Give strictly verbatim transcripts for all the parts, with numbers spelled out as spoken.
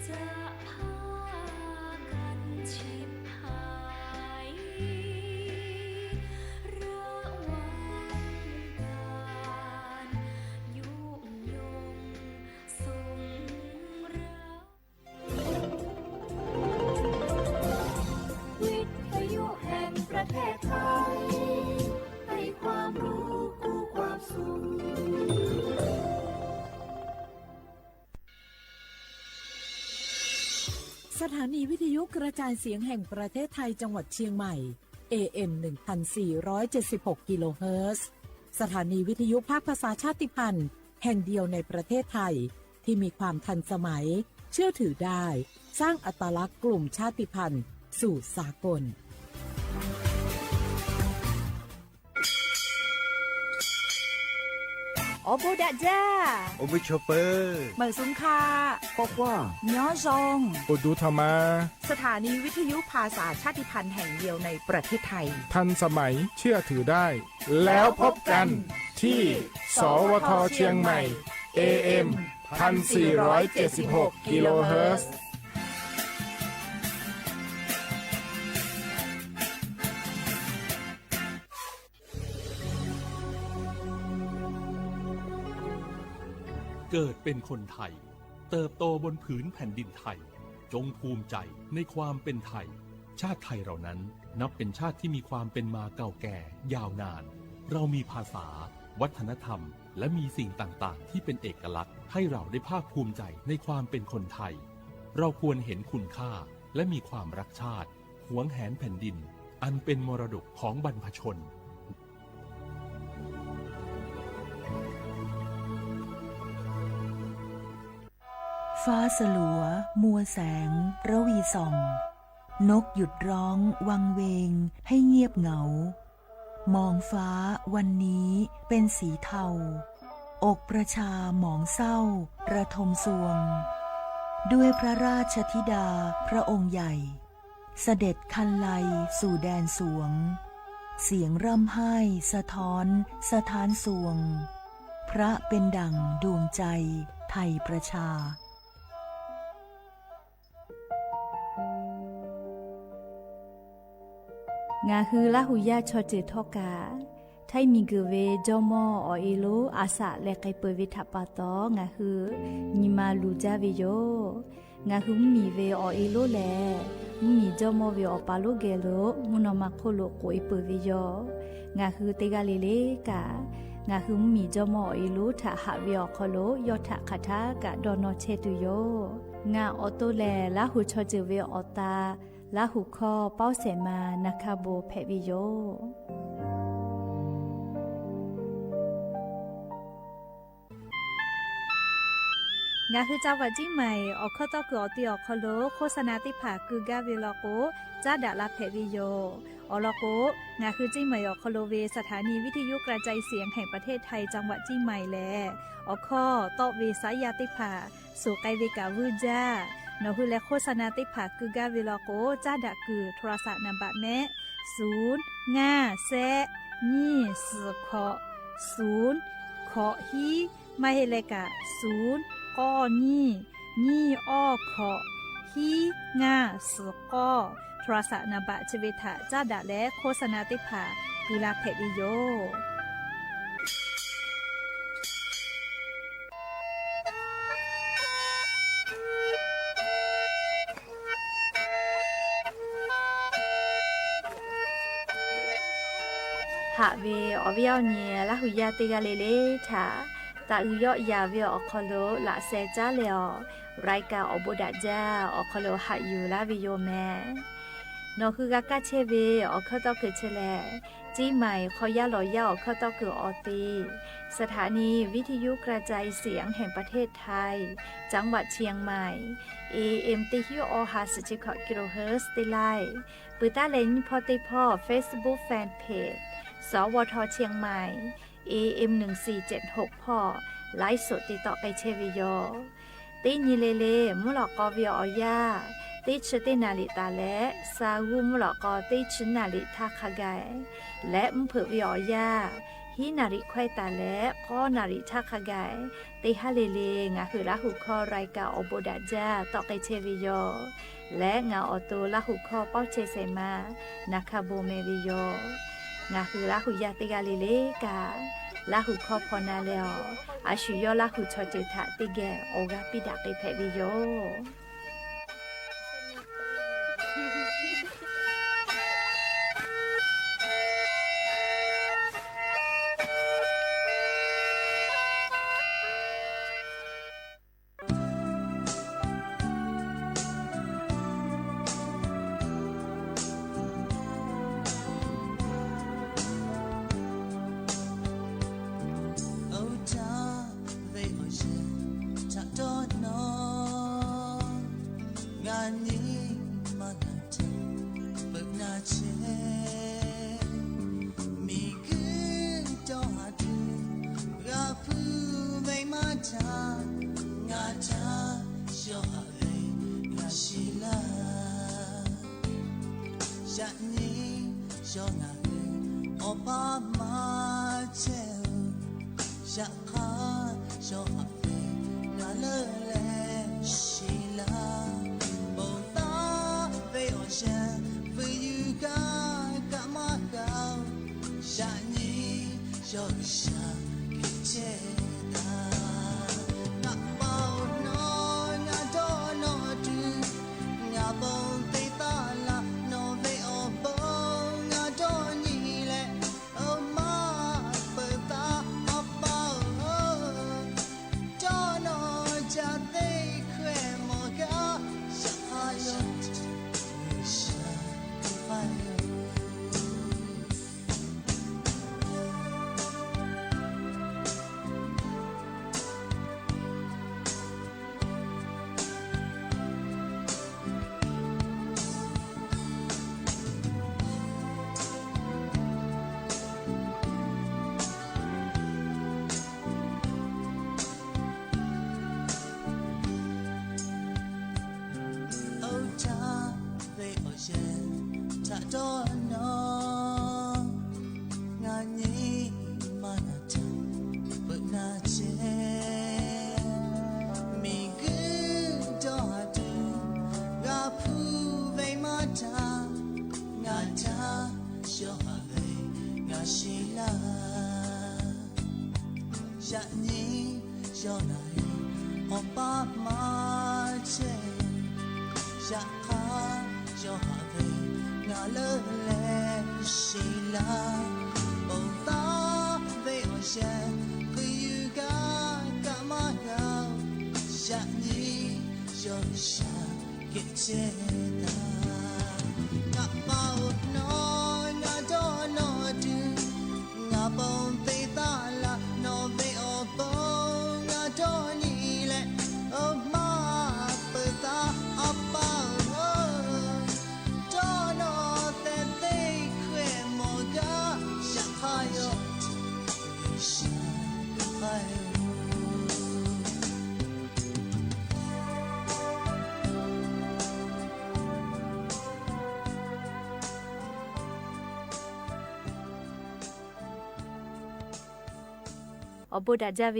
จะพากันฉิบหาย ระวังการยุยงสงรัก วิทยุแห่งประเทศไทย ให้ความรู้คู่ความสุข สถานีวิทยุกระจายเสียงแห่งประเทศไทยจังหวัดเชียงใหม่ เอ เอ็ม หนึ่งพันสี่ร้อยเจ็ดสิบหก กิโลเฮิรตซ์ สถานีวิทยุภาคภาษาชาติพันธุ์แห่งเดียวในประเทศไทย ที่มีความทันสมัย เชื่อถือได้ สร้างอัตลักษณ์กลุ่มชาติพันธุ์สู่สากล အီဘိးဒၣ်ကၠၢ် အိၣ်ဘိးဆိးပၢၤ မႂ်ႇသုင်ၶႃႈ ကွၢ်ကွၢ် ညီၵျွင်း အိၣ်ဒူထမ်မါ สถานีวิทยุภาษาชาติพันธุ์แห่งเดียวในประเทศไทย ทันสมัย เชื่อถือได้ แล้วพบกันที่ สวท เชียงใหม่ เอ เอ็ม พันสี่ร้อยเจ็ดสิบหก กิโลเฮิรตซ์ เกิดเป็นคนไทย เติบโตบนผืนแผ่นดินไทย จงภูมิใจในความเป็นไทย ชาติไทยเรานั้นนับเป็นชาติที่มีความเป็นมาเก่าแก่ยาวนาน เรามีภาษา วัฒนธรรม และมีสิ่งต่างๆ ที่เป็นเอกลักษณ์ ให้เราได้ภาคภูมิใจในความเป็นคนไทย เราควรเห็นคุณค่า และมีความรักชาติ หวงแหนแผ่นดิน อันเป็นมรดกของบรรพชน ฟ้าสลัว มัวแสง ระวีส่อง นกหยุดร้องวังเวงให้เงียบเหงา มองฟ้าวันนี้เป็นสีเทา อกประชาหมองเศร้าระทมทรวง ด้วยพระราชธิดาพระองค์ใหญ่ เสด็จครรไลสู่แดนสวง เสียงร่ำไห้สะท้อนสถานทรวง พระเป็นดั่งดวงใจไทยประชา ငါဟုလႃးဟူယႃႉ ချီၣ်စၢၢ်ထီၣ်ကႃႈ ထႆးမံၤကၢၢ်ဝဲ ကၠီမီၢ်အီၣ်အ့လိ အစးလဲၤကဲးပၢၢ်ဝဲထးပာ်တီၤ ငါဟု ညီမၤလူၤကၠၢ်ဝဲယိာ် ငါဟုမံၤမံၤဝဲအီၣ်အ့လိလဲၣ်, မံၤမံၤကၠီမီၢ်ဝဲအီၣ်ပၢ်လိၣ်ဂဲၤလိာ်, မုၢ်နီၢ်မၤခိၣ်လိာ်ကိးအ့ပၢၢ်ဝဲယိာ်, ငါဟုတဂၤလၢ်လၢ်ကၢ်, ငါဟုမံၤမံၤကၠီမီၢ်အီၣ်အ့လိထးဟးဝဲအီၣ်ခီလိာ် ယီၢ်ထးခးထးကၢ်ဒီးနီၢ်ဆဲးတုၤယိာ်, ငါအီတိလဲၣ် လၢဟူးဆီၣ်စၢၢ်ဝဲအီၣ်တၢ် လၢဟူးခီ ပီၣ်စဲးမၤ နၢ်ခၢ်ဘိး ဖဲးဝဲယိာ်. ငါဟု จังหวัดเชียงใหม่ အီၣ်ခီၣ်တီၢ်ကုၢ်အီၤတ့ၢ်အီၣ်ခီလိာ် โฆษณาသ့ၣ်တဖၣ်ကုာ်ဂၤဝဲလီၤကိး ကၠၢ်ဒၣ်လၢဖဲးဝဲယိာ်, အီၣ်လီၤကိး ငါဟု เชียงใหม่ အီၣ်ခီလိာ်ဝဲ สถานีวิทยุกระจายเสียงแห่งประเทศไทย จังหวัดเชียงใหม่ လဲၣ်, အီၣ်ခီၣ်တီၢ်ဝဲစါယၤသ့ၣ်တဖၣ် စိာ်ကဲဝဲကၣ်ဝုၢ်ကၠၢ်, နီၢ်ဟုလဲၤ โฆษณาသ့ၣ်တဖၣ်ကုာ်ဂၤဝဲလီၤကိး ကၠၢ်ဒၣ်ကုာ် โทรศัพท์နံပါတ်မ့ၢ် ศูนย์ ငါး ဆယ့် နှစ် ဆယ့် ခုနစ် ศูนย์ ခုနစ် ဟံး မ့ၢ်ဟ့ၣ်လဲၣ်ကၢ် ศูนย์ เก้า နှစ် နှစ် เก้า ခုနစ် ဟံး ငါး ဆယ့် ခုနစ် โทรศัพท์နံပါတ် ဆၢဝဲထး ကၠၢ်ဒၣ်လဲၣ် โฆษณาသ့ၣ်တဖၣ် ကုာ်လၢဖဲးဝဲယိာ်. ဟးဝဲအီၣ်ဝဲအီၣ်န့ၣ် လၢဟူးယၢ်တဂၤလၢ်လၢ်ထး တၢ်အုးယီၣ်ယၤဝဲအီၣ်ခီလိာ် လၢစဲးကၠၢ်လဲၣ်အီၤ รายการ အီၣ်ဘိးဒၣ်ကၠၢ် အီၣ်ခီလိာ်ဟးယူၤလၢဝဲယိာ်မ့ၢ် နီၢ်ဟုဂၤကၢ်ဆဲးဝဲ အီၣ်ခီၣ်တီၢ်ကုာ်ဆဲးလဲၣ်, เชียงใหม่ ခီယၢ်လီၤယၢ်အီၣ်ခီၣ်တီၢ်ကုာ်အီၤသ့, สถานีวิทยุกระจายเสียงแห่งประเทศไทย จังหวัดเชียงใหม่ เอ เอ็ม တစ်ဆယ့်ရှစ် အီၣ်ဟါ ဆယ့်ခြောက် กิโลเฮิรตซ์ သ့ၣ်လၢ်, ပၢၢ်တၢ်လဲၤနံၣ်ဖီၣ်သ့ၣ်ဖီၣ် Facebook Fanpage สวท เชียงใหม่ เอ เอ็ม หนึ่งสี่เจ็ดหก ဖီၣ် ไลฟ์สด တ့တီၣ်ကဲဆဲးဝဲယိာ်. တ့နံၤလၢ်လၢ် မုၢ်လီၤကီၢ်ဝဲအီၣ်ယၢ် တ့ဆၢတ့နၣ်ရံၣ်တၢ်လဲၣ်, စၤဂူ မုၢ်လီၤကီၢ် တ့ဆၢနၣ်ရံၣ်ထးခါဂၤ လဲၤအုၣ်ဖုးဝဲအီၣ်ယၢ် ဟံးနၣ်ရံၣ်ခွဲးတၢ်လၢ ဃိးနၣ်ရံၣ်ထးခါဂၤ တ့ဟါလီၤလီၤ ငါဟုးလၢဟူၣ်ခီ ရၢၢ်ကၢၣ်အိၣ်ဘူးဒးကၠၢ တီၣ်က့ၤဆဲးဝဲယိာ် လၢငါအီၣ်တူ လၢဟူၣ်ခီ ပီၣ်ဆဲးစဲးမါ နၢ်ခၢၣ်ဘိၣ်မဲာ်ဝဲယိာ် ငါဟုးလၢဟူၣ်ယၤတ့ဂၤလီၤလီၤကၢ် လၢဟူၣ်ခီဖီနၤလဲၣ်အီၤ အဆူၣ်ယီၤလၢဟူၣ်ဆီၣ်တ့ၢ်ထးတ့ၢ်ဂဲၤ အိၣ်ဂၤပံဒၣ်က့ၤဖဲးဝဲယိာ် အိၣ်တၢ် ဝဲအီၣ်ယဲ ထးတီနီၢ် ငါနံၤမၤနၤတၢ် ပနၢ်ဆဲး မံၤကၢ်တီဟးဒုး ဂၤဖုးဝဲမၤတၢ် ငါတၢ် ယီၤဟးဝဲ ငါရှံလၢ ယနံၤ ယီၤနၤဝဲ အီၣ်ပာ်မၤဆဲးဧၢ ယခါ ယီၤဟးဝဲ နၤလၢလဲၣ်ရှံလၢ ဘိးသး ဝဲအီၣ်ယဲ ပယုၢ်ကါ ကမၤကါ ယနံၤ ယီၤကစၢ် ကဆဲးတၢ် နပာ်အီၤနီၢ် နဒီနီၢ်ဒုး နဘိးသ့သးလၢ် နဝဲအီၣ်ဘိး နဒီနံၤလဲၣ် အမၤပသးအပၢ်ဧၢ ဒီနီၢ်ကၠၢ်သ့ခွဲးမီၤကါ ယခါယီၤ ယဆၢ ယခါယီၤ အိၣ်တၢ် ဝဲအီၣ်ယဲ ထးတီနီၢ် ငါနံၤမၤနၤတၢ် ပနၢ်ဆဲး မံၤကၢ်တီဟးဒုး ဂၤဖုးဝဲမၤတၢ် ငါတၢ် ယီၤဟးဝဲ ငါရှံလၢ ယနံၤ ယီၤနၤဝဲ အီၣ်ပာ်မၤဆဲး ယခါ ယီၤဟးဝဲ နၤလၢလဲၣ်ရှံလၢ ဘိးသး ဝဲအီၣ်ယဲ ပယုၢ်ကါ ကမၤကါ ယနံၤ ယီၤကစၢ် ကဆဲးတၢ် နပာ်အီၤနီၢ် နဒီနီၢ်ဒုး နဘိးသ့သးလၢ် နဝဲအီၣ်ဘိး နဒီနံၤလဲၣ် အမၤပသးအပၢ်ဧၢ ဒီနီၢ်ကၠၢ်သ့ခွဲးမီၤကါ ယခါယီၤ ယဆၢ ယခါယီၤ အိၣ်ဘူးဒးကၠၢ်ဝဲ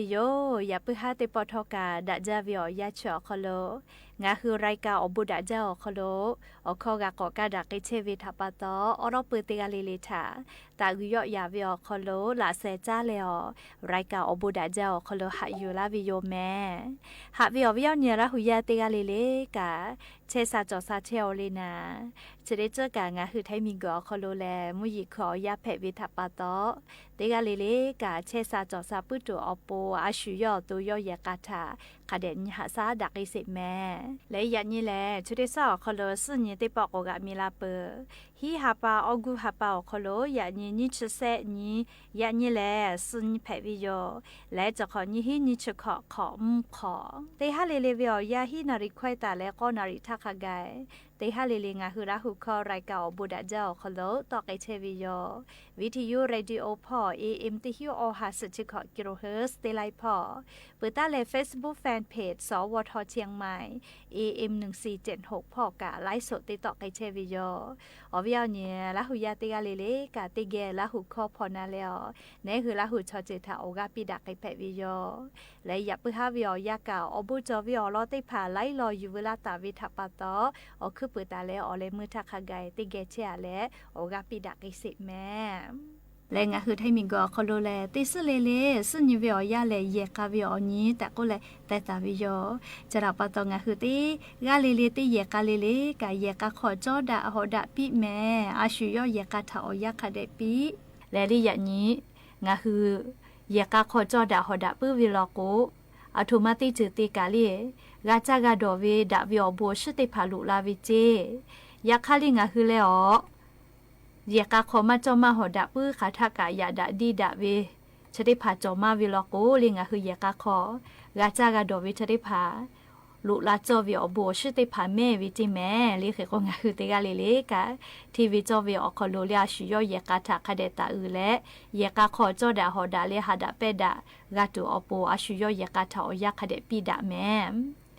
ယိာ် ယပုၢ်ဟါသ့ၣ်ပီၣ်ထီၣ်ကး ဒးကၠၢ်ဝဲအီၤ ယါဆူၣ်အီၤခီလိာ် ငါဟုးရၢၢ်ကၢၣ်အိၣ်ဘူးဒးကၠၢ်အီၤခီလိာ် အိၣ်ခိးဂၤကိးကးဒၣ်က့ၤဆဲးဝဲထးပာ်တီၢ် အိးထီၣ်ပၢၤသ့ၣ်ဂၤလီၤလီၤထး သးဂုာ်ယီၣ်ယၤဝဲအီၤခီလိာ် လၢ်စဲးကၠၢ်လဲၣ်အီၤ ရၢၢ်ကၢၣ်အိၣ်ဘူးဒးကၠၢ်အီၤခီလိာ် ဟးယူၤလၢ်ဝဲယိာ်မဲ ဟးဝဲအီၤဝဲယီၣ်ညါလၢဟူးယါသ့ၣ်ဂၤလီၤလီၤကး ဆဲးစၢ်ကၠီၣ်စၢ်ဆဲးအီၤလံနၤ ဆဲးဒ့ကၠၢ်ကး ငါဟုးထဲမံၤကၢၢ်အီၤခီလိာ်လဲၣ် မုၢ်ယံၤခုၣ်အီၤယါဖဲးဝဲထးပာ်တီၢ် သ့ၣ်ဂၤလီၤလီၤကး ဆဲးစၢ်ကၠီၣ်စၢ်ပုၢ်တိၢ်အီၤပူၤ အဆူၣ်ယီၣ်အသိးယီၣ်ယဲၢ်ကးထး ခးဒဲးနံၤဟးစၢ်ဒၣ်က့ၤစ့းမဲ လၢယၤနံၤလဲၣ် ဆဲးဒ့စၢ်အီၤခီလိာ် စံၣ်ညီၣ်သ့ၣ်ပီၣ်ကိးဂၤမံၤလၢပၢၤ ဟံးဟးပာ် အီၣ်ကူဟးပာ်အီၤခီလိာ် ယၤနံၤနံၣ်ဆံဆဲးနံၤ ယၤနံၤလဲၣ် စံၣ်ညီၣ်ဖဲးဝဲယိာ် လၢတခီနံၣ်ဟံးနံၣ်ဆံခီၣ်ခီၣ်မုၣ်ခီၣ် သ့ၣ်ဟါလီၤလီၤဝဲအီၤယါဟံးနၣ်ရံၣ်ခွဲးတၢ်လၢဃိးနၣ်ရံၣ်ထးခါဂၤ သ့ၣ်ဟါလီၤလီၤ ငါဟုးလၢဟူးခီ ရၢၢ်ကၢၣ်အိၣ်ဘူးဒးကၠၢ်အီၤခီလိာ် တီၣ်က့ၤဆဲးဝဲယိာ် ဝံထယု ရေၣ်ဒံယိၤဖီၣ် เอเอ็ม တဆံဃိး กิโลเฮิรตซ์ သ့ၣ်လၢဖီၣ် ပၢၤတၢ်လၢ Facebook Fan Page สวท เชียงใหม่ เอเอ็ม หนึ่งสี่เจ็ดหก ဖီၣ်ကး ไลฟ์สด သ့ၣ်တီၣ်က့ၤဆဲးဝဲယိာ် အီၤဝဲ အီၤန့ၣ် လၢဟူယၤတဂၤလၢ်လၢ်က တဂဲၤလၢဟူခီဖီနၤလဲၣ်အီၤ, နဲဟူလၢဟူဆီၣ်တ့ၢ်ထီၣ် အိၣ်ဂၤပံဒၣ်က့ၤဖဲးဝံၤယီၤ. လၢယပၢဟးဝံၤအီၤယၤက အိၣ်ဘူးကီၢ်ဝံၤအီၤလီၤသ့ၣ်တဖၣ် လၢအံၤလီၤယူၤဝဲလၢတၢ်ဝံထးပာ်တီၤ အိၣ်ခုပၢတၢ်လၢအီၤလဲၤမုာ်ထးခါဂၤ တဂဲၤဆဲးအလဲၣ် အိၣ်ဂၤပံဒၣ်က့ၤစ့းမဲာ် လၢငါဟုထံမံၤကီၢ်ခီလိလဲၣ် တ့စ့လၢ်လၢ် စံၣ်ညီၣ်ဝဲအီၤယၤလဲၣ် ယဲၢ်ကးဝဲအီၤန့ၣ် တၢ်ကိးလဲၣ် တဲတၢ်ဝံၤယီၤ. စးထီၣ်ပာ်တီၤငါဟုတဂၤလၢ်လၢ် တယဲၢ်ကးလၢ်လၢ်က ယဲၢ်ကးခီၣ်ကၠီဒၣ် ဟီၣ်ဒၣ်ပံမဲာ်, အဆူၣ်ယီၤယဲၢ်ကးထးအီၤယၤခးဒဲးပံ လၢလၢယၤန့ၣ် ငါဟု ယဲၢ်ကးခီၣ်ကၠီဒၣ် ဟီၣ်ဒၣ်ပံဝံၤလီၤကိး အထိၣ်မၤသံစၢၢ်သ့ကးလၢ် ဂၤစၢ်ဂၤဒီးဝဲ ဒၣ်ဝဲအီၤဘူးအဆၢသ့ၣ်တဖၣ် လိၣ်လၢ်ဝဲစ့ ယခါလၢ်ငါဟုလဲၣ်အီၤ ယဲၢ်ကးခီၣ်မၤကၠီမၤဟီၣ်ဒၣ်ပံ ဃးထးကးယၣ်ဒၣ်ဒံဒၣ်ဝဲ ဆၢသ့ၣ်တဖၣ်ကၠီမၤဝံၤလီၤကိး လၢ်ငါဟုယဲၢ်ကးခီၣ် ဂၤစၢ်ဂၤဒီးဝဲဆၢသ့ၣ်တဖၣ် လိၣ်လၢ်ကၠီဝဲအီၤဘူးအဆၢသ့ၣ်တဖၣ် မဲာ်ဝဲစ့မဲာ် လၢဃ့ၢ်ကိးငါဟုတဂၤလၢ်လၢ်က ထံၣ်ဝဲကၠီဝဲအီၤခီလိလၢအဆူၣ်ယီၤယဲၢ်ကးထးခးဒဲးတၢ်အုၣ်လဲၣ် ယဲၢ်ကးခီၣ်ကၠီဒၣ်ဟီၣ်ဒၣ်လၢဟးဒၣ်ပဲဒၣ် ဂၤတူာ်အီၤပိာ် အဆူၣ်ယီၤယဲၢ်ကးထးအီၤယၤခးဒဲးပံဒၣ်မဲာ် လၢ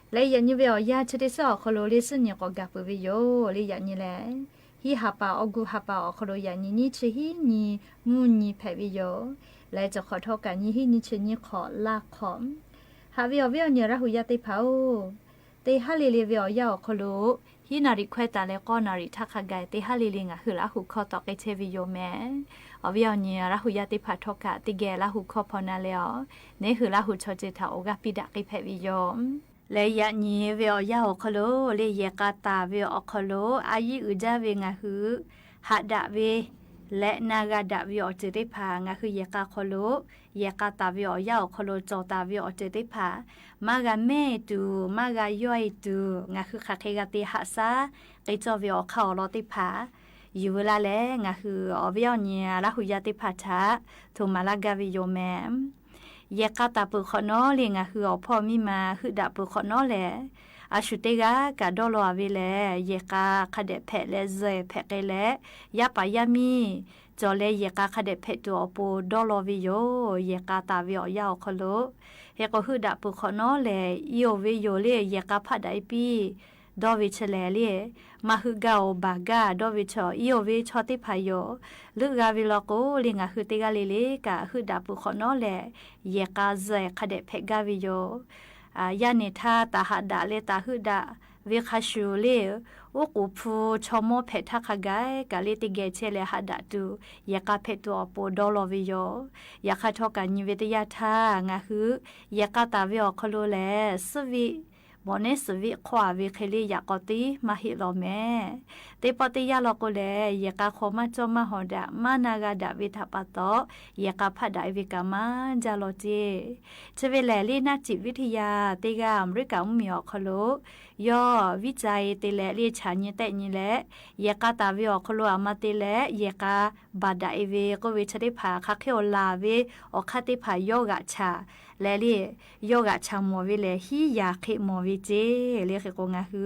ယၤန့ၣ်ဝဲအီၤယၤဆၢသ့ၣ်တဖၣ်အီၤခီလိလၢစံၣ်ညီၣ်ကီၢ်ဂၤပၢဝဲယီၤ လၢယၤန့ၣ်လဲၣ် ဟံးဟးပာ်အီၣ်ကူဟးပာ်အီၤခီလိယၤန့ၣ် နံၣ်ဆံဟံးနံၣ် မုၢ်နံၤဖဲးဝဲယီၤ လၢစခီၣ်ထီကးနံၣ်ဟံးနံၣ်ဆံနံၣ်ခီၣ်လါခီၣ် ဟးဝံၤအီၤဝဲအီၤန့ၣ် ရၢ်ဟူယၤသ့ၣ်တဖၣ်ဧၢ တဟးလၢ်လၢ်ဝဲအီၤယၤအီၤခီလိ ဟံးနၣ်ရံၣ်ခွဲးတၢ်လၢ ဃိးနၣ်ရံၣ်ထးခါဂၤ တဟးလၢ်လၢ် ငါဟုလၢဟူခီတီၢ်က့ၤဆဲးဝံၤယီၤမဲာ် အီၤဝဲအီၤန့ၣ် ရၢ်ဟူယၤသ့ၣ်တဖၣ်ထီကး တဂဲၤလၢဟူခီဖီနၤလဲၣ်အီၤ နဲဟူလၢဟူဆီၣ်တ့ၢ်ထီၣ် အိၣ်ဂၤပံဒၣ်က့ၤဖဲးဝံၤယီၤ လၢယၤန့ၣ်ဝဲအီၤယၤအီၤခီလိ လၢယဲၢ်ကးတၢ်ဝဲအီၤခီလိ အယံၤအုၣ်ဒၣ်ဝဲငါဟု ဟးဒၣ်ဝဲ လၢနါဂၤဒၣ်ဝဲအီၤတ့ၢ်သ့ၣ်တဖၣ် ငါဟုယဲၢ်ကးခီလိ ယဲၢ်ကးတၢ်ဝဲအီၤယၤအီၤခီလိ ကၠီၣ်တၢ်ဝဲအီၤတ့ၢ်သ့ၣ်တဖၣ် မၤဂၤမဲာ်တူာ် မၤဂၤယွၤအံၤတူာ် ငါဟုဃၣ်ဃ့ဂၤတ့ၢ်ဟးစၢ် က့ၤကၠီၣ်ဝဲအီၤခးအီၤလီၤသ့ၣ်တဖၣ် ယံၤဝဲလၢ်လၢ် ငါဟုအီၤဝဲအီၤန့ၣ် လၢဟူယၤသ့ၣ်တဖၣ်ထး ထိၣ်မၤလၢ်ဂၤဝဲယီၤမဲာ် ယဲၢ်ကးတၢ်ပၢၢ်ခီၣ်နီၣ်လၢ် ငါဟုအီၤဖီမံမၤ ဟုၣ်ဒၣ်ပၢၢ်ခီၣ်နီၣ်လဲၣ် အဆူၣ်တဂၤကးဒီလီၤအဝဲလဲၣ် ယဲၢ်ကးခးဒဲးဖဲးလၢ စဲးဖဲးက့ၤလဲၣ် ယါပာ်ယါမံ ကၠီၣ်လၢယဲၢ်ကးခးဒဲးဖဲးတူာ်အီၤပိာ် ဒီလီၤဝဲယီၤ ယဲၢ်ကးတၢ်ဝဲအီၤယၤအီၤခီလိ ဟဲကီးဟုၣ်ဒၣ်ပၢၢ်ခီၣ်နီၣ်လဲၣ် အံၤအီၤဝဲယီၤလၢ် ယဲၢ်ကးဖးဒၣ်အံၤပံ ဒီဝဲဆဲးလဲၣ်လၢ် မၤဟုၣ်ဂၤအီၤဘၣ်ဂၤ ဒီဝဲဆဲး အံၤအီၤဝဲဆီသ့ၣ်တဖၣ်ယီၤ လုၢ်ဂၤဝဲလီၤကိးလၢ် ငါဟုတဂၤလၢ်လၢ်ကး ဟုၣ်ဒၣ်ပၢၢ်ခီၣ်နီၣ်လဲၣ် ယဲၢ်ကးစဲးခးဒဲးဖဲးဂၤဝဲယီၤ ယါန့ၣ်ထါတၢ်ဟးဒၣ်လၢတၢ်ဟုၣ်ဒၣ်ဝဲခါဆူၣ်လၢ် အိၣ်ကူၣ်ဖုဆီမိၢ်ဖဲးထးခါဂၤ ကးလၢ်တဂဲၤဆဲးလဲၣ် ဟးဒၣ်တုၤ ယဲၢ်ကးဖဲးတူာ်အီၤပိာ်ဒီလီၤဝဲယီၤ ယခါထီၣ်ကးနံၤဝဲတယါထါ ငါဟု ယဲၢ်ကးတၢ်ဝဲအီၤခီလိလဲၣ် စံးဝံ ဘီန့ၣ်စံးဝံ ခွါဝဲဃ့လၢ် ယၤကီးတံ မၤဟ့ၣ်လီၤမဲာ် တ့ပီတယါလီၤကိးလဲၣ် ယဲၢ်ကးခီမၤကၠီမၤဟီၣ်ဒၣ် မၤနါဂၤဒၣ်ဝဲတၢ်ပာ်တီၢ် ယဲၢ်ကးဖးဒၣ်အဝဲကးမၤဒ်လီၤတ့ၢ် ဆၢဝဲလဲၣ်လၢ် နၢ်စံးဝံထယါ တဂၤအမဲရကၤမုၢ်မံၤအီၤခီလိ ယီၤ ဝံကၠါအံၤတ့လဲၣ်လၢ် ဆၣ်ညံတဲာ်ညံလဲၣ် ယဲၢ်ကးတၢ်ဝဲအီၤခီလိ အမၤတ့လဲၣ် ယဲၢ်ကးဘၣ်ဒၣ်အဝဲ ကိးဝဲဆၢသ့ၣ်တဖၣ် ခးခဲအီၤလၢ်ဝဲ အီၣ်ခါသ့ၣ်တဖၣ် ယီၤဂာ်ဆၣ် လဲၣ်လၢ် ယီၤဂာ်ဆၣ်မီၢ်ဝဲလဲၣ် ဟံးယၤဃ့မီၢ်ဝဲစ့ လၢဃ့ၢ်ကိးငါဟု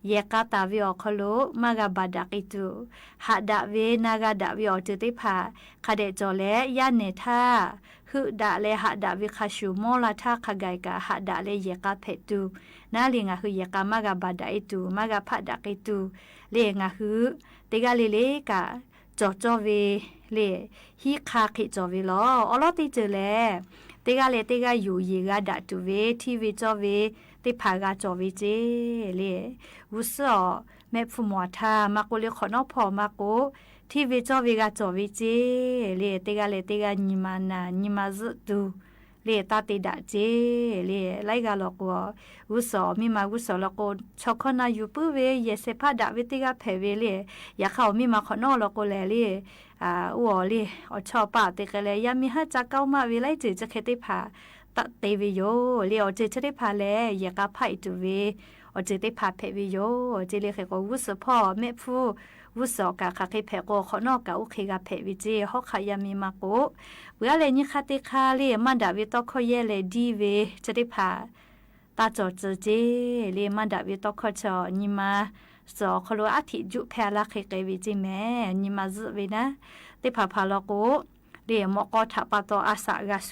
ယဲၢ်ကးတၢ်ဝဲအီၤခီလိ မၤဂၤဘၣ်ဒၣ်က့ၤတုၤ ဟးဒၣ်ဝဲ နါဂၤဒၣ်ဝဲအီၤတ့ၢ်သ့ၣ်တဖၣ် ခးဒဲးကၠီၣ်လဲၣ် ယါနဲၣ်ထါ ဟုၣ်ဒၣ်လဲၣ် ဟးဒၣ်ဝဲခါဆူၣ် မီလါထါခါဂၤကး ဟးဒၣ်လၢ်ယဲၢ်ကးဖဲးတုၤ နၤလၢ် ငါဟုယဲၢ်ကးမၤဂၤဘၣ်ဒၣ်အံၤတုၤ မၤဂၤဖးဒၣ်က့ၤတုၤ လၢ် ငါဟု တဂၤလၢ်လၢ်ကး ကၠီၣ်ကၠီဝဲ လၢ် ဟံးခးဃ့ၣ်ကၠီၣ်ဝဲလီၤ အလီၤတံၢ်စၢၤလဲၣ် တဂၤလၢ်တဂၤယူၤယံၤဂၤဒၣ်တုၤဝဲ ထံၣ်ဝဲကၠီဝဲ သ့ၣ်တဖၣ်ဂၤကၠီၣ်ဝဲစ့ လၢ် ဂုာ်ဆူၣ်အီၤ မဲာ်ဖုမီၢ်ထါ မၤကိးလၢ်ခီၣ်နီၣ်ဖီၣ်မၤကိး ထံၣ်ဝဲကၠီဝဲဂၤကၠီၣ်ဝဲစ့ လၢ် တဂၤလၢ်တဂၤ နံၤမၤနၢ် နံၤမၤစၢၤတုၤ လၢ် တၢ်တ့ဒၣ်စ့ လၢ် လၢ်ဂၤလီၤကိး ဂုာ်ဆူၣ်အီၤ မ့ၢ်မၤဂုာ်ဆူၣ်လီၤကိး ဆီၣ်ခီနၤယူၤပုၢ်ဝဲ ယဲၢ်ဆဲးဖးဒၣ်ဝဲတဂၤဖဲးဝဲလၢ် ယခါအီၤမ့ၢ်မၤခီၣ်နီၣ်လီၤကိးလဲၣ်လၢ် အအိၣ်အီၤလၢ် အီၣ်ဆီအပၢ်တ့ကဲလဲၣ် ယမ့ၢ်ဟါစၢ်ကီမးဝဲလၢ် စ့ၢ်ကီးသ့ၣ်တဖၣ် တၢ်တ့ဝဲယိၤ လၢ် အီၤစ့ၢ်ကီးသ့ၣ်တဖၣ်လဲၣ် ယဲၢ်ကးဖးအံၤတုၤဝဲ အီၤစ့ၢ်ကီးသ့ၣ်တဖၣ်ဖဲးဝဲယိၤ စ့ၢ်ကီးလၢ်ဃ့ၢ်ကိး ဂုာ်ဆူၣ်ဖီၣ် မဲာ်ဖု ဂုာ်ဆူၣ်အီၤကးခးဃ့ဖဲးကိး ခီၣ်နီၣ်ကးအိၣ်ဃ့ဂၤဖဲးဝဲစ့ၢ်ကီး ဟီၣ်ခးယါမ့ၢ်မၤကိး ပှၤလၢ် နံၤခါတ့ခါလၢ် မၤဒၣ်ဝဲတီခီယဲၢ်လဲၣ် ဒ်ဝဲသ့ၣ်တဖၣ် တၢ်ကၠီၣ်စၢၤစ့ၢ်ကီး လၢ် မၤဒၣ်ဝဲတီခီဆီၣ် နံၤမၤစၢၤအီၤခီလိ အထံးယူးဖဲအလါဃ့ကဲဝဲစ့ၢ်ကီးမဲာ် နံၤမၤစၢၤဝဲနၤ သ့ၣ်တဖၣ်ဖးလီၤကိး လႄႈ မေႃၵေႃးထႃႇပႃႈတေႃ ဢသၢၵ်ႈဂၤသူဝ်ႉဝေႇ ၵူၺ်းဝေႇ ၵႃႈၸေႃႇလႄႈ ဢေႃႈ ဝိၺ်ႇၺႃႇၼ ဢုယႃႇတိတ်ႉၽႃႇဢေႃႈ မေႃၵေႃးထႃႇပႃႈတေႃ ဢသၢၵ်ႈဂၤသူဝ်ႉဝေႇၸေႇ လႄႈ သြႃႇၸႃႇတီႇဝေႇထႃႇပႃႈတေႃ ပိူဝ်ႈလႃႈၵေႃႈ သူၵႃႈပိူဝ်ႈ ထႃႈၵေႃႈလႄႈ ၶျေႃႇၶေႃးမၼေႃးၵေႃႈ လႄႈ သူတေႃႇပႄႇလႃႈဝေႇ လႄႈ ၶႃႈၵေႃႈ မႃးတႃႇဝေႇတေႃႇၶေႃး ၺိမႃႇၼႃႇ ၺိမႃႇၸိုဝ်ႈ တေႃႇဝေႇတေႃႇၶေႃးတိတ်ႉၽႃႇၼႃႇလႄႈ ဢႃႇ ယေႃးလႄႈ တႃႇတီႈတႃႇ ၸိူင်ႉမႄႈ သႄႉယႃႇတႄႉယႃႇလေႃးၵေႃႈလႄႈ တေႃႇလေႃးၵိူဝ်ၶျေႃႇ ၶႃႈသူၺ်ႇၵႃႈၸေႃႇပီႇဝေႇၸေႇ လႄႈ တေႃႇလေႃးၵိူဝ်ၼႃႇ ဢႃႇ ႁိုဝ်တႃႇပိူၼ်ႈၶဝ်ၼေႃႈ လႄႈ ယႃႇသႄႉၵႃႈၸေႃႇၵေႃႈၼႃႇ တႄႉၵႃႈၵေႃႈ ယႃႇမႃးႁိုဝ်ၵႃႈ ၵူၺ်းဝေႇလႄႈ ၸၢၵ်ႈၶႂ်ႈၸေႃႇဝေႇလေႃးၵေႃႈ တေႃႇလေႃးၵိူဝ်မႃးသူႇတႃႇ ၶႃႈၵေႃႈ တီႈတႃႇလႃႈဝေႇ ၶႃႈၵေႃႈ တီႈတႃႇလႄႈ မႃးၸေႃႇမႃးႁေႃးတႃႇဝေႇဢေႃႈ ယႃႇဢေႃႈၶႃႈလူး လႄႈ တေႃႇမီးတေႃႇၶႃႈ တႄႉတႄႉၵႃႈ တႃႇၵႆႉၸေႇ ယႃႇၶႃႈ မႃးၼႃႇၵႃႈတႃႇဝေႇ ပႃႇႁႃႇတိတ်ႉၽႃႇ မိူဝ်ႈလႄႈၼႃႇ ဢူဝ်း ၶႃႈတေႉ တေႉတႃႇၸေႇ လႄႈ ၶျေႃႇသႄႉယႃႇတႄႉယႃႇၼႃႇ လႄႈ ဢေႃး ယႃႇတႄႉယႃႇ လႄႈ ငႃးႁိုဝ် တီႈတႃႇဝေႇတယႃႇထႃႇ လႄႈ တႄႉၵႃႈလႄႈ တႄႉၵႃႈ ၶေႃးၵႃႈၶႃႈတေႉၵႃႈၼႃႇဝေႇၸေႇ တီႈတႃႇဢေႃးတႃႇဝေႇဢေႃႈၶႃႈလူးၼႃႇ ပိူဝ်ႈၵေႃႈလႄႈ ၶႃႈၶႂ်ႈတေႉလႄႈ ၼႆႉႁိုဝ် တေႃႇၶႃႈမႃးသူႇတႃႇဝေႇ ၸႃႇတိတ်ႉၽႃႇ ၶႃႈၶႂ်ႈတေႉလႄႈ ယႃႇၵေႃႈၶႃႈ လႄႈ ၵႃႈပေႃးတႃႇဝေႇၸေႇ လႄႈ ပႃႇႁႃႇတိတ်ႉၽႃႇ လူဝ်ႇလႃႈၵေႃႈ ဢေႃး ၶႃႈၸေႃႇဝေႇ ၶႃႈသူႇ တေႃႇဢီႈတူဝ်ဝေႇ ယႃႇၵေႃႈၶႃႈၵႃႈၵႃႈၸႃႇဝေႇၸေႇမႄႈ ပိူဝ်ႈတႃႇလႄႈၵႃႈလႄႈ ဢႃႇ ငႃးယႃႇတႄႉယႃႇလေႃးၵေႃႈ လႄႈ ငႃးႁိုဝ် ဢႃႇ ၸေႃးတႃႇႁေႃးတႃႇတူဝ်ဢေႃႈ ပေႃးလႄႈ တေႃႇလေႃးၵိူဝ် တေႃႇၶႃႈတိတ်ႉၽႃႇ မႃးသူႇတႃႇၵႃႈ လႄႈ တႄႉၵႃႈ ဢၸိူဝ်ႉၵႃႈၸိူဝ်ႉပႃးလႄႈ တေႃႇလေႃးၵိူဝ် တႄႉၵႃႈ တႄႉၵႃႈတူဝ်ဢေႃႈ ပေႃးလႄႈ ငႃးႁိုဝ် ၵႃႈယေႃးတႃႇဝေႇၸေႇ လႄႈ တႄႉၵႃႈလႄႈ တႄႉၵႃႈ ၵႃႈယေႃးတႃႇဝေႇၸေႇ ယႃႇၵႃႈတႄႉယႃႇ ယႃႇၵႃႈလေႃးၵေႃႈလႄႈ ငႃးၵေႃႈၼေႃႈ ဢၵႄႇဢိုဝ်ၵႃႈ ငႃးၵေႃႈၼေႃႈ ဢၵႄႇဢိုဝ် ငႃးၵေႃႈၼေႃႈ မႃးယေႃးၵေႃႈ ၵေႃႈလႄႈ ၼႆႉမႃးဢိုဝ်ဝေႇမူႇဝေႇၸေႃႇလႄႈ မႃးယေႃးတႃႇလႃးၵေႃႈ လႄႈ ၵႃႈထေႇယႃႇတႃႇ တီႈတႃႇၵႆႉလႃးဝေႇယဝ်ႉ လႄႈ ဢေႃႈ ၸႂ်ၸႂ်တေႉၽႃႇ တႃႇၸေႃႇပီႇၸေႇ ငႃးႁိုဝ် တႄႉၵႃႈဝေႇလေႃးၵေႃႈ ယႃႇၵႃႈၶေႃး ယႃႇၵႃႈတႃႇဝေႇဢေႃႈၶႃႈလူး ၸေႃးတႃႇႁေႃးတႃႇလႄႈ ႁႃတႃႇပႄႇတႃႇဝေႇဢေႃႈ ၸႂ်တေႉၽႃႇ ၵႃႈထေႇမႃးလႃးလႄႈ လႄႈ မေႃလႄႈ သထႃႇၶႃႈၵႆႉ လႄႈ ယႃႇၵႃႈမႃးၽၢတ်ႇတႃႇၵႆႉၸေႇမႄႈ ၸႂ်ႈတႃႇပေႃးတေႃႇ ငႃးႁိုဝ် တႄႉၵႃႈလီလီၵႃႈ လႄႈ တႄႉၵႃႈၸေႇ တီႈတႄႉၵႃႈမႃးၽႄႈ ၼႆႉၵႃႈတႄႉၵႄႈ ၵႃႈတႄႉၵႆႉဝေႇယဝ်ႉ လႄႈ ၸႂ်ၵႃႈယူႇဝေႇလႃးလႄႈ ဢေႃႈ ဝိၺ်ႇၺႃႇၼ ဢုယႃႇတိတ်ႉၽႃႇ ထႃႇဢေႃး ၵႃႈပီႇတႃႇဝေႇ ဢႃႇ တေႉလေႃးၽႄႈဝေႇယဝ်ႉ ယၢမ်းလဵဝ် ယၢမ်းလဵဝ် ၵူႈတီႈတီႈလႄႈ တေၸွႆႈပူၼ်ႉ တေႃႇၼႆႉဝေႇ ၶျေႃးမႃးၸေႃႇ မႄႈသီႇၼီႇလႄႈတႃႇဢေႃႈ ၼႆႉမႃးၵႃႈ ဢေႃႈ ၶႃႈသိုဝ်ႈဢၵႃႈ ဢေႃႈ ၼေႃႈ ပဵၼ်ၶိုၼ်းလႄႈ ၼေႃႈ ၽႄႈသႃႇၸႃႇဝေႇထေႃး တေၼီႈၵေႃႈ ၼေႃႈ သီႇလႃႇတူႇဝေႇယဝ်ႉ သူယႃႇထႃႇမေႃးလႄႈ ၼေႃႈ ယႃႇမႃးမေႃးၵေႃႈ တေႃႇမီးထေႃးၵႃႈမႃးမဵဝ်းမႄႈ ယႃႇၵႃႈၸႃႇဝေႇ တေၸႂ်လႄႈ ၶႃႈလႄႈ တေႃႇၼႆႉလႄႈ ၸႃႉၼေႃႈ တေၶႂ်ႈၸႂ်ဝေႇထႃႇၼေႃႈ ႁႃတူႇမႃးလူး ၶျေႃးမေႃးၶေႃးၵေႃႈဝေႇတေႃႇ ၶျေႃးလိူဝ်ၶေႃး ၶျေႃးၶေႃးၸေႇမႄႈ ယႃႇၵႃႈပူၼ်ႉ တေႃႇၼႆႉလႄႈ ၸႃႉလူး ယၢမ်းလဵဝ် ယၢမ်းလဵဝ် ၵူႈတီႈတီႈလႄႈ တေၸွႆႈပူၼ်ႉ တေႃႇၼႆႉဝေႇ ၶျေႃးမႃးၸေႃႇ မႄႈသီႇၼီႇလႄႈတႃႇဢေႃႈ ၼႆႉမႃးၵႃႈ ဢေႃႈ ၶႃႈသိုဝ်ႈဢၵႃႈ ဢေႃႈ ၼေႃႈ ပဵၼ်ၶိုၼ်းလႄႈ ၼေႃႈ ၽႄႈသႃႇၸႃႇဝေႇထေႃး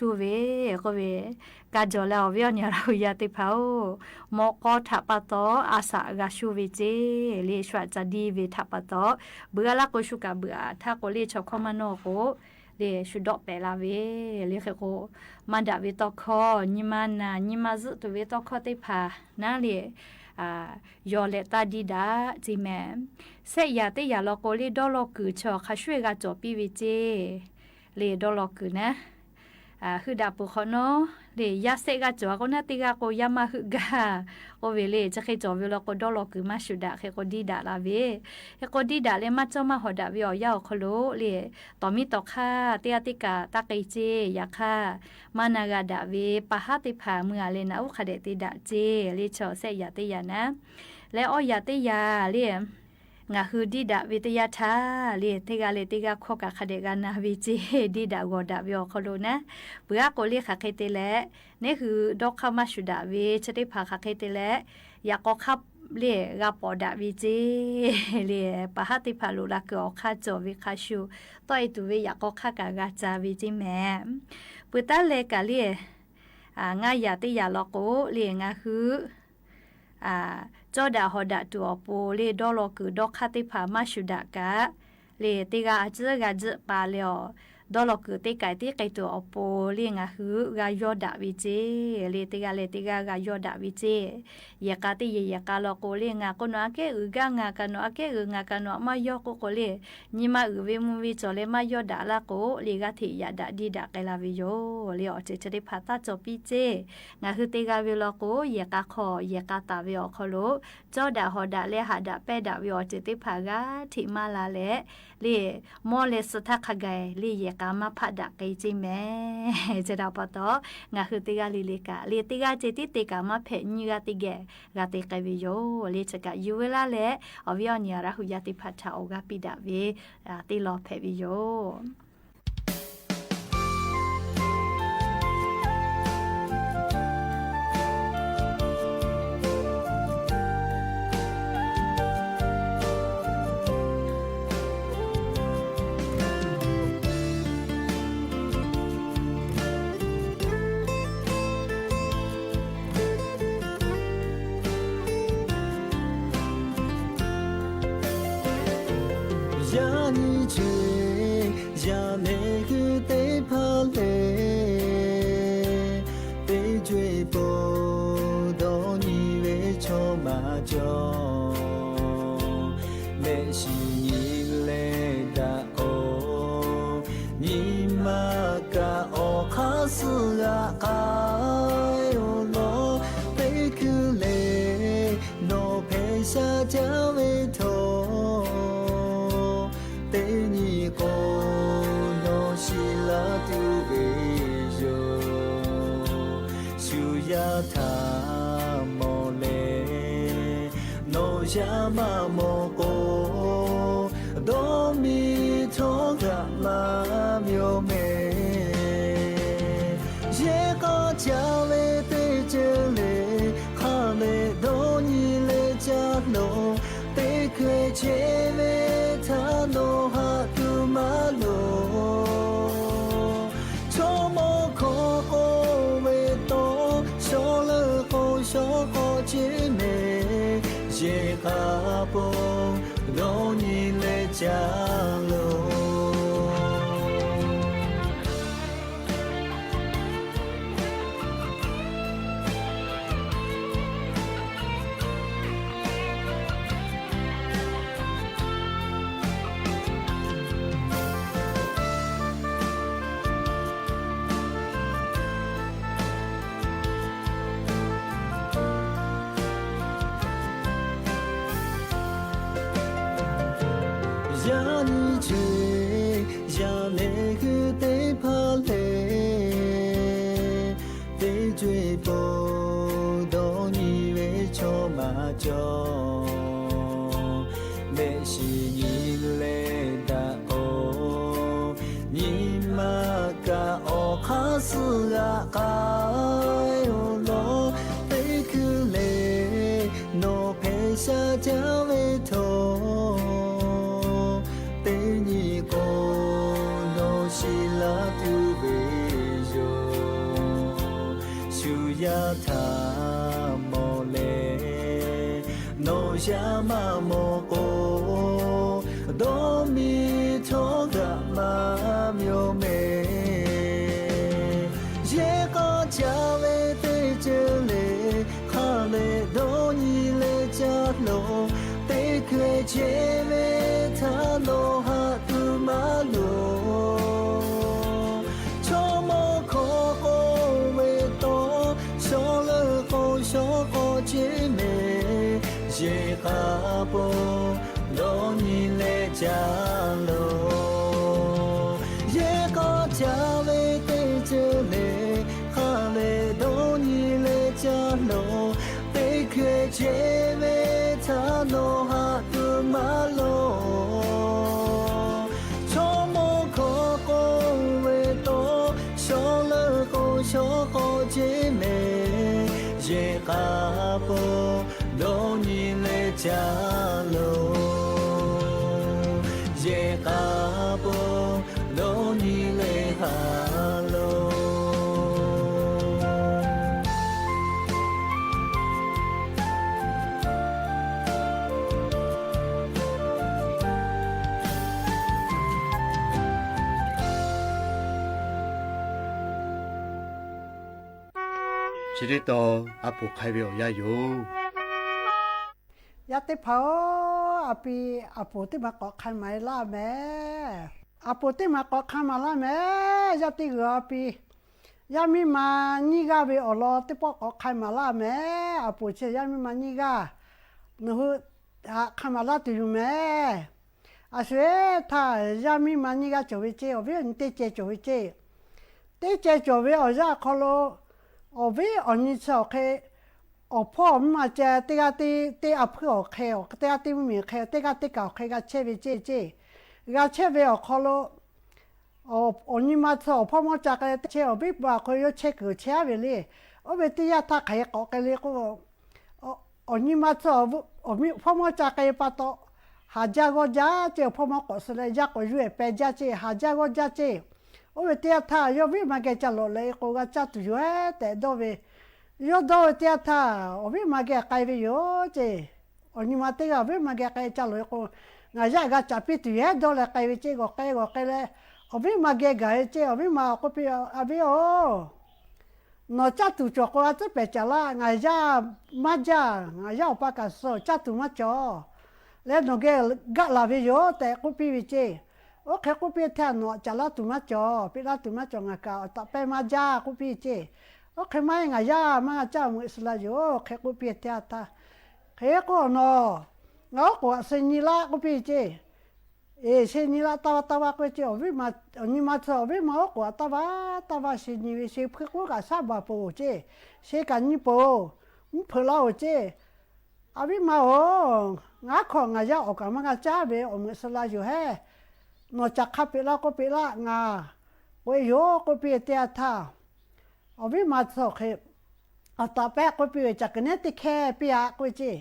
တေၼီႈၵေႃႈ ၼေႃႈ သီႇလႃႇ ထါမီၢ်လဲၣ် နီၢ်ယါမးမီၢ်ကိး ဒီးမ့ၢ်ထီၣ်ဂၤမးမၠိမ့ၢ် ယဲၢ်ကီၢ်ကၠၢဝဲသ့ၣ်ကၠၢလဲၣ် ခါလဲၣ်ဒီနံၤလဲၣ်ကၠၢလိၤ သ့ၣ်ခွဲးဆဲးဝဲထါနီၢ်ဟးသူမၤလိၤ ဆိကမိၣ်ခီကီဝဲတီ ဆီလၢဃီဆီဃီကၠ့မ့ၢ် ယဲၢ်ဃးပိာ် ဒီနံၤလဲၣ်ကၠၢလိၤ ယဲၢ်ကီၢ်ကၠၢဝဲသ့ၣ်ကၠၢလဲၣ် ခါလဲၣ်ဒီနံၤလဲၣ်ကၠၢလိၤ သ့ၣ်ခွဲးဆဲးဝဲထါနီၢ်ဟးသူမၤလိၤ ဆိကမိၣ်ခီကီဝဲတီ ဆီလၢဃီဆီဃီကၠ့မ့ၢ် ယဲၢ်ဃးပိာ် ဒီနံၤလဲၣ်ကၠၢလိၤ ယဲၢ်ဃးပိာ် ဒီနံၤလဲၣ်ဟးလိၤ ဆၢကတီၢ် အပိာ်ခါဝဲအီၤယါယိၤ ယါသ့ၣ်တဖၣ်ဧၢ, အပံၤ အပိာ်တ့ၢ်မၤကိးခါမးလၢ်မဲာ်, အပိာ်တ့ၢ်မၤကိးခါမးလၢ်မဲာ်, ယါသ့ၣ်ဂ့ၤအပံၤ, ယါမ့ၢ်မၤနံၣ်ဂၤဝဲအီၤလီၤ တ့ၢ်ပီၣ်ကိးခါမးလၢ်မဲာ်, အပိာ်ဆဲးယါမ့ၢ်မၤနံၣ်ဂၤ, နဟု ခါမးလၢ်တုၤယိၤမဲာ်, အဆၢထၢၣ် ယါမ့ၢ်မၤနံၣ်ဂၤကၠီၤဝဲကၠ့, အီၤဝဲအီၤနံၤတ့ၢ်ကဲကၠီၤဝဲကၠ့, တ့ၢ်ကဲကၠီၤဝဲအီၤယါခီလိၤ, အီၤဝဲအီၤနံၤဆၢအီၤခဲ အီၤဖီၣ်အီၤမ့ၢ်မၤကဲ တ့ၢ်ဂၤတ့ၢ် တ့ၢ်အဖုၣ်အီၤခဲအီၤ တ့ၢ်ဂၤတ့ၢ်မုၢ်မ့ၢ်ခဲအီၤ တ့ၢ်ဂၤတ့ၢ်ကးအီၤခဲ ဂၤဆဲးဝဲကၠ့ကၠ့, ဂၤဆဲးဝဲအီၤခီလိၤ, အီၤ အီၤနံၤမၤဆၢအီၤဖီၣ်မီၢ်ကၠၢ်ကဲ တ့ၢ်ဆဲးအီၤဘံၣ်ဘၣ်ခီ ယိၣ်ဆဲးကၢၢ်ဆဲးဝဲလံ, အိၣ်ဝဲတ့ၢ်ယါထၢၣ်ခးယဲကိးကဲလံဃိ အီၤ အီၤနံၤမၤဆၢအီၤ အီၤမ့ၢ်ဖီၣ်မီၢ်ကၠၢ်ကဲပာ်တီ ဟးကၠၢ်ဂီၢ်ကၠၢ်ကၠ့ အီၤဖီၣ်မီၢ်ကိးစဲးလဲၣ် ယါကိးယုၢ်အဲၣ်ပဲကၠၢ်ကၠ့ ဟးကၠၢ်ဂီၢ်ကၠၢ်ကၠ့, အိၣ်ဝဲတ့ၢ်ယါထၢၣ် ယီၢ်ဝံၣ်မၤကဲကၠၢ်လီၤလၢအံၤကိးဂၤကၠၢ်တုၤယိၤဟဲတဲဒီးဝဲ, ယီၢ်ဒီးဝဲတ့ၢ်ယါထၢၣ် အီၤဝံၣ်မၤကဲကဲဝဲယိၤကၠ့, အီၤနံၤမၤတ့ၢ်ဂၤဝံၣ်မၤကဲကဲကၠၢ်လီၤအံၤကိး, နၤယါဂၤကၠၢ်ပံၣ်တုၤယိၤဟဲဒီးလဲၤကဲဝဲကၠ့ ဂီၤကဲဂီၤကဲလဲၣ်, အီၤဝံၣ်မၤကဲကဲဝဲကၠ့ အီၤဝံၣ်မၤအီၤကိးပံၢ်အဝဲအီၤ နီၢ်ကၠၢ်တူၢ်ကၠီၤကိးဂၤတပျဲၢ်ကၠၢ်လၢ် နၤယါမါယါ, နၤယါအီၤပၢ်ကးစၢၤ ကၠၢ်တူၢ်မါကၠီၤ, လၢနီၢ်ကဲဂးလၢ်ဝဲယိၤ တဲကိးပံၢ်ဝဲကၠ့, အိၣ်ခဲကိးပံၢ်ထဲနီၢ်ကၠၢ်လၢ်တူၢ်မါကၠီၤ, ပံၢ်လၢ်တူၢ်မါကၠီၤ နၤကးအီၤတၢ်ပဲမါယါကိးပံၢ်ကၠ့, အိၣ်ခဲမါနၤယါ မါဂၤကၠၢ်မုာ်အစလါယိၤ အိၣ်ခဲကိးပံၢ်ထဲအထၢၣ်, ခဲကိးနီၢ်, နအိၣ်ကိးအစ့နံလၢ်ကိးပံၢ်ကၠ့ အ့ စ့နံလၢ်တၢ်ဝါတၢ်ဝါကွ့ၢ်ကၠ့ အီၤဝံၣ်မၤ အီၤနံၤမၤဆၢ အီၤဝံၣ်မၤအိၣ်ကိးတၢ်ဝါတၢ်ဝါ စ့နံဝံၤ စ့ဖုကိးဂၤဆၣ်ဘၣ်ပအိၣ်ကၠ့ စ့ကၤနံပအိၣ် မုၢ်ဖုးလၢအိၣ်ကၠ့ အဝံၣ်မၤအိၣ် နခီၣ်နၤယါအီၣ်ကၤမါဂၤကၠၢ်ဝဲ အီၣ်မုာ်အစလါယိၤဟဲ နီၢ်ကၠၢ်ခါပ့းလၢ်ကိးပ့းလၢ် နၤ ကွ့ၢ်ယိၤကိးပံၢ်အတဲအထၢၣ် အီၤဝံၣ်မၤဆၢခဲ အတၢ်ပဲကိးပံၢ်ဝဲ ကၠၢ်ကနဲတ့ခဲပံၢ်ဧါကွ့ၢ်ကၠ့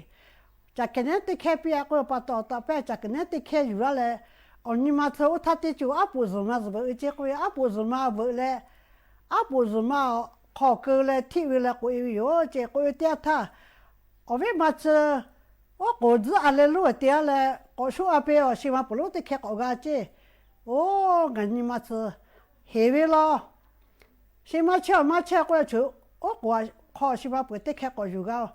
ကၠၢ်ကနဲတ့ခဲပံၢ်ဧါကွ့ၢ် ပှၤတၢ်အီၣ်တၢ်ပဲ ကၠၢ်ကနဲတ့ခဲယူၤဒၣ်လဲာ် အီၤနံၤမၤဆၢအိၣ်ထါတ့ၢ်ကၠိ အါပူၤစၢၤမၤစၢၤဘၣ်အုကၠ့ ကွ့ၢ်အါပူၤစၢၤမၤဝဲလဲၣ် အါပူၤစၢၤမၤခီၣ်ကၢလဲၣ် ထံၣ်ဝဲလဲၣ် ကွ့ၢ်ဝံၤယိၤကၠ့ ကွ့ၢ်တဲအထၢၣ် အီၤဝံၣ်မၤဆၢ အိၣ်ကိးဒုးအလဲလူၢ်အတဲလဲၣ် ကိးဆူအပ့ၤအီၤ စ့မၤပလိတ့ခဲကိးဂၤကၠ့ အိၣ် နၤနံၤမၤဆၢ ဟ့ၣ်ဝဲလီၤ စ့မၤဆၢမၤဆၢကွ့ၢ်ဆူ အိၣ်ကိးခီၣ်စ့မၤပှဲၤတ့ခဲကိးယူၤဂၤ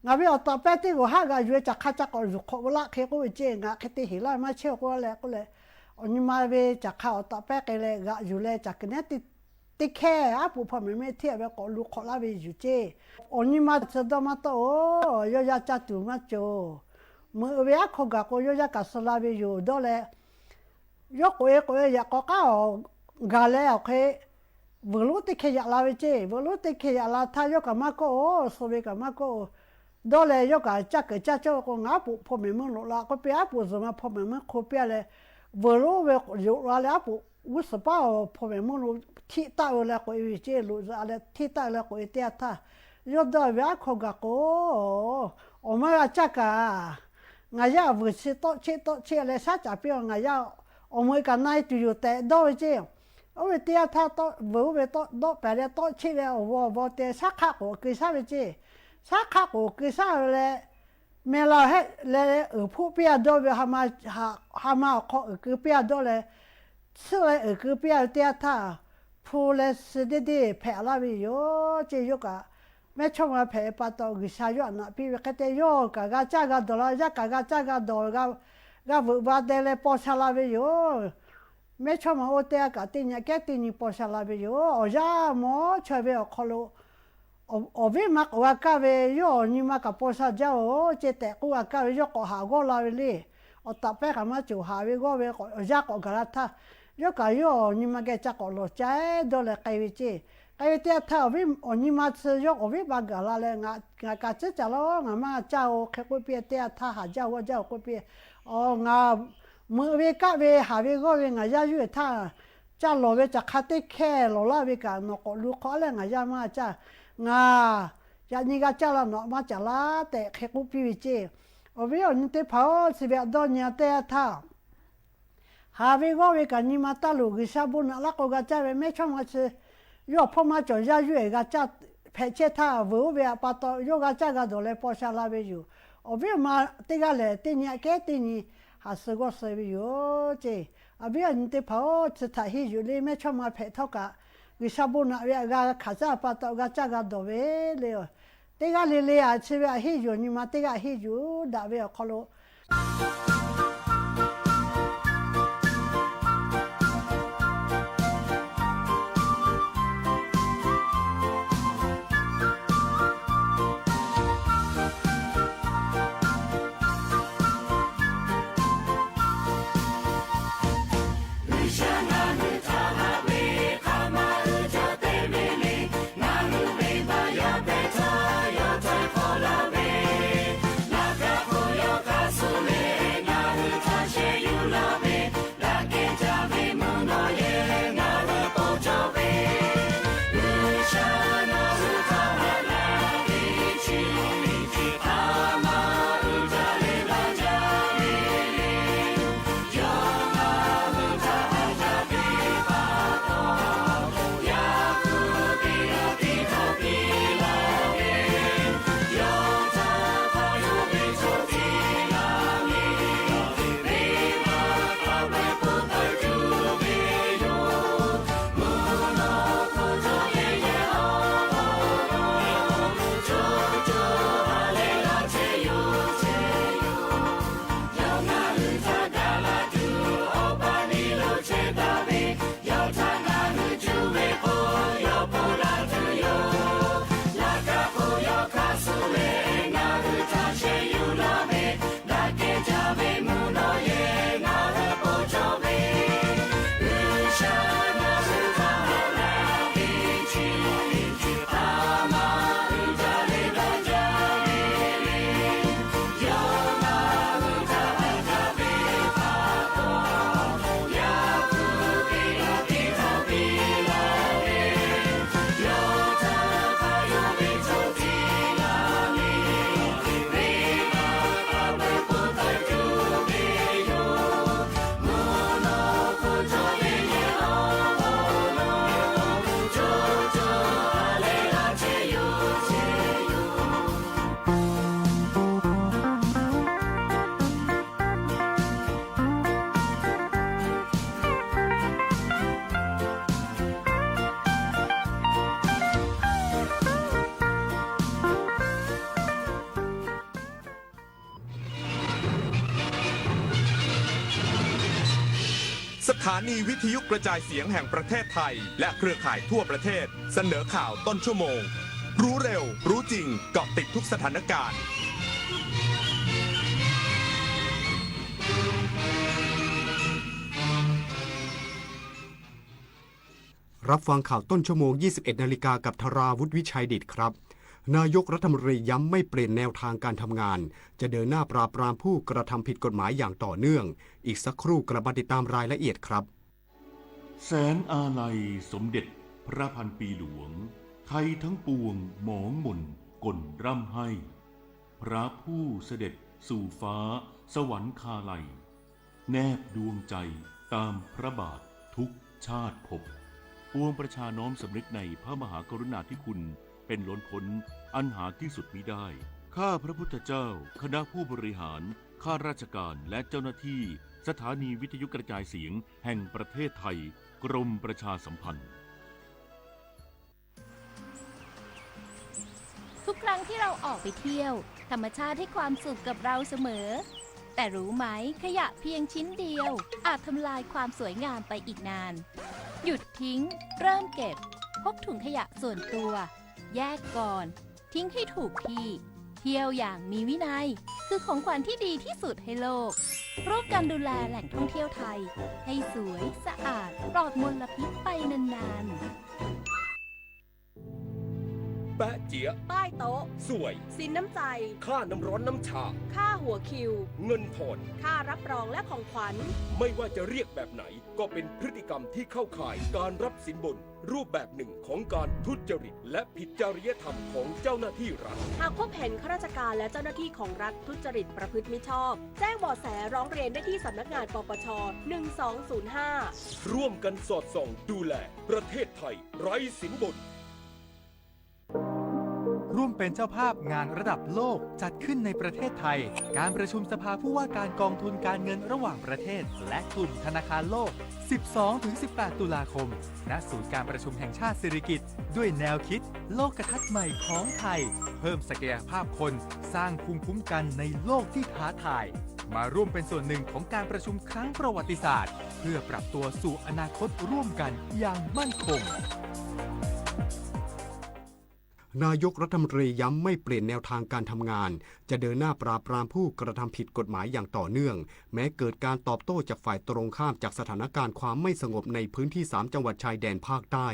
နၤဝဲအီၣ်တၢ်ပဲတ့ၢ်ဂီၤဟးဂၤယူၤ ကၠၢ်ခါကၠၢ်ကိးယူၤခိးဝဲလၢခဲကိးဝဲကၠ့ နၤခဲတ့ၢ်ဟ့ၣ်လီၤ မၤဆၢကွ့ၢ်လဲၣ်ကွ့ၢ်လဲၣ် အီၤနံၤမၤဝဲ ကၠၢ်ခါအီၣ်တၢ်ပဲကဲလဲၣ် ဂၤယူၤလဲၣ် ကၠၢ်ကနဲတ့ တ့ခဲ အါပူၤဖီၣ်မဲာ်မ့ၢ်ထံၣ်အဝဲကိးလူၤခိးလၢဝဲယူၤကၠ့ အီၤနံၤမၤဆၢဒီမါတီၢ်အိၣ် ယီၤယၤကၠၢ်တူၢ်မါကၠီၤ မုာ်အဝဲအါခီၣ်ဂၤကိး ယီၤယၤကးစၢ်လၢဝဲယူၤဒီးလဲၣ် ယီၤကိးအ့ကိးအ့ ယၤကိးကါအီၤ ဂၤလဲၣ်အီၤခဲ ဝဲၤလိတ့ခဲယၤလၢဝဲကၠ့ ဝဲၤလိတ့ခဲယၤလၢထါ ယီၤကးမါကီၢ်အိၣ် ဆိၣ်ဝဲကးမါကီၢ်အိၣ် ဒီးလဲၣ် ယီၤကးကၠၢ်ကၢၣ်ကၠၢ်ကၠီၣ်ကိး နၤအါပူၤဖီၣ်မဲာ်မ့ၢ်လိာ်လၢ ကွ့ၢ်ပ့ၢ်အါပူၤစၢၤမၤဖီၣ်မဲာ်မ့ၢ်ခိးပ့ၢ်လဲၣ် ဝဲၤလိဝဲယိးလၢအါပူၤ ဝံစပၢ်အီၤဖီၣ်မဲာ်မ့ၢ်လိာ် ထံၣ်တၢ်အၢလဲၣ်ကိးအ့ဝဲကၠ့ လိာ်စၢ်အလဲၣ် ထံၣ်တၢ်အၢလဲၣ်ကိးအ့တဲအထၢၣ် ယီၤဒီးဝဲအါခီၣ်ဂၤကိး အီၤမါဂၤကၠၢ်ကး နၤယၤအဝဲၢ်ဆ့တီၣ်ဆ့တီၣ်ဆ့လဲၣ် ဆၣ်ကၠၢ်ပ့ၢ်အီၤ နၤယၤ အီၣ်မုာ်ကးနၤအံၤတုၤယိၤတဲဒီးဝဲကၠ့ အိၣ်ဝဲတ့ၢ်အထၢၣ် တေၣ်ဝုးဝဲ တေၣ်ဒိးပဲာ်လၢ တေၣ်ဆံၣ်လၢ အဝီဝီတဲ ဆၣ်ခးကိးကုဆၣ်ဝဲက့ၢ်, ဆၣ်ခးကိးကုဆၣ်ဝဲလၢ မ့ၢ်လီၤဟဲလၢ အုးဖူၣ်ပျၢ်ဒိၣ်ဝဲ ဟါမၢ် ဟါ ဟါမၢ်အခီၣ် အုးကုပျၢ်ဒိၣ်လၢ ဆ့ၣ်လၢအုးကုပျၢ်တ့ၢ်အထၢၣ် ဖူလၢဆ့ဒ့ဒ့ၣ် ဖဲးလၢ်ဝဲယိာ်က့ၢ် ယိာ်ကး မဲာ်ဆီၣ်မးဖဲးပာ်တီၢ် ဂံၢ်စၢ်ယွၤနၢ်ပံၢ်ဝဲ ကဲတဲ ယိာ်ကး ဂၤစၢ်ဂၤဒိးလီၤ ယကး ဂၤစၢ်ဂၤဒိး ဂၤ ဂၤဝုးဘၣ်တဲလၢ ပီၢ်ဆၢလၢ်ဝဲယိာ် မဲာ်ဆီၣ်မးအိၣ်တ့ၢ်အကး တ့ၢ်ညါကဲတ့ၢ်ညါ ပီၢ်ဆၢလၢ်ဝဲယိာ် အီၤယၢ်မီဆၢဝဲ အခီၣ်လိာ် အီၤ အီၤဝံၣ်မးကိးဂၤကၢ်ဝဲ ယိာ်အီၤနံၤမးကပီၢ်ဆၢယၢ်ဧိၤ ကဲတဲကူအကၢ်ဝဲ ယိာ်ကိးဟးဂီၢ်လၢ်ဝဲလံ, အီၤတၢ်ပဲကမၣ်ကၠိၤဟးဝဲဂီၢ်ဝဲ အီၤယၢ်ကိးဂၤလၢ်ထၢၣ်, ယိာ်ကး ယိာ်အီၤနံၤမးကဲစၢ်ကိးလီၤကဲဒီးလဲၤကဲဝဲက့ၢ်, ကဲဝဲတ့ၢ်အထၢၣ် အီၤဝံၣ် အီၤနံၤမးဆၢ ယိာ်အီၤဝံၣ်ဘၣ်ဂၤလၢ်လၢ ငါ ငါကးစၢ်စၢ်လီၤ ငါမၤစၢ်ဧိၤ ဃ့ကူပံၢ်တ့ၢ်အထၢၣ် ဟးယၢ်ဝီယၢ်အိၣ်ကူပံၢ်, အီၤ ငါ မုာ်ဝဲကၢ်ဝဲ ဟးဝဲဂီၢ်ဝဲ ငါယၢ်ယုၢ်အထၢၣ် ကၢ်လီၤဝဲ ကခါတ့ၢ်ခဲလီၤလၢ်ဝဲကး နီၢ်ကိးလူၤခီလၢ ငါယၢ်မၤစၢ်, ငါ ယၤနံၤဂၤစၢ်လၢ်နီၢ်မၤစၢ်လၢ် တဲဃ့ကူပံၢ်ဝဲက့ၢ်, အီၤဝံၣ်အီၤနံၤတ့ၢ်ဖး စံးဝဲအဒိၣ်ညါတ့ၢ်အထၢၣ် ဟးဝဲဂီၢ်ဝဲကး နံၤမးတၢ်လိာ် ဂံၢ်စၢ်ဘိးနးလၢ်ကိးဂၤစၢ်ဝဲ မဲာ်ဆီၣ်မးဆၢ ယိာ်ဖီၣ်မၤကၠီၤယၢ်ယုၢ်အဂၤစၢ် ဖဲးဆဲးထၢၣ် ဝုးဝဲအပာ်တီၢ် ယိာ်ဂၤစၢ်ဂၤဒိးလၢ ပီၢ်ဆၢလၢ်ဝဲယိာ်, အီၤဝံၣ်မးတ့ၢ်ဂၤလဲၣ် တ့ၢ်ညါကဲတ့ၢ်ညါ ဟးဆၢဂီၢ်ဆၢဝဲယိာ်က့ၢ်, အီၤဝံၣ်အီၤနံၤတ့ၢ်ဖး ဆၢထၢၣ်ဟ့ၣ်ယုၢ်လံ မဲာ်ဆီၣ်မးဖဲးထီၣ်ကး ဂံၢ်စၢ်ဘိးနးဝဲအဂၤခးစၢ် အပာ်တီၢ်ဂၤစၢ်ဂၤဒိးဝဲလံ တ့ၢ်ဂၤလံလံ အဆၢဝဲအဟ့ၣ်ယုၢ် နံၤမးတ့ၢ်ဂၤအဟ့ၣ်ယုၢ်ဒၣ်ဝဲအခီၣ်လိာ် สถานีวิทยุกระจายเสียงแห่งประเทศไทย และเครือข่ายทั่วประเทศ เสนอข่าวต้นชั่วโมง รู้เร็ว รู้จริง เกาะติดทุกสถานการณ์ รับฟังข่าวต้นชั่วโมง ยี่สิบเอ็ดนาฬิกา กับธราวุฒิ วิชัยดิษฐครับ นายกรัฐมนตรีย้ำไม่เปลี่ยนแนวทางการทำงาน จะเดินหน้าปราบปรามผู้กระทำผิดกฎหมายอย่างต่อเนื่อง อีกสักครู่กลับมาติดตามรายละเอียดครับ แสงอาลัยสมเด็จพระพันปีหลวง ไทยทั้งปวงหมองหม่นก่นร่ำไห้ พระผู้เสด็จสู่ฟ้าสวรรคาลัย แนบดวงใจตามพระบาททุกชาติภพ ปวงประชาน้อมสำนึกในพระมหากรุณาธิคุณเป็นล้นพ้น อันหาที่สุดมิได้ ข้าพระพุทธเจ้า คณะผู้บริหาร ข้าราชการ และเจ้าหน้าที่ สถานีวิทยุกระจายเสียงแห่งประเทศไทย กรมประชาสัมพันธ์ ทุกครั้งที่เราออกไปเที่ยว ธรรมชาติให้ความสุขกับเราเสมอ แต่รู้ไหม ขยะเพียงชิ้นเดียว อาจทำลายความสวยงามไปอีกนาน หยุดทิ้ง เริ่มเก็บ พกถุงขยะส่วนตัว แยกก่อน ทิ้งให้ถูกที่ เที่ยวอย่างมีวินัย คือของขวัญที่ดีที่สุดให้โลก ร่วมกันดูแลแหล่งท่องเที่ยวไทย ให้สวย สะอาด ปลอดมลพิษไปนานๆ แปะเจี๊ยะ ป้ายโต๊ะ สวย สินน้ำใจ ค่าน้ำร้อนน้ำชา ค่าหัวคิว เงินทอน ค่ารับรองและของขวัญ ไม่ว่าจะเรียกแบบไหน ก็เป็นพฤติกรรมที่เข้าข่ายการรับสินบน รูปแบบหนึ่งของการทุจริต และผิดจริยธรรมของเจ้าหน้าที่รัฐ หากพบเห็นข้าราชการและเจ้าหน้าที่ของรัฐทุจริตประพฤติมิชอบ แจ้งเบาะแสร้องเรียนได้ที่สำนักงาน ปปช หนึ่งสองศูนย์ห้า ร่วมกันสอดส่องดูแลประเทศไทยไร้สินบน ร่วมเป็นเจ้าภาพงานระดับโลกจัดขึ้นในประเทศไทย การประชุมสภาผู้ว่าการกองทุนการเงินระหว่างประเทศ และกลุ่มธนาคารโลก สิบสองถึงสิบแปด ตุลาคม ณ ศูนย์การประชุมแห่งชาติสิริกิติ์ ด้วยแนวคิดโลกทัศน์ใหม่ของไทย เพิ่มศักยภาพคน สร้างภูมิคุ้มกันในโลกที่ท้าทาย มาร่วมเป็นส่วนหนึ่งของการประชุมครั้งประวัติศาสตร์ เพื่อปรับตัวสู่อนาคตร่วมกันอย่างมั่นคง นายกรัฐมนตรีย้ำไม่เปลี่ยนแนวทางการทำงาน จะเดินหน้าปราบปรามผู้กระทำผิดกฎหมายอย่างต่อเนื่อง แม้เกิดการตอบโต้จากฝ่ายตรงข้ามจากสถานการณ์ความไม่สงบในพื้นที่สามจังหวัดชายแดนภาคใต้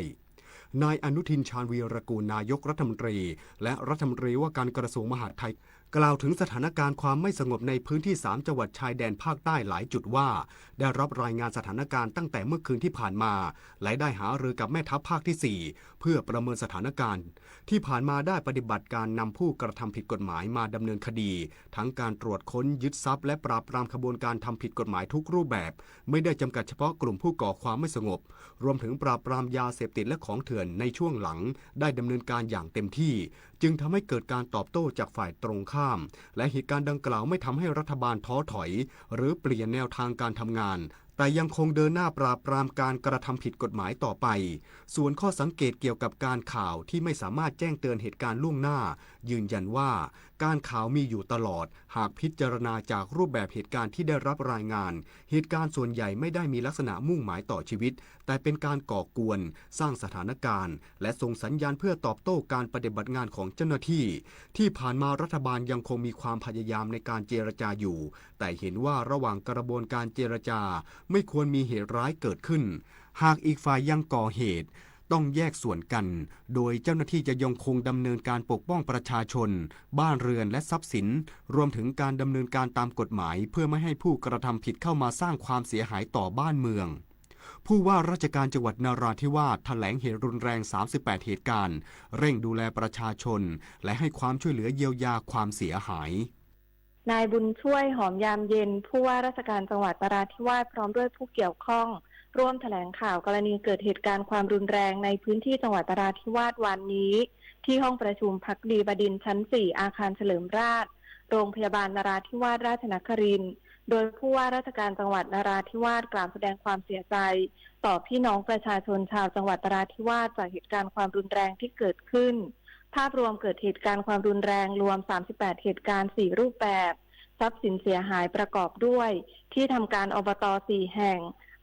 นายอนุทิน ชาญวีรกูล นายกรัฐมนตรี และรัฐมนตรีว่าการกระทรวงมหาดไทย กล่าวถึงสถานการณ์ความไม่สงบในพื้นที่สามจังหวัดชายแดนภาคใต้หลายจุดว่า ได้รับรายงานสถานการณ์ตั้งแต่เมื่อคืนที่ผ่านมา และได้หารือกับแม่ทัพภาคที่สี่ เพื่อประเมินสถานการณ์ ที่ผ่านมาได้ปฏิบัติการนำผู้กระทำผิดกฎหมายมาดำเนินคดี ทั้งการตรวจค้นยึดทรัพย์และปราบปรามขบวนการทำผิดกฎหมายทุกรูปแบบ ไม่ได้จำกัดเฉพาะกลุ่มผู้ก่อความไม่สงบ รวมถึงปราบปรามยาเสพติดและของเถื่อนในช่วงหลัง ได้ดำเนินการอย่างเต็มที่ จึงทำให้เกิดการตอบโต้จากฝ่ายตรงข้าม และเหตุการณ์ดังกล่าวไม่ทำให้รัฐบาลท้อถอย หรือเปลี่ยนแนวทางการทำงาน แต่ยังคงเดินหน้าปราบปรามการกระทำผิดกฎหมายต่อไป ส่วนข้อสังเกตเกี่ยวกับการข่าวที่ไม่สามารถแจ้งเตือนเหตุการณ์ล่วงหน้า ยืนยันว่า การข่าวมีอยู่ตลอด หากพิจารณาจากรูปแบบเหตุการณ์ที่ได้รับรายงาน เหตุการณ์ส่วนใหญ่ไม่ได้มีลักษณะมุ่งหมายต่อชีวิต แต่เป็นการก่อกวน สร้างสถานการณ์ และส่งสัญญาณเพื่อตอบโต้การปฏิบัติงานของเจ้าหน้าที่ ที่ผ่านมารัฐบาลยังคงมีความพยายามในการเจรจาอยู่ แต่เห็นว่าระหว่างกระบวนการเจรจา ไม่ควรมีเหตุร้ายเกิดขึ้น หากอีกฝ่ายยังก่อเหตุ ต้องแยกส่วนกัน โดยเจ้าหน้าที่จะยังคงดำเนินการปกป้องประชาชน บ้านเรือนและทรัพย์สิน รวมถึงการดำเนินการตามกฎหมาย เพื่อไม่ให้ผู้กระทำผิดเข้ามาสร้างความเสียหายต่อบ้านเมือง ผู้ว่าราชการจังหวัดนราธิวาสแถลงเหตุรุนแรง สามสิบแปด เหตุการณ์ เร่งดูแลประชาชน และให้ความช่วยเหลือเยียวยาความเสียหาย นายบุญช่วย หอมยามเย็น ผู้ว่าราชการจังหวัดนราธิวาส พร้อมด้วยผู้เกี่ยวข้อง ร่วมแถลงข่าวกรณีเกิดเหตุการณ์ความรุนแรงในพื้นที่จังหวัดนราธิวาสวันนี้ ที่ห้องประชุมภักดีบดินทร์ชั้นสี่ อาคารเฉลิมราษฎร์ โรงพยาบาลนราธิวาสราชนครินทร์ โดยผู้ว่าราชการจังหวัดนราธิวาสกล่าวแสดงความเสียใจ ต่อพี่น้องประชาชนชาวจังหวัดนราธิวาสจากเหตุการณ์ความรุนแรงที่เกิดขึ้น ภาพรวมเกิดเหตุการณ์ความรุนแรงรวม สามสิบแปด เหตุการณ์ สี่ รูปแบบ ทรัพย์สินเสียหายประกอบด้วย ที่ทำการ อบต. สี่ แห่ง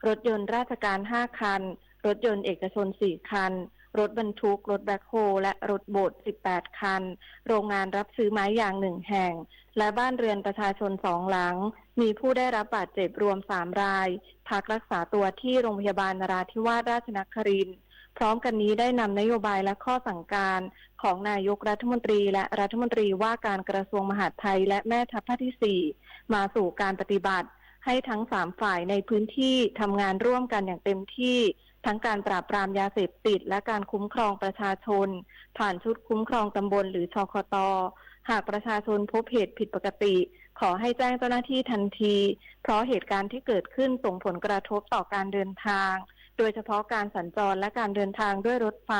รถยนต์ราชการ ห้า คัน รถยนต์เอกชน สี่ คัน รถบรรทุก รถแบ็คโฮ และรถบด สิบแปด คัน โรงงานรับซื้อไม้ยาง หนึ่ง แห่ง และบ้านเรือนประชาชน สอง หลัง มีผู้ได้รับบาดเจ็บรวม สาม ราย พักรักษาตัวที่โรงพยาบาลนราธิวาสราชนครินทร์ พร้อมกันนี้ได้นำนโยบายและข้อสั่งการของนายกรัฐมนตรีและรัฐมนตรีว่าการกระทรวงมหาดไทยและแม่ทัพภาคที่สี่ มาสู่การปฏิบัติ ให้ทั้งสามฝ่ายในพื้นที่ทำงานร่วมกันอย่างเต็มที่ ทั้งการปราบปรามยาเสพติดและการคุ้มครองประชาชน ผ่านชุดคุ้มครองตำบลหรือ ชคต. หากประชาชนพบเหตุผิดปกติ ขอให้แจ้งเจ้าหน้าที่ทันที เพราะเหตุการณ์ที่เกิดขึ้นส่งผลกระทบต่อการเดินทาง โดยเฉพาะการสัญจรและการเดินทางด้วยรถไฟ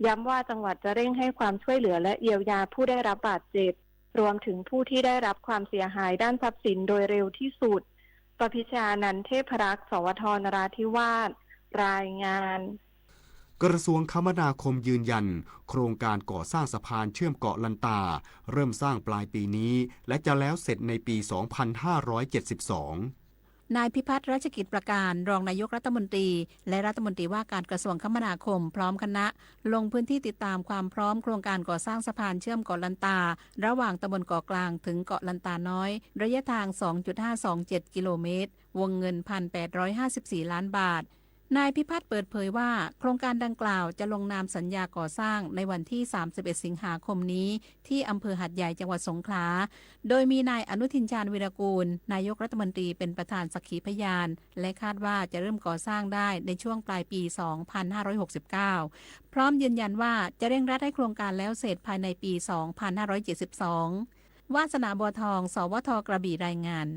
ย้ำว่าจังหวัดจะเร่งให้ความช่วยเหลือและเยียวยาผู้ได้รับบาดเจ็บ รวมถึงผู้ที่ได้รับความเสียหายด้านทรัพย์สินโดยเร็วที่สุด ประพิชญานันท์ เทพรักษ์ สวท นราธิวาส รายงาน กระทรวงคมนาคมยืนยัน โครงการก่อสร้างสะพานเชื่อมเกาะลันตา เริ่มสร้างปลายปีนี้ และจะแล้วเสร็จในปี สองพันห้าร้อยเจ็ดสิบสอง นายพิพัฒน์ รัชกิจประการ รองนายกรัฐมนตรี และรัฐมนตรีว่าการกระทรวงคมนาคม พร้อมคณะ ลงพื้นที่ติดตามความพร้อมโครงการก่อสร้างสะพานเชื่อมเกาะลันตา ระหว่างตำบลเกาะกลางถึงเกาะลันตาน้อย ระยะทาง สองจุดห้าสองเจ็ด กิโลเมตร วงเงิน พันแปดร้อยห้าสิบสี่ ล้านบาท นายพิพัฒน์เปิดเผยว่า โครงการดังกล่าวจะลงนามสัญญาก่อสร้างในวันที่ สามสิบเอ็ด สิงหาคมนี้ ที่อำเภอหาดใหญ่ จังหวัดสงขลา โดยมีนายอนุทิน ชาญวีรกูล นายกรัฐมนตรีเป็นประธานสักขีพยาน และคาดว่าจะเริ่มก่อสร้างได้ในช่วงปลายปี สองพันห้าร้อยหกสิบเก้า พร้อมยืนยันว่าจะเร่งรัดให้โครงการแล้วเสร็จภายในปี สองพันห้าร้อยเจ็ดสิบสอง วาสนา บัวทอง สวท กระบี่ รายงาน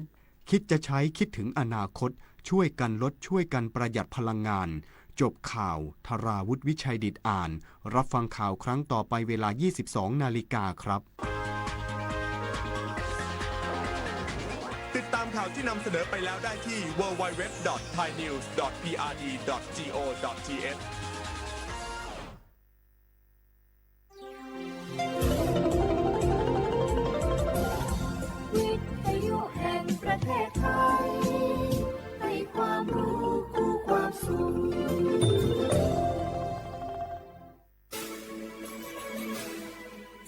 คิดจะใช้คิดถึงอนาคต ช่วยกันลดช่วยกันประหยัดพลังงาน จบข่าว ธราวุฒิ วิชัยดิษฐ อ่าน รับฟังข่าวครั้งต่อไปเวลา ยี่สิบสอง นาฬิกาครับ ติดตามข่าวที่นำเสนอไปแล้วได้ที่ ดับเบิลยู ดับเบิลยู ดับเบิลยู ดอท ไทยนิวส์ ดอท พีอาร์ดี ดอท จีโอ ดอท ทีเอช วิทยุแห่งประเทศไทย ให้ความรู้คู่ความสุข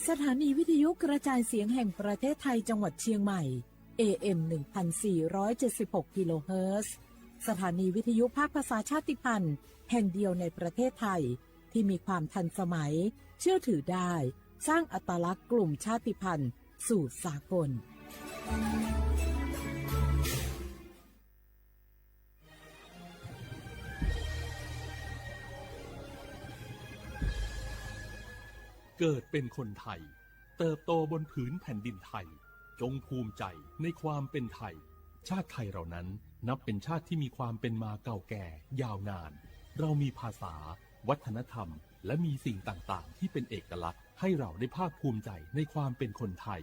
สถานีวิทยุกระจายเสียงแห่งประเทศไทยจังหวัดเชียงใหม่ เอเอ็ม หนึ่งพันสี่ร้อยเจ็ดสิบหก กิโลเฮิรตซ์ สถานีวิทยุภาคภาษาชาติพันธุ์แห่งเดียวในประเทศไทย ที่มีความทันสมัย เชื่อถือได้ สร้างอัตลักษณ์กลุ่มชาติพันธุ์สู่สากล เกิดเป็นคนไทย เติบโตบนผืนแผ่นดินไทย จงภูมิใจในความเป็นไทย ชาติไทยเรานั้นนับเป็นชาติที่มีความเป็นมาเก่าแก่ยาวนาน เรามีภาษา วัฒนธรรม และมีสิ่งต่างๆ ที่เป็นเอกลักษณ์ ให้เราได้ภาคภูมิใจในความเป็นคนไทย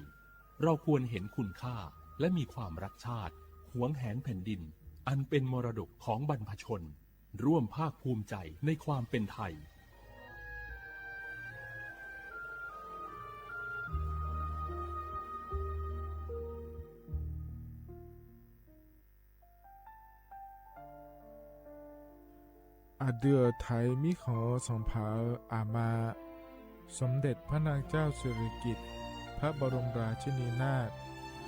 เราควรเห็นคุณค่าและมีความรักชาติ หวงแหนแผ่นดิน อันเป็นมรดกของบรรพชน ร่วมภาคภูมิใจในความเป็นไทย อะดือไทยมีของสองผาอามา สมเด็จพระนางเจ้าสิริกิติ์ พระบรมราชินีนาถ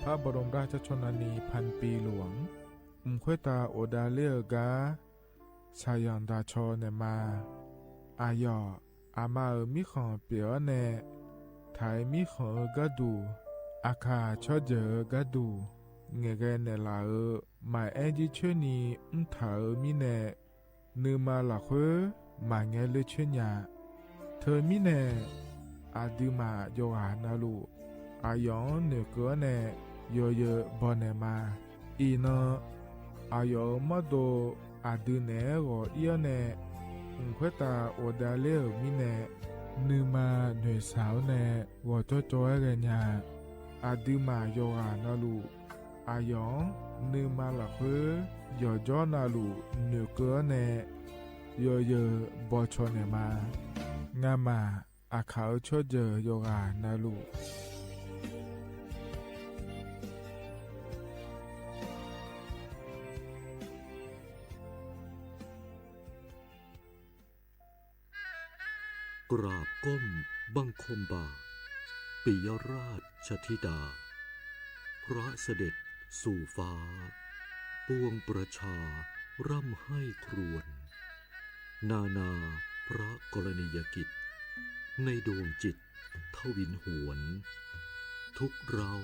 พระบรมราชชนนีพันปีหลวง อึมค่อยตาโอดาเล่อก๊า สาหย่อนดาชอแหน่มา อาหย่อ อามาเอ๋อมีของเปียแหน่ ไทยมีของเอ๋อก๊าดู อาข่าชอเจ๋อก๊าดู แหง่แกแหน่หล่าเอ๋อ หมายแอ้นยี่เชื้อนี อึ้งถาเอ๋อมีแหน่ นือมาหละเค้อ หมายแงเลือเชื้อหญา เธอมีแหน่ อาดือหมาหยกหานาลู อาหยองเหนือเก๋อแหน่ หยอเยอบ่แหน่มา อีเนาะ อาหยองมอโด อาดือแหน่หงอเอี้ยวแหน่ อึ่งเค้อตาโอดาเล่อมีแหน่ นือมาเหนือสาวแหน่ หงอจ้อจ้อแหน่หญา อาดือหมาหยกหานาลู อาหยอง นือมาหละเค้อ หยอจ้อนาลู เหนือเก๋อแหน่ หยอเยอบ่ชอแหน่มา งาหมา อาข่าเอ๋อชอเจ๋อหยกหานาลู กราบก้มบังคมบาท ปิยราชธิดา พระเสด็จสู่ฟ้า ปวงประชาร่ำไห้ครวญ นานาพระกรณียกิจ ในดวงจิตทวินหวน ทุกข์ร้าว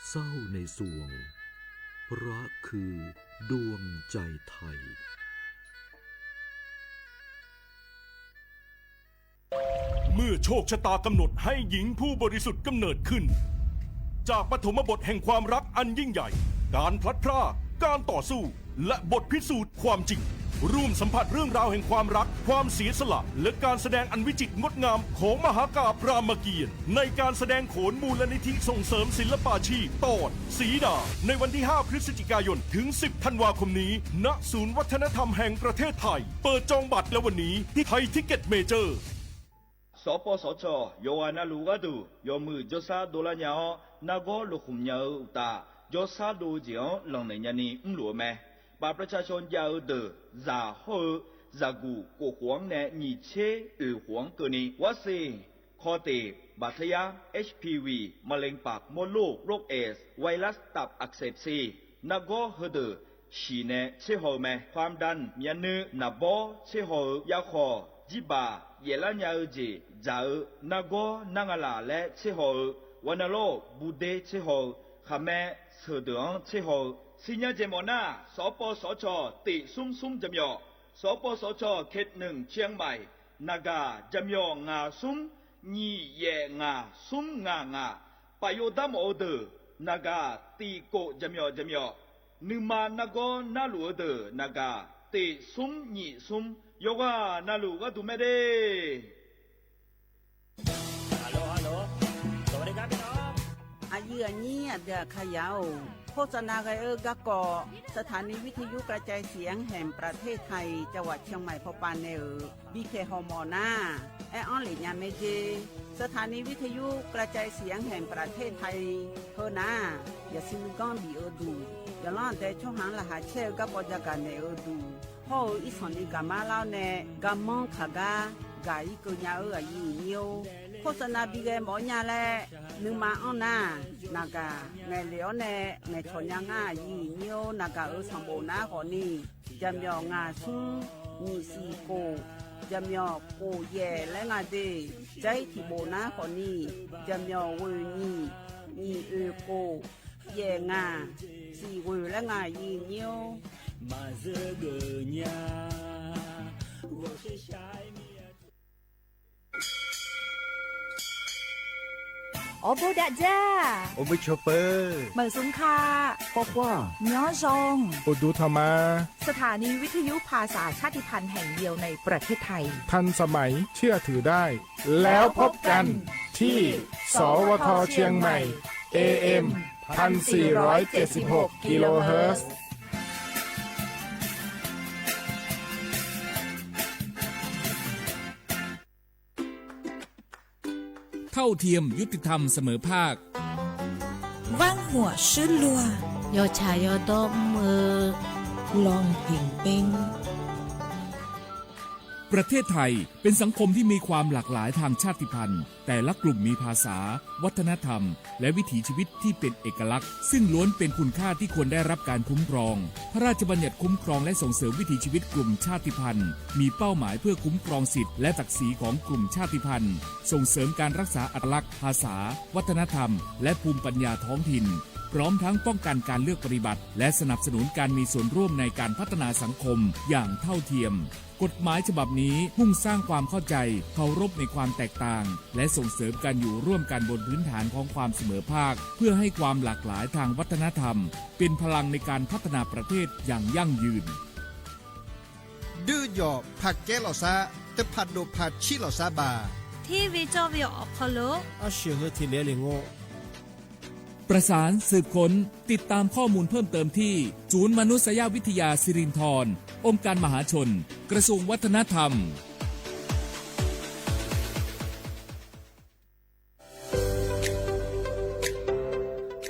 เศร้าในสวง พระคือดวงใจไทย เมื่อโชคชะตากำหนดให้หญิงผู้บริสุทธิ์กำเนิดขึ้น จากปฐมบทแห่งความรักอันยิ่งใหญ่ การพลัดพราก การต่อสู้ และบทพิสูจน์ความจริง ร่วมสัมผัสเรื่องราวแห่งความรัก ความเสียสละ และการแสดงอันวิจิตรงดงามของมหากาพย์รามเกียรติ์ ในการแสดงโขนมูลนิธิส่งเสริมศิลปาชีพ ตอนสีดา ในวันที่ ห้า พฤศจิกายน ถึง สิบ ธันวาคมนี้ ณ ศูนย์วัฒนธรรมแห่งประเทศไทย เปิดจองบัตรแล้ววันนี้ที่ไทยทิกเก็ตเมเจอร์ สปสช. ယွၤဂၤနလူၤဂၤဒုး ယွၤမုၢ် ယိၤဆါဒိးလၢညါအီၤ နၢ်ဂီၤလိာ်ဃုာ်ညါအုးအုးတၢ် ယိၤဆါဒိးက့ၤအီၤ လီၤနုာ်ညါနံၣ် မုၢ်လိာ်အမဲာ် ပာ်ပြၢဆါၡိၣ်ယၢ်အုးဒုး စှၤဟီၣ်အုး စှၤဂူာ်ကိၣ်ဃွင်နဲၣ် ညံၣ်ဆ့အုၣ်ဃွင်ကၢၢ်နံၣ် ဝါစ့ၣ် ခီၣ်တ့ၢ် ဘၣ်ထယါ เอชพีวี มะเร็งปากมดลูก โรคเอดส์ ไวรัสตับอักเสบซี နၢ်ဂီၤဟုးဒုး ဆံၣ်နဲၣ်ဆ့ဟီၣ်အုးမဲာ် ความดัน မၠၣ်နုာ် နၢ်ဘီဆ့ဟီၣ်အုး ယၢ်ခီၣ် ယံၣ်ဘၣ် ယဲၢ်လၢညါအုးက့ၣ် စှၤအုး နၢ်ဂီၤနၢ်ငၣ်လၢ်လၢဆ့ဟီၣ်အုး ဝဲနုာ်လီၤ ဘူးဒ့ဆ့ဟီၣ်အုး ဃၣ်မဲ ဆၢၣ်ဒုးအီၤဆ့ဟီၣ်အုး စံညါက့ၤမီၣ်နၢ် စပစချ. တ့ၣ်သူမ်းသူမ်း ဂျၟီၣ် စပစချ เขตหนึ่ง เชียงใหม่ နဂါ ဂျၟီၣ် ငါး သုမ်း ညံၣ် ယဲၢ် ငါး သုမ်း ငါး ငါး ပာ်ယိၤဒၣ်မီၣ်အုးဒုး နဂါ တံၣ်ကိၣ် ဂျၟီၣ် ဂျၟီၣ် နုာ်မၤနၢ်ဂီၤနၢ်လူၤအုးဒုး နဂါ တ့ၣ်သူမ်း ညံၣ် သုမ်း ယွၤဂၤနလူၤဂၤဒုးမဲာ်ဒ့ၣ် အယုၢ်အညံၣ် အဒုးခါယၢ်အိၣ် โฆษณา ဂဲၤအၢ ကၢ်ကီၢ် สถานีวิทยุกระจายเสียงแห่งประเทศไทย จังหวัดเชียงใหม่ ဖီပာ်နဲၣ်အုး ဘံၣ်ခဲၣ်ဟီၣ်မီၣ်နၢ် အဲၣ်အီၤလၢညါမဲာ်ဒ့ၣ် สถานีวิทยุกระจายเสียงแห่งประเทศไทย ဟဲနၤ ယစံးမုၢ်ကီၢ်ဘံၣ်အုးဒုး ယလီၢ်ဒဲးဆီၣ်ဟၣ်လၢဟးဆဲးအုး ကၢ်ကီၢ်ယၢ်ကၢ်နဲၣ်အုးဒုး ဟီၣ်အုးအံၣ်ဆီၣ်န့ၣ် ကမၣ်လီၤနဲၣ် ကမၣ်ခးဂၤ ကၢ်အံၣ်ကၢၢ်ညါအုး အယုၢ်အညံၣ်အိၣ် โฆษณา ဘံၣ်ဂဲၤမီၣ်ညါလဲၣ် နုာ်မၤအီၤနၤ နဂါ နဲၣ်လီၤအီၤနဲၣ် နဲၣ်ဆီၣ်ညါငါ အယုၢ်အညံၣ်အိၣ် နဂါအုး ဆၣ်ဘိၣ်နၢ်ဃီၤနံၣ် ကၠၢ်မၠီၣ် ငါး သုမ်း ညံၣ် သီၣ် ကိၣ် ကၠၢ်မၠီၣ် ကိၣ် ယဲၢ် လၢ ငါး ဒ့ၣ် ကၠၢ်အံၣ်ထံၣ်ဘိၣ်နၢ်ဃီၤနံၣ် ကၠၢ်မၠီၣ် ဂုာ် ညံၣ် ညံၣ် အုၣ် ကိၣ် ယဲၢ် ငါး သီၣ် ဂုာ် လၢ ငါး အယုၢ်အညံၣ်အိၣ် အိၣ်ဘူးဒၣ်ယၢ် အိၣ်ဘူးဆိးပၢၤ မႂ်ႇသုင်ၶႃႈ ကွၢ်ကွၢ် ညီၣ်ရွင်ႇ အိၣ်ဒူထီႇမႃႇ สถานีวิทยุภาษาชาติพันธุ์แห่งเดียวในประเทศไทย ทันสมัย เชื่อถือได้ แล้วพบกันที่ สวท เชียงใหม่ เอเอ็ม พันสี่ร้อยเจ็ดสิบหก กิโลเฮิรตซ์ เท่าเทียม ยุติธรรม เสมอภาค ဝၢင်းဟူး ရှုံးလႃႈ ယွၤဆၢယွၤဒိၣ်မုၢ် လွင်ႈၽဵင်ႇပဵင်း ประเทศไทยเป็นสังคมที่มีความหลากหลายทางชาติพันธุ์ แต่ละกลุ่มมีภาษา วัฒนธรรม และวิถีชีวิตที่เป็นเอกลักษณ์ ซึ่งล้วนเป็นคุณค่าที่ควรได้รับการคุ้มครอง พระราชบัญญัติคุ้มครองและส่งเสริมวิถีชีวิตกลุ่มชาติพันธุ์ มีเป้าหมายเพื่อคุ้มครองสิทธิและศักดิ์ศรีของกลุ่มชาติพันธุ์ ส่งเสริมการรักษาอัตลักษณ์ ภาษา วัฒนธรรม และภูมิปัญญาท้องถิ่น พร้อมทั้งป้องกันการเลือกปฏิบัติ และสนับสนุนการมีส่วนร่วมในการพัฒนาสังคมอย่างเท่าเทียม กฎหมายฉบับนี้มุ่งสร้างความเข้าใจ เคารพในความแตกต่าง และส่งเสริมการอยู่ร่วมกันบนพื้นฐานของความเสมอภาค เพื่อให้ความหลากหลายทางวัฒนธรรม เป็นพลังในการพัฒนาประเทศอย่างยั่งยืน ဒုးယီၣ် ဖးကဲလီၤသး တဖးဒိၣ်ဖးဆံးလီၤသးဘၣ် ထံဝံၤကၠီဝံၤအီၤခီလိာ် အၡၢၣ်ဟၢထံၣ်လဲလၢငိၣ် ประสานสืบค้น ติดตามข้อมูลเพิ่มเติมที่ ศูนย์มนุษยวิทยาสิรินธร องค์การมหาชน กระทรวงวัฒนธรรม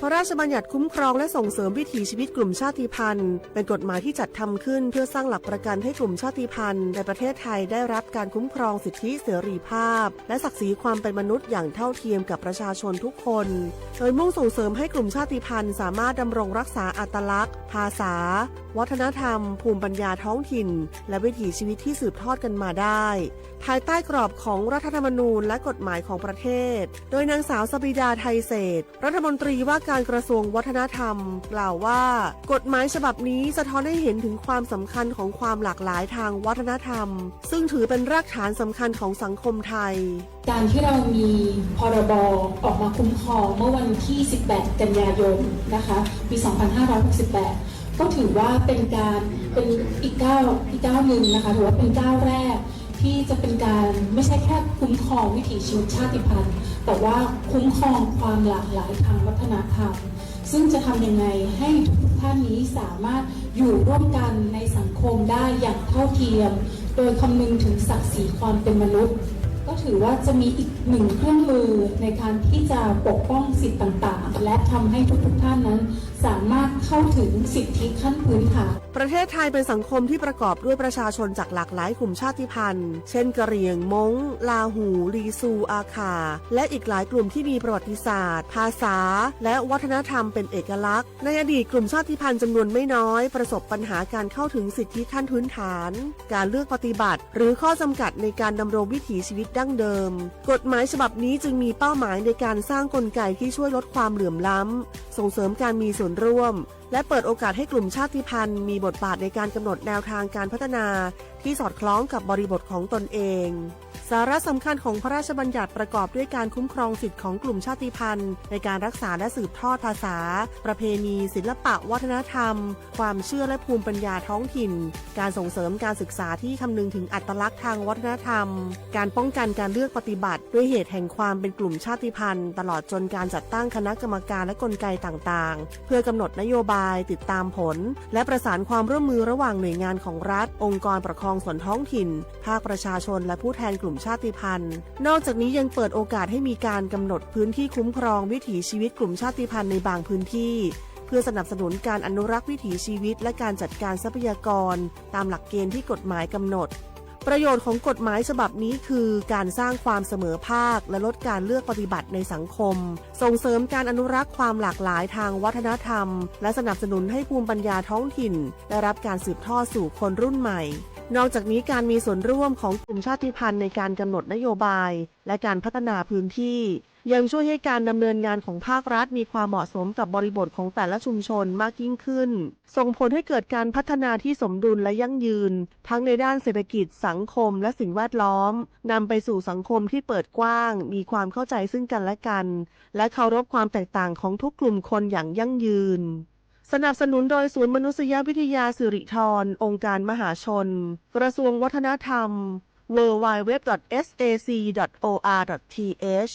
พระราชบัญญัติคุ้มครองและส่งเสริมวิถีชีวิตกลุ่มชาติพันธุ์ เป็นกฎหมายที่จัดทำขึ้นเพื่อสร้างหลักประกันให้กลุ่มชาติพันธุ์ในประเทศไทยได้รับการคุ้มครองสิทธิเสรีภาพ และศักดิ์ศรีความเป็นมนุษย์อย่างเท่าเทียมกับประชาชนทุกคน โดยมุ่งส่งเสริมให้กลุ่มชาติพันธุ์สามารถดำรงรักษาอัตลักษณ์ ภาษา วัฒนธรรม ภูมิปัญญาท้องถิ่น และวิถีชีวิตที่สืบทอดกันมาได้ ภายใต้กรอบของรัฐธรรมนูญและกฎหมายของประเทศ โดยนางสาวสบิดา ไทยเศรษฐ รัฐมนตรีว่าการกระทรวงวัฒนธรรม กล่าวว่า กฎหมายฉบับนี้สะท้อนให้เห็นถึงความสำคัญของความหลากหลายทางวัฒนธรรม ซึ่งถือเป็นรากฐานสำคัญของสังคมไทย การที่เรามี พรบ ออกมาคุ้มครองเมื่อวันที่ สิบแปด กันยายน นะคะ ปี สองพันห้าร้อยหกสิบแปด ก็ถือว่าเป็นการ เป็นอีกก้าว อีกก้าวหนึ่งนะคะ ถือว่าเป็นก้าวแรกที่จะเป็นการไม่ใช่แค่คุ้มครองวิถีชีวิตชาติพันธุ์ แต่ว่าคุ้มครองความหลากหลายทางวัฒนธรรม ซึ่งจะทำยังไงให้ทุกๆท่านนี้สามารถอยู่ร่วมกันในสังคมได้อย่างเท่าเทียม โดยคำนึงถึงศักดิ์ศรีความเป็นมนุษย์ ก็ถือว่าจะมีอีกหนึ่งเครื่องมือในการที่จะปกป้องสิทธิ์ต่างๆ และทำให้ทุกๆท่านนั้นสามารถเข้าถึงสิทธิขั้นพื้นฐาน ประเทศไทยเป็นสังคมที่ประกอบด้วยประชาชนจากหลากหลายกลุ่มชาติพันธุ์ เช่น กะเหรี่ยง ม้ง ลาหู ลีซู อาข่า และอีกหลายกลุ่มที่มีประวัติศาสตร์ ภาษา และวัฒนธรรมเป็นเอกลักษณ์ ในอดีตกลุ่มชาติพันธุ์จำนวนไม่น้อยประสบปัญหาการเข้าถึงสิทธิขั้นพื้นฐาน การเลือกปฏิบัติ หรือข้อจำกัดในการดำรงวิถีชีวิตดั้งเดิม กฎหมายฉบับนี้จึงมีเป้าหมายในการสร้างกลไกที่ช่วยลดความเหลื่อมล้ำ ส่งเสริมการมีส่วนร่วม และเปิดโอกาสให้กลุ่มชาติพันธุ์มีบทบาทในการกำหนดแนวทางการพัฒนาที่สอดคล้องกับบริบทของตนเอง สาระสำคัญของพระราชบัญญัติประกอบด้วยการคุ้มครองสิทธิของกลุ่มชาติพันธุ์ในการรักษาและสืบทอดภาษา ประเพณี ศิลปะวัฒนธรรม ความเชื่อและภูมิปัญญาท้องถิ่น การส่งเสริมการศึกษาที่คำนึงถึงอัตลักษณ์ทางวัฒนธรรม การป้องกันการเลือกปฏิบัติด้วยเหตุแห่งความเป็นกลุ่มชาติพันธุ์ ตลอดจนการจัดตั้งคณะกรรมการและกลไกต่างๆ เพื่อกำหนดนโยบาย ติดตามผล และประสานความร่วมมือระหว่างหน่วยงานของรัฐ องค์กรปกครองส่วนท้องถิ่น ภาคประชาชน และผู้แทนกลุ่มชาติพันธุ์ นอกจากนี้ยังเปิดโอกาสให้มีการกำหนดพื้นที่คุ้มครองวิถีชีวิตกลุ่มชาติพันธุ์ในบางพื้นที่ เพื่อสนับสนุนการอนุรักษ์วิถีชีวิต และการจัดการทรัพยากรตามหลักเกณฑ์ที่กฎหมายกำหนด ประโยชน์ของกฎหมายฉบับนี้คือการสร้างความเสมอภาค และลดการเลือกปฏิบัติในสังคม ส่งเสริมการอนุรักษ์ความหลากหลายทางวัฒนธรรม และสนับสนุนให้ภูมิปัญญาท้องถิ่นได้รับการสืบทอดสู่คนรุ่นใหม่ นอกจากนี้การมีส่วนร่วมของกลุ่มชาติพันธุ์ในการกำหนดนโยบาย และการพัฒนาพื้นที่ ยังช่วยให้การดำเนินงานของภาครัฐมีความเหมาะสมกับบริบทของแต่ละชุมชนมากยิ่งขึ้น ส่งผลให้เกิดการพัฒนาที่สมดุลและยั่งยืน ทั้งในด้านเศรษฐกิจ สังคม และสิ่งแวดล้อม นำไปสู่สังคมที่เปิดกว้าง มีความเข้าใจซึ่งกันและกัน และเคารพความแตกต่างของทุกกลุ่มคนอย่างยั่งยืน สนับสนุนโดยศูนย์มนุษยวิทยาสิริธร องค์การมหาชน กระทรวงวัฒนธรรม ดับเบิลยู ดับเบิลยู ดับเบิลยู ดอท เอส เอ ซี ดอท โอ อาร์ ดอท ที เอช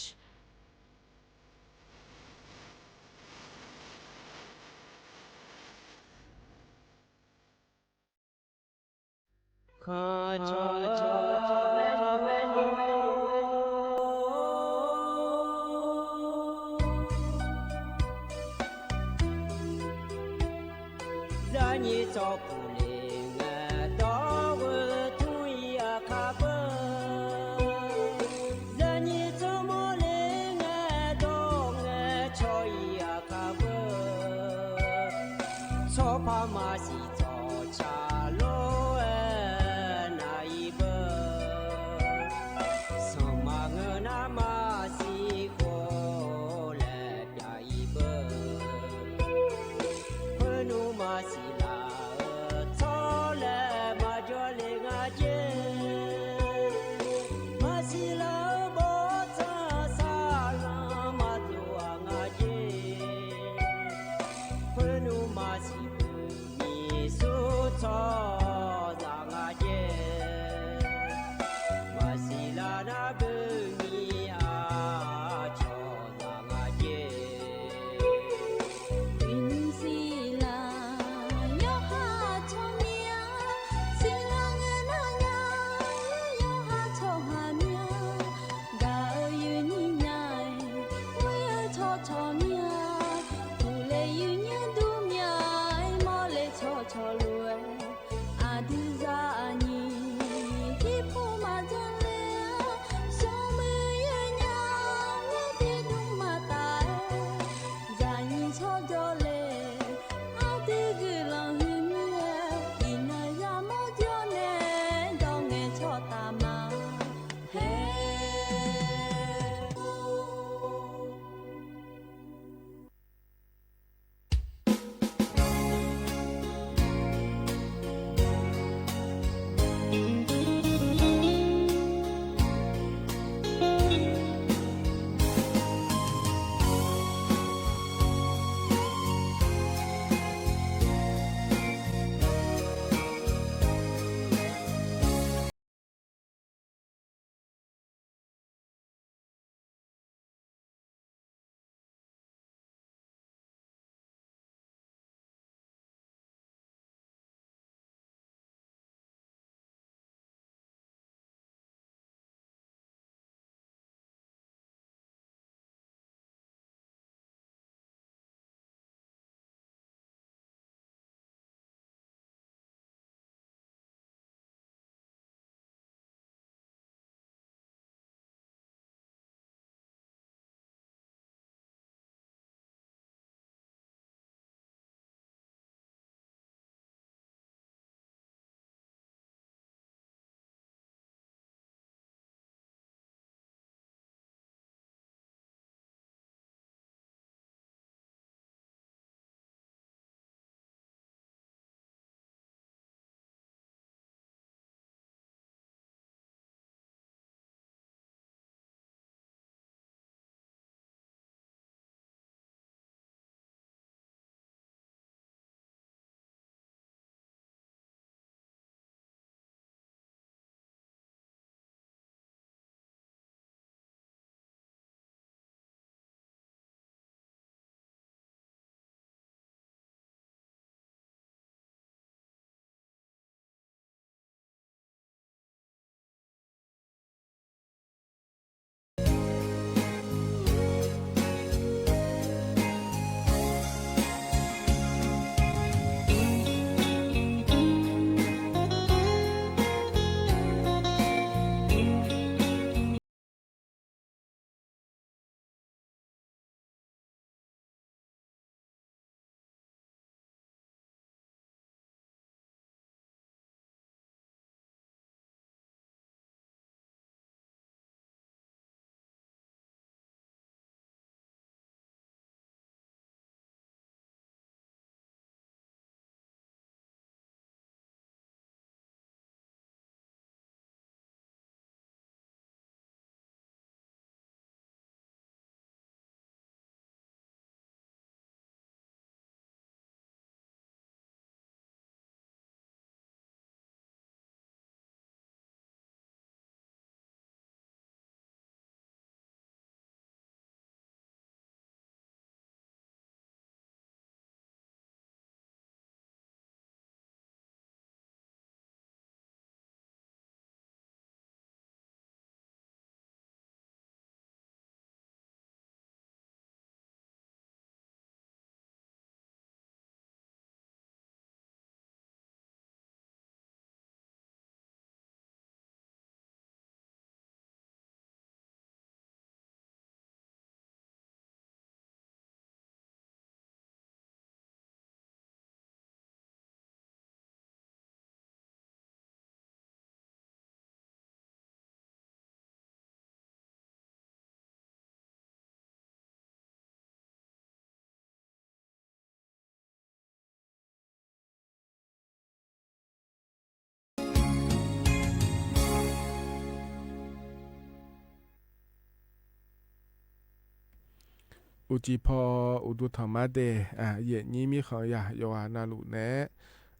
อุจิพอ อุดูถอมมาเต อ่า เยียะนี้มีของหยา ยอว่านาลูแนะ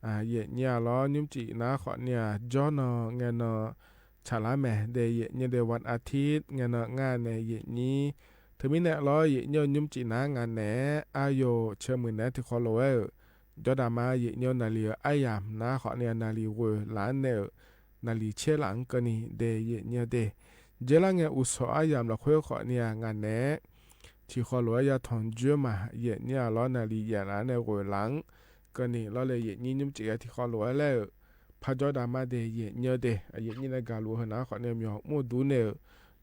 อ่า เยียะนี้อะลอ ยุ้มจิ๋นาขอเนีย จ้อนอ แงนอ ฉะละแหม เดย์ เยียะนี้เดย์วันอาทิตย์ แงนอ งานแหน เยียะนี้ เถิงมีแหนลอ เยียะนี้ยุ้มจิ๋นางานแหน อาโย เชิญหมื่นแหน ตี้คอโหล เอ่อ จ้อดามา เยียะนี้นาลี อ้ายหยามนาขอเนีย นาลีเวอร์หลานแหน นาลีเชษหลังก็นี่ เดย์ เยียะนี้เดย์ เจอละแงอุสสอ อ้ายหยามละค่อยขอเนีย งานแหน ตี้คอโหล ยาถอนเจื้อมา เยียะนี้ลอ นาลีเยียะหลานแหน เวอร์หลัง ก็นี่ลอเลย เยียะนี้ยุ้มจิ๋ตี้คอโหลแล้ว พระจ้อดามาเดย์ เยียะนี้เดย์ เยียะนี้ในกาลูเฮอนาขอเนีย มีหอกมู่ดูเนอ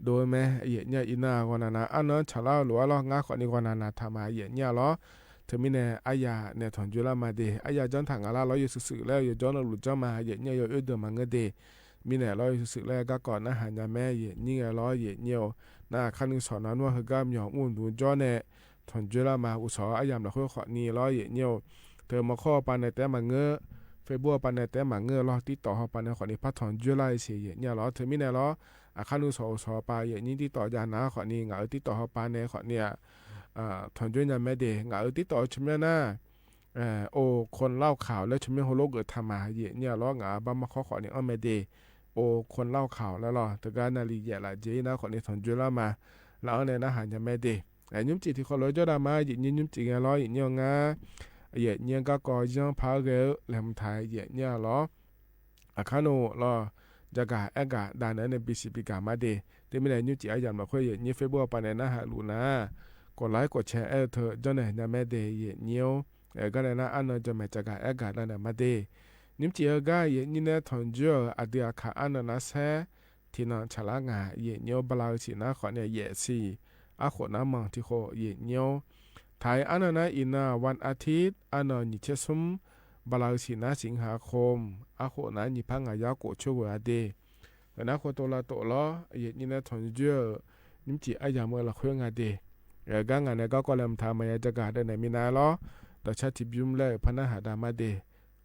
โดยแม่ เยียะนี้อีนา กอนานา อันนั้นฉะละหลัวลองาขอนี้ กอนานา ถามมา เยียะนี้ลอ เถิงมีแหน อ้ายหยาแหน ถอนเจื้อละมาเดย์ อ้ายหยาจ้อนถางอาละลอ อยู่สึกๆ แล้ว อยู่จ้อนลูจ้อนมา เยียะนี้อยู่เอื้อเดินมาเงอเดย์ มีแหนลอ อยู่สึกๆ แล้ว ก็ก่อนนะหาญาแม่ เยียะนี้ไงลอ เยียะนี้ นาข้านึ่งสอนนั้นว่า เฮอก้ามีหอกมู่ดูจ้อนแหน ถอนเจื้อละมา อุสสอ อ้ายหยามละค่อยขอนี้ลอ เยียะนี้ เถิงมอข้อปาแหนแต๊มาเงอ เฟซบุ๊กปาแหนแต๊มาเงอลอ ติ๊กต๊อกฮอปาแหนขอนี้ พระถอนเจื้อละเสีย เยียะนี้ลอ เถิงมีแหนลอ อ่า ข้านึ่งสอนอุสสอปา เยียะนี้ติ๊กต๊อกยานาขอนี้ งาเออติ๊กต๊อกฮอปาแหนขอเนีย อ่า ถอนเจื้อญาแม่เดย์ งาเออติ๊กต๊อกชมเมียนา เอ่อ โอ คนเล่าข่าว แล้วชมเมียโฮโลเกิดถามมา เยียะนี้ลองาบ้ามาข้อขอนี้ อ้อแม่เดย์ โอ คนเล่าข่าวแล้วลอ เถิงกานาลีเยียะละเจนาขอนี้ ถอนเจื้อละมา ละอ้อแหนนาหาญาแม่เดย์ เอ่อ ยุ้มจิ๋ตี้คอโหลจ้อดามา เยียะนี้ยุ้มจิ๋ไงลอ เยียะนี้งา เยียะนี้ก็กอยังพาเกอแหลมไทย เยียะนี้ลอ อะคาโนลอ จะกาแอะกาดาเนอ ในปีสี่ปีกามาเดย์ เถิงมีแหนยุ้มจิ๋ อ้ายหยามละค่อย เยียะนี้เฟซบุ๊กปาแหนนาหาลูนา กดไลก์กดแชร์แอะเถอะ จ้อนแหนญาแม่เดย์ เยียะนี้ เออ ก็ได้นะ อันนั้นจะแม่จะกาแอะกาดาเนอมาเดย์ ยุ้มจิ๋เออก้า เยียะนี้แหนถอนเจื้อ อะเดืออะขา อันนั้นนะแซ่ ตี้นอนฉะละงา เยียะนี้บลาอือสีนาขอเนีย เยียะสี่ อะโขนามังตี้โค เยียะนี้ ไทย อันนั้นนะอีนา วันอาทิตย์ อันนั้นหยี่เจ็ดซุม บลาอือสีนาสิงหาคม อะโขนาหยี่พันงายาโกะ ช่วยเวอร์เดย์ เออ นาโคโตลาโตลอ เยียะนี้แหนถอนเจื้อ ยุ้มจิ๋ อ้ายหยามเออละค่อยงาเดย์ เออ ก้างานแหนก็กอแหลมไทย มายาจะกาเดินแหนมีนาลอ ดอชาติบิยุ้มแล พะนาหาดามาเดย์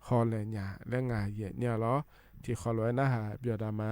ฮอแหลญาและงา เยียะนี้ลอ ตี้คอโหลนาหาเบียดามา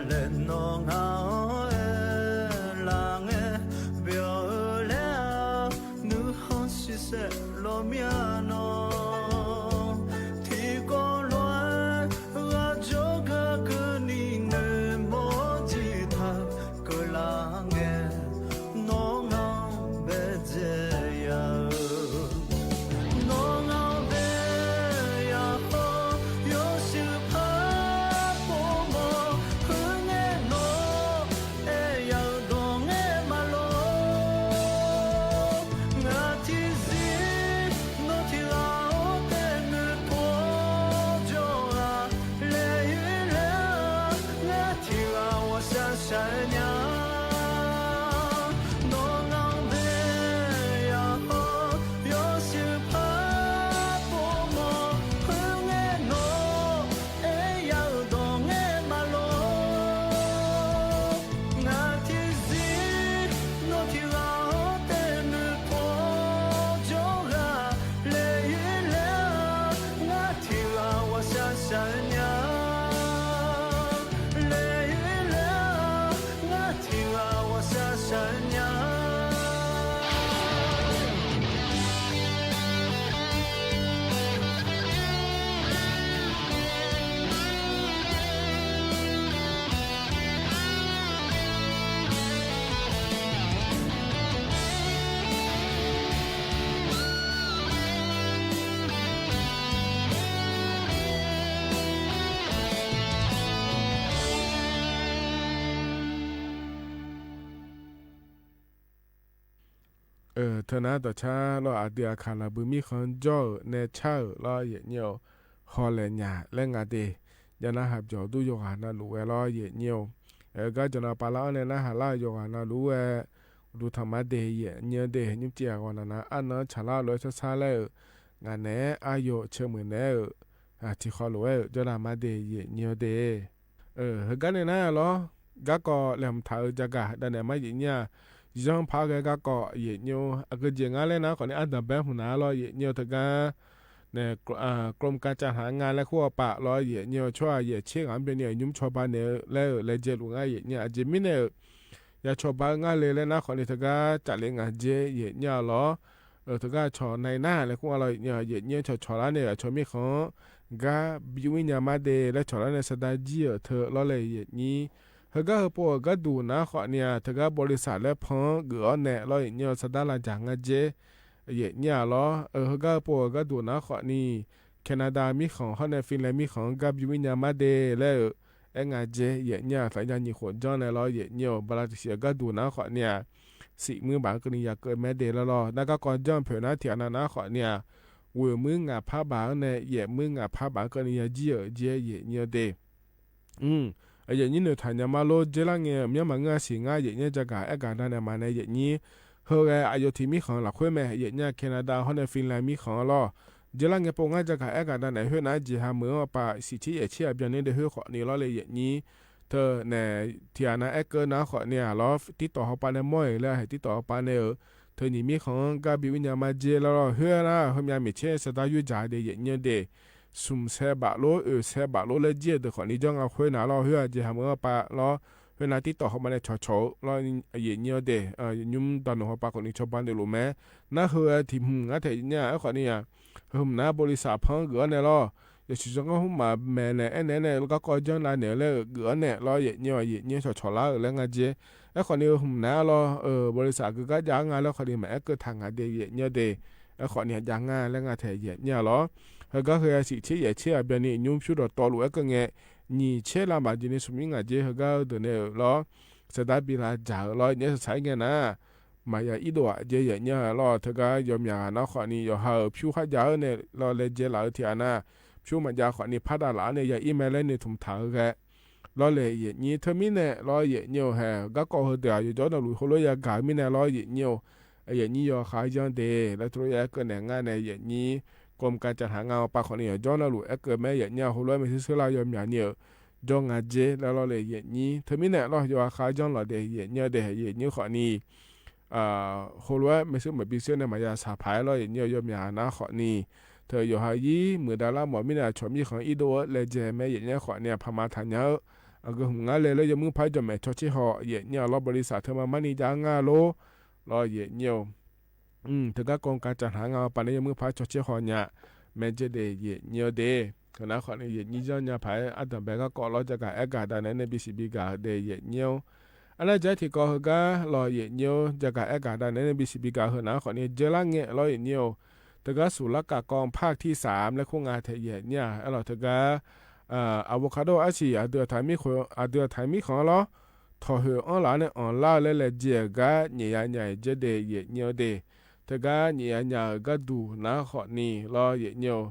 လဲ့ နီၢ်ငၢဝ်အဲ လၢငဲ ဘျီးလၢ နုဟောင်းဆံဆဲး လီၤမၠၢ်နီၢ် ထံကီၢ်လွဲ ရၤကၠိကၤကနံၤ နမီၣ်ကံထၢ ကလၢငဲ နီၢ်ငၢဝ်ဘဲၣ်ကဲယၤဧၢ နီၢ်ငၢဝ်ဘဲၣ်ယၤဧၢ ယိၤစံးဖးပိာ်မီၢ် ဟူးငဲနီၢ် အဲၣ်ယၤဧၢ ဒီးငဲမၤလိ ငါထံၣ်စံ နီၢ်ထံၣ်ရၤအိၣ်တဲ နုၢ်ဖိကၠီဂၤ လဲၤအံၤလဲၤ ငါထံၣ်ရၤဝဲစၢ်ဆၢညါ နီၢ်ငၢဝ်ဘဲၣ်ယၤဧၢ ယိၤစံးဖးပိာ်မီၢ် ဟူးငဲနီၢ် အဲၣ်ယၤဧၢ ဒီးငဲမၤလိ ငါထံၣ်စံ နီၢ်ထံၣ်ရၤအိၣ်တဲ နုၢ်ဖိကၠီဂၤ လဲၤအံၤလဲၤ ငါထံၣ်ရၤဝဲစၢ်ဆၢညါ လဲၤအံၤလဲၤ ငါထံၣ်ရၤဝဲစၢ်ဆၢညါ အၢ ထၢနၢ် တၢ်ဆါလီၤ အဒုးအခးလၢ်ဘုးမံၣ်ဃီကၠီဧၢ နဲဆၣ်ဧၢ လီၤယဲၢ်ညိၣ် ဟီလဲၣ်ညၣ် လၢငါဒဲး ယနၢ်ဟးပျီၤဒုး ယိၤဂၤနၢ်လူၤဝဲလီၤ ယဲၢ်ညိၣ် အၢ ကၠီနီၤ ပာ်လီၤအီၤနဲ နၢ်ဟးလၢယိၤဂၤနၢ်လူၤဝဲ ဒူထီၣ်မါဒဲး ယဲၢ်ညိၣ်ဒဲး ညိၣ်စ့ၢ်ကီးနၤနၤ အါနီၢ်ဆၣ်လၢအလိၤဆၣ်ဆၣ်လၢ ငါနဲ အါယိာ်ဆၢမုၢ်နဲဧၢ အထံၣ်ဃီလိာ်ဝဲဧၢ ကၠီနီၤ မါဒဲး ယဲၢ်ညိၣ်ဒဲး အၢ ဟဲကါန့ၣ်နၤလီၤ ကါကီးလဲၤမုာ်ထးဧၢ ကကး ဒၣ်နဲမ့ၢ်ယဲၢ်ညိၣ် ယီၢ်ဖးဂ့ၤကါကီး ယဲၢ်ညိၣ် အကယဲၢ်ငါလဲၣ်နၤ ခီန့ၣ် အဒၢးဘဲမုၢ်နၤလီၤ ယဲၢ်ညိၣ်တဂၤ နဲ กรมการจัดหางาน လၢဃိာ်ပာ်လီၤ ယဲၢ်ညိၣ် ဆိယဲၢ်ဆံဂၤ ဘၣ်န့ၣ် ယုမ်ဆိဘၣ်နဲလၢ လဲၤကဲလူၤငါ ယဲၢ်ညိၣ် အကယဲၢ်မ့ၢ်န့ၣ် ယဆိဘၣ်ငါလဲၣ်လၢနၤ ခီန့ၣ် တဂၤ ကးလံငါကဲ ယဲၢ်ညိၣ်လီၤ အၢ တဂၤဆိနၤနၤ လဲၤဃိာ်လီၤ ယဲၢ်ညိၣ် ယဲၢ်ညိၣ်ဆိဆိလၢန့ၣ် ယဆိမံၣ်ဃီ ကါဘံဝိညာဉ်မါဒဲး လၢဆိလၢန့ၣ် စဒါကံၢ်ဧၢ ထၢလီၤလဲၣ် ယဲၢ်ညိၣ် ဟဲကါဟဲပိာ်ဂၤဒူၣ်နၤ ခီန့ၣ် တဂၤ ဘရိษัท လၢဖီဂုာ်အီၤနဲလီၤ ယဲၢ်ညိၣ် စဒါလၢ်ကၠၢ်ငါကဲ ယဲၢ်ညိၣ်လီၤ အၢ ဟဲကါဟဲပိာ်ဂၤဒူၣ်နၤ ခီန့ၣ် แคนาดา မံၣ်ဃီ ဟီၣ်နဲၣ် Finland မံၣ်ဃီ ကါဘံဝိညာဉ်မါဒဲး လၢ အဲၣ်ငါကဲ ယဲၢ်ညိၣ် သးယါညံၣ်ဃိးကၠီန့ၣ်လီၤ ယဲၢ်ညိၣ် ဘရၤတဆံး ဂၤဒူၣ်နၤ ခီန့ၣ် စံးမုၢ်ဘၣ်ကနံၤယၤကၢမဲဒဲးလီၤလီၤ နကါကီးကၠီဖဲးနၤ ထံၣ်နၤနၤ ခီန့ၣ် ဝ့ၢ်မုၢ်ငါဖးဘၣ်န့ၣ် ယဲၢ်မုၢ်ငါဖးဘၣ်ကနံၤယၤကၠီဧၢ ကဲ ယဲၢ်ညိၣ်ဒဲး အၢ ယဲၢ်ညိၣ် နုၢ်ထၢၣ်ညါမါလိ ကဲလၢငဲ မ့ၢ်မၤငါစံးငါ ယဲၢ်ညိၣ် ကါကး အဲၣ်ကဒါန့ၣ် မၤန့ၣ် ယဲၢ်ညိၣ် ဟဲဂဲၤ အယိၤထံးမံၣ်ဃီလၢခွဲမဲာ် ယဲၢ်ညိၣ် แคนาดา ဟီၣ်နဲၣ် Finland မံၣ်ဃီလီၤ ကဲလၢငဲ ပိာ်ငါ ကါကး အဲၣ်ကဒါန့ၣ် ဟဲနၤ ကဲဟးမုာ်အီၤပာ် စံးဆံးယဲၢ်ဆံအဘျီန့ၣ် ဒဲးဟဲ ခီန့ၣ်လီၤလဲၣ် ယဲၢ်ညိၣ် ထၢၣ်နဲၣ် ထံၣ်နၤအဲၣ်ကၢနၤ ခီန့ၣ်လီၤ တံတီၣ်ဟီၣ်ပာ်န့ၣ် မ့ၢ်အံၤလၢဟဲတံတီၣ်ဟီၣ်ပာ်န့ၣ်ဧၢ ထၢၣ်ညံၣ်မံၣ်ဃီ ကါဘံဝိညာဉ်မါဒဲးလီၤလီၤ ဟဲနၤ ဟဲမ့ၢ်မ့ၢ်ဆဲး စဒါယူၤကၠၢ်ဒဲး ယဲၢ်ညိၣ်ဒဲး စူၣ်ဆဲးဘၣ်လိ အၢၣ်ဆဲးဘၣ်လိလၢကဲဒဲး ခီန့ၣ် ကၠီငါဃုနၤလီၤ ဟဲ ကဲဟးမုာ်အီၤပာ်လီၤ ဟဲနၤတံတီၣ်ဟီၣ်ပာ်န့ၣ် ဆိဆိလီၤ ယဲၢ်ညိၣ်ဒဲး ယဲၢ်ညိၣ် တၢ်နုၢ်ဟီၣ်ပာ် ခီန့ၣ် ဆိဘၣ်န့ၣ်လိာ်မဲ နဟဲထံၣ်မုၢ် နထံၣ်ညါ ခီန့ၣ် ဟဲမုၢ်နၤ ဘရိษัท ဖီဂုာ်အီၤနဲလီၤ ယဆိကမိၣ်မ့ၢ်နဲၣ် အဲၣ်နဲၣ်န့ၣ် လၢကါကီးကၠီနၤနဲၣ်လၢ ဂုာ်အီၤနဲလီၤ ယဲၢ်ညိၣ် ယဲၢ်ညိၣ် ဆိဆိလီၤ လၢငါကဲ အဲၣ်ခီန့ၣ် ဟဲမုၢ်နၤလီၤ ဘရိษัท ကါကါကၠီငါလၢ ခီန့ၣ် မ့ၢ်အဲၣ်ကၢထၢၣ်ငါဒဲး ယဲၢ်ညိၣ်ဒဲး အဲၣ်ခီန့ၣ် ကၠီငါလၢငါထဲး ယဲၢ်ညိၣ်လီၤ ဟဲကါဟဲစံးဆံးယဲၢ်ဆံအဘျီန့ၣ် ညိၣ်ဖၠူဒီးတီလိာ်အဲၣ်ကၢငဲ နံၣ်ဆဲးလါဘၣ်ကဲန့ၣ် စူၣ်မံငါကဲ ဟဲကါဒုးနဲၣ်လီၤ စဒါဘံလါကၠၢ်လီၤ ယဲၢ်ညိၣ် စးစးအံၤငဲနၤ မၤယၤအံၤဒိၣ်ဧါ ကဲ ယဲၢ်ညိၣ်လီၤ တဂၤ ယီၤမၠးဂၤနၤ ခီန့ၣ် ယီၤဟးဧၢ ဖၠူဟးယၤဧၢနဲၣ်လီၤ လဲၤကဲလၢအထံၣ်နၤ ဖၠူမၤယၤ ခီန့ၣ် ဖးဒၣ်လၢန့ၣ် ယၤအံၤမ့ၢ်လဲၣ်န့ၣ် ထူၣ်မထၢ်ဂဲၤ လီၤလဲၣ် ယဲၢ်ညိၣ် ထၢၣ်မံန့ၣ်လီၤ ယဲၢ်ညိၣ် ဟဲ ကါကီးဟဲဒုး ယိၤကၠီနီၢ်လူၤ ဟိလိယၤဂၤမံန့ၣ်လီၤ ယဲၢ်ညိၣ် ယဲၢ်ညိၣ် ယီၤဃာ်ယီၤဒဲး လၢတရိယၤကၢနဲၣ် ငါနဲၣ် ယဲၢ်ညိၣ် กรมการจัดหางาน ပာ်ခီန့ၣ် ယိၤကၠီနီၢ်လူၤ အဲၣ်ကၢမဲ ယဲၢ်ညိၣ် ဟိလိမ့ၢ်စ့ၢ်စ့ၢ်လၢယီၤမၠးန့ၣ် ကၠီငါကဲ လၢလီၤလဲၣ် ယဲၢ်ညိၣ် ထၢၣ်မံန့ၣ်လီၤ ယီၤဃာ်ယီၤလီၤဒဲး ယဲၢ်ညိၣ်ဒဲး ယဲၢ်ညိၣ် ခီန့ၣ် ဟိလိမ့ၢ်စ့ၢ်မ့ၢ်ဘံစ့ၢ်န့ၣ် မၤယၤစးဖးလီၤ ယဲၢ်ညိၣ် ယီၤမၠးနၤ ခီန့ၣ် ထၢၣ်ယီၤဟးယံၤ မုၢ်ဒါလါမီၢ်မံန့ၣ် ဆိၣ်မံၣ်ဃီအံၤဒိၣ်ဧၢ လဲၤကဲမဲ ယဲၢ်ညိၣ် ခီန့ၣ် ဖးမၤထၢၣ်ညါဧၢ အဂုၤဟူးငါလဲၢ်လၢယိၤမုၢ်ဖါ ယိၤမဲာ် ချော်ချစ်ဟော် ယဲၢ်ညိး လီၤ บริษัท ထၢမၤမၤန့ၢ်ယါငါလိၤ လီၤ ယဲၢ်ညိး อืม တဂၤကီး ကၠၣ်နၢ်ငါ ပာ်န့ၢ်ယိၤမုၢ်ဖါ ချော်ချစ်ဟော် ညါ မ့ၢ်ကဲဒဲး ယဲၢ်ညိးဒဲး ကနၣ်ဃီန့ၣ် ယဲၢ်ညိး ယီၢ်ညါဖဲ အတၢ်ဘဲကီးလီၤ ကၠၣ်ကၣ်အဲၣ်ကၣ်ဒၣ်နဲန့ၣ် ဘီစံဘံကၣ်ဒဲး ယဲၢ်ညိး အနၢ်ကဲထံကီး ဟဲဂၤ လီၤ ယဲၢ်ညိး ကၠၣ်ကၣ်အဲၣ်ကၣ်ဒၣ်နဲန့ၣ် ဘီစံဘံကၣ် ဟဲဂၤ နၣ်ဃီန့ၣ် ယဲၢ်လါငဲး လီၤ ယဲၢ်ညိး တဂၤစူၣ်လၢကးကီး ภาคที่สาม လၢခိၣ်ငါထဲ ယဲၢ်ညိး အလီၤ တဂၤ အဝီခါဒိၣ် အဆံး အဒုးအထၢၣ်မံဃီ အဒုးအထၢၣ်မံဃီလီၤ ထိၣ်ဟ့ၣ်အီလၢ်န့ၣ် အီလၢ်လၢလဲၤကဲး ဂၤ ညၣ်ယါညါ ကဲဒဲး ယဲၢ်ညိးဒဲး တဂၤ ညၣ်ယါညါ ဂၤဒူၣ် နၣ်ဃီန့ၣ် လီၤ ယဲၢ်ညိး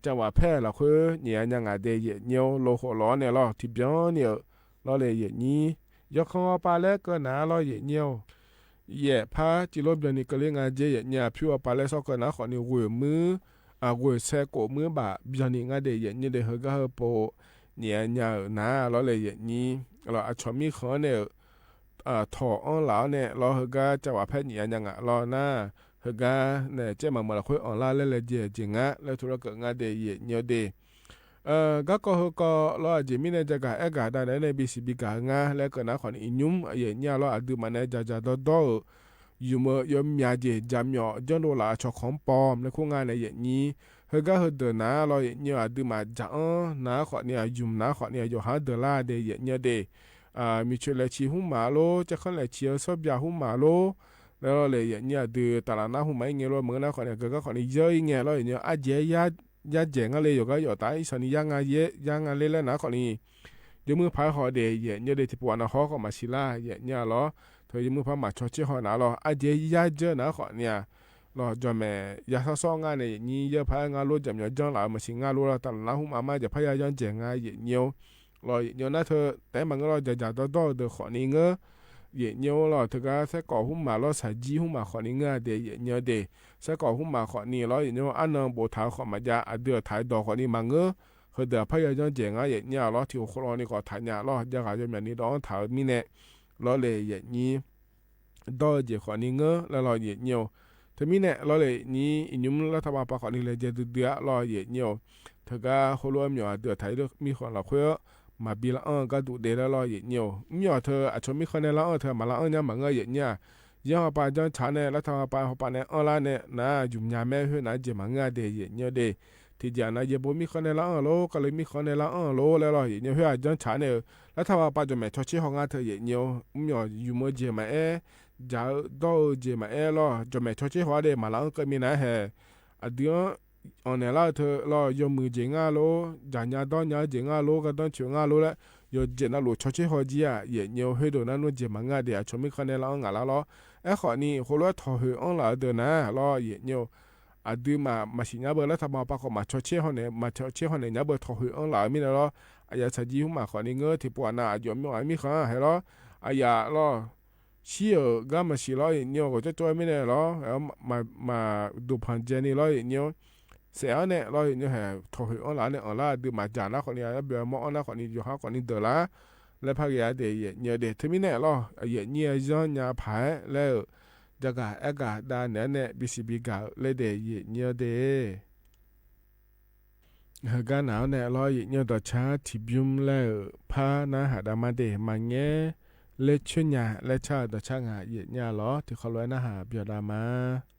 ကၠၣ်ဝၣ်ဖဲလီၤဃိ ညၣ်ယါညါ ဂၤဒဲး ယဲၢ်ညိး လိာ်ဃိၣ်လီၤန့ၣ်လီၤ ထံၣ်ဘျီန့ၣ် လီၤလၢ ယဲၢ်ညိး ယီၤခီပၤလၢကနၣ် လီၤ ယဲၢ်ညိး ယဲၢ်ဖါ စံးလိာ်ဘျီန့ၣ် ကလံၤ ဂၤကဲ ယဲၢ်ညိး ဖုအီၤပၤလၢ စီၤကနၣ်ဃီန့ၣ် ဂွံးမုၢ် အဂွံးဆဲးကိးမုၢ်ဘၣ် ဘျီန့ၣ် ဂၤဒဲး ယဲၢ်ညိးဒဲး ဟဲဂၤ ဟဲပိာ် ညၣ်ယါညါဧၢ နၣ် လီၤလၢ ယဲၢ်ညိး လီၤ အဆီၣ်မံဃီန့ၣ် ထိၣ်အီလၢ်န့ၣ် လီၤ ဟဲဂၤ ကၠၣ်ဝၣ်ဖဲ ညၣ်ယါညါ ဂၤ လီၤ နၣ် ဟဲဂၤ န့ၣ် ကဲမးမးလီၤဃိ အီလၢ်လၢလဲၤ ကဲး ကဲး ဂၤ လၢထူလၢကၢး ဂၤဒဲး ယဲၢ်ညိးဒဲး ဂၤကီး ဟဲကီး လီၤ အဂ့ၢ်မ့ၢ်န့ၣ် ကၠၣ်ကၣ်အဲၣ်ကၣ်ဒၣ်နဲန့ၣ် ဘီစံဘံကၣ် ဂၤ လၢကနၣ်ဃီန့ၣ် အညိး ယဲၢ်ညိး လီၤ အဒုးမးန့ၣ် ကၠၣ်ကၠၣ်ဒီဒီဧၢ ယုမ်ၢ် ယီၤမၠးကဲး ကၠၣ်မၠီၣ် ကၠီဒီလၣ် အဆီၣ်ခီပီ လၢခိၣ်ငါန့ၣ် ယဲၢ်ညိး ဟဲဂၤ ဟဲဒၢး နၣ် လီၤ ယဲၢ်ညိး အဒုးမး ကၠၣ်အီ နၣ်ဃီန့ၣ် အယုမ်ၢ် နၣ်ဃီန့ၣ် အယီၤဟးဒၢးလၢ်ဒဲး ယဲၢ်ညိးဒဲး မုၢ်ဆ့ၣ်လဲၤဆံးဟူမးလိၤ ကၠဲၣ်ခီလဲၤဆံး အစီဘၣ်ဟူမးလိၤ လီၤလီၤလၢ ယဲၢ်ညိး အဒုးတၢ်လၢ်နၢ်ဟူမးအံၤ ဂ့ၤလိၤ မုၢ်ကနၣ်ဃီန့ၣ် ဂၤကီးဃီန့ၣ် ယဲၢ်အံၤ ဂ့ၤ လီၤ ယဲၢ်ညိး အကဲ ယါကဲး ဂၤလၢ ယီၤဂၤယီၤတၢ် အံၤစီၤန့ၣ် ယါငါယဲၢ် ယါငါလၢ လၢနၣ်ဃီန့ၣ် ယိၤမုၢ်ဖါဟီၣ်ဒဲး ယဲၢ်ညိးဒဲး ထံၣ်ပှၤနၢ်ဟီၣ်ကီး မၤဆံးလၢ် ယဲၢ်ညိးလီၤ ထိၣ်ယိၤမုၢ်ဖါ မၤဆီၣ်ဆ့ဟီၣ် နၣ်လီၤ အကဲ ယါကဲး နၣ်ဃီန့ၣ် လီၤ ယီၤမဲာ် ယါစီစီ ဂၤန့ၣ် ယဲၢ်ညိး ယဲၢ်ဖါ ဂၤလိၤ ကၠၣ်မၠီၣ် ကၠီလၣ် မၤဆံး ဂၤလိၤလီၤ တၢ်လၢ်နၢ်ဟူမးမး ကၠၣ်ဖးယၢ် ယီၤကဲး ဂၤ ယဲၢ်ညိး လီၤ ယဲၢ်ညိး နၣ် ထိၣ်တဲမး ဂ့ၤ လီၤ ကၠၣ်ကၠၣ်ဒီဒီဒီး ဃီန့ၣ် ဂ့ၤ ယဲၢ်ညိး လီၤ တဂၤ စဲးကိးဟူမးလိၤ ဆၣ်ကၠံဟူမး ဃီန့ၣ် ဂၤဒဲး ယဲၢ်ညိးဒဲး စဲးကိးဟူမး ဃီန့ၣ် လီၤ ယဲၢ်ညိး အနီၢ်ဘိးထၢ ဃီမးယါ အဒုးအထၢၣ်ဒီး ဃီန့ၣ် မၤဂ့ၤ ဟဲဒၢးဖးယၢ် ယီၤကဲး ဂၤ ယဲၢ်ညိး လီၤ ထံၣ်အိၣ်ဃိလီၤန့ၣ် ကီးထၢၣ်ညါလီၤ ယါဂၤယီၤမၠးန့ၣ် ဒီးထၢၣ်မံန့ၣ် လီၤလၢ ယဲၢ်ညိး ဒီးကဲး ဃီန့ၣ် ဂ့ၤ လၢလီၤ ယဲၢ်ညိး တမံၤန့ၣ် လီၤလၢ ယဲၢ်ညိး အံၤညိး လၢတၢ်ဘၣ်ပာ် ဃီန့ၣ် လဲၤကဲးဒုးဒုး လီၤ ယဲၢ်ညိး တဂၤ ဟိလိာ်အမၠိၣ် အဒုးအထၢၣ် မံဃီလီၤဃိ မၤဘံလၢအီၣ် ဂၤဒူၣ်ဒဲး လၢလီၤ ယဲၢ်ညိး မၠိၣ် အထိၣ် အဆီၣ်မံဃီန့ၣ် လၢအီၣ် ထိၣ်မၤလၢအီၣ် ညါမၤဂ့ၤ ယဲၢ်ညိး ယဲၢ်ဟီၣ်ပၤ ယီၤဆၣ်န့ၣ် လၢတၢ်ဘၣ်ပာ် ဟီၣ်ပၤန့ၣ် အီၣ်လၢ်န့ၣ် နၣ် ယုမ်ၢ်မၠးမ့ၢ် ဟဲ နၣ် ကဲး မၤဂ့ၤ ဂၤဒဲး ယဲၢ်ညိးဒဲး ထံၣ်ကၠၣ်နၣ် ယဲၢ်ဘိမံဃီန့ၣ် လၢအီၣ်လိၤ ကလံၤမံဃီန့ၣ် လၢအီၣ်လိၤ လၢလီၤ ယဲၢ်ညိး ဟဲ အယီၤဆၣ်န့ၣ် လၢတၢ်ဘၣ်ပာ် ယီၤမဲာ် ဆီၣ်ဆ့ဟီၣ် ဂၤ ထိၣ် ယဲၢ်ညိး မၠိၣ် ယုမ်ၢ် ကဲး မၤအဲၣ် ကၠၣ်ဒီ ကဲး မၤအဲၣ် လီၤ ယီၤမဲာ် ဆီၣ်ဆ့ဟီၣ် ဒဲး မၤလၢအီၣ် ကဲး မံန့ၣ် ဟဲ အဒုး အီၣ်န့ၣ် လၢအထိၣ် လီၤ ယီၤမုၢ် ကဲး ဂၤလိၤ ကၠၣ်ညါဒီ ညါ ကဲး ဂၤလိၤ ကဒီဆူၣ်ဂၤလိၤလၢ ယီၤကဲး နၣ် လိၤ ဆီၣ်ဆ့ဟီၣ် ကဲး ယဲၢ်ညိး ဟဲဒိး နၣ် နီၢ် ကဲး မၤဂ့ၤ ဒဲး အဆီၣ်မံဃီန့ၣ် လၢအီၣ် ဂၤလၢ်လီၤ အဲၣ် ဃီန့ၣ် ဟိလိာ် ထိၣ်ဟ့ၣ်အီလၢ် ဒၢး နၣ် လီၤ ယဲၢ်ညိး အဒုးမး မၤဆံး ညါဘၣ် လၢတၢ်ဘၣ်ပာ် ဃီ မၤဆီၣ်ဆ့ဟီၣ်န့ၣ် မၤဆီၣ်ဆ့ဟီၣ်န့ၣ် ညါဘၣ် ထိၣ်ဟ့ၣ်အီလၢ် မံန့ၣ်လီၤ အယၤဆၣ်ကၠံဟူမး ဃီန့ၣ် ဂ့ၤ ထံၣ်ပှၤနၣ် အယီၤမၠိၣ် အမံဃီ ဟဲလီၤ အယၤလီၤ ဆံးဧၢ ဂၤမၤဆံးလီၤ ယဲၢ်ညိး ကၠီကၠီ မံန့ၣ်လီၤ မၤ မၤဒိၣ်ဖးကဲးန့ၣ်လီၤ ယဲၢ်ညိး စဲးအီၤန့ၣ်လီၤ ယဲၢ်ညိး ဟဲ ထိၣ်ဟ့ၣ်အီလၢ်န့ၣ် အီၣ်လၢ် အဒုးမး ကၠၣ်နၣ် ဃီန့ၣ် အဘျုးအမီၢ်အီၣ် နၣ် ဃီန့ၣ် ယီၤဟး ဃီန့ၣ် ဒၢးလၢ် လၢဖးဂ့ၤ ဂၤဒဲး ယဲၢ်ညိးဒဲး တမံၤန့ၣ်လီၤ ယဲၢ်ညိး ယီၤညါဖး လၢ ကၠၣ်ကၣ်အဲၣ်ကၣ်ဒၣ်နဲန့ၣ် ဘီစံဘံကၣ် လၢဒဲး ယဲၢ်ညိးဒဲး ဟဲဂၤ နၣ် န့ၣ်လီၤ ယဲၢ်ညိး ဒီးဆါ ထံၣ်ဘုလၢ ဖါ နၢဟးဒၣ်မးဒဲး မၤငဲ လၢဆူညါ လၢဆါ ဒီးဆါ ဂၤ ယဲၢ်ညိးလီၤ ထံၣ်ခီလီၤ နၢဟး ပျီၣ်ဒၣ်မး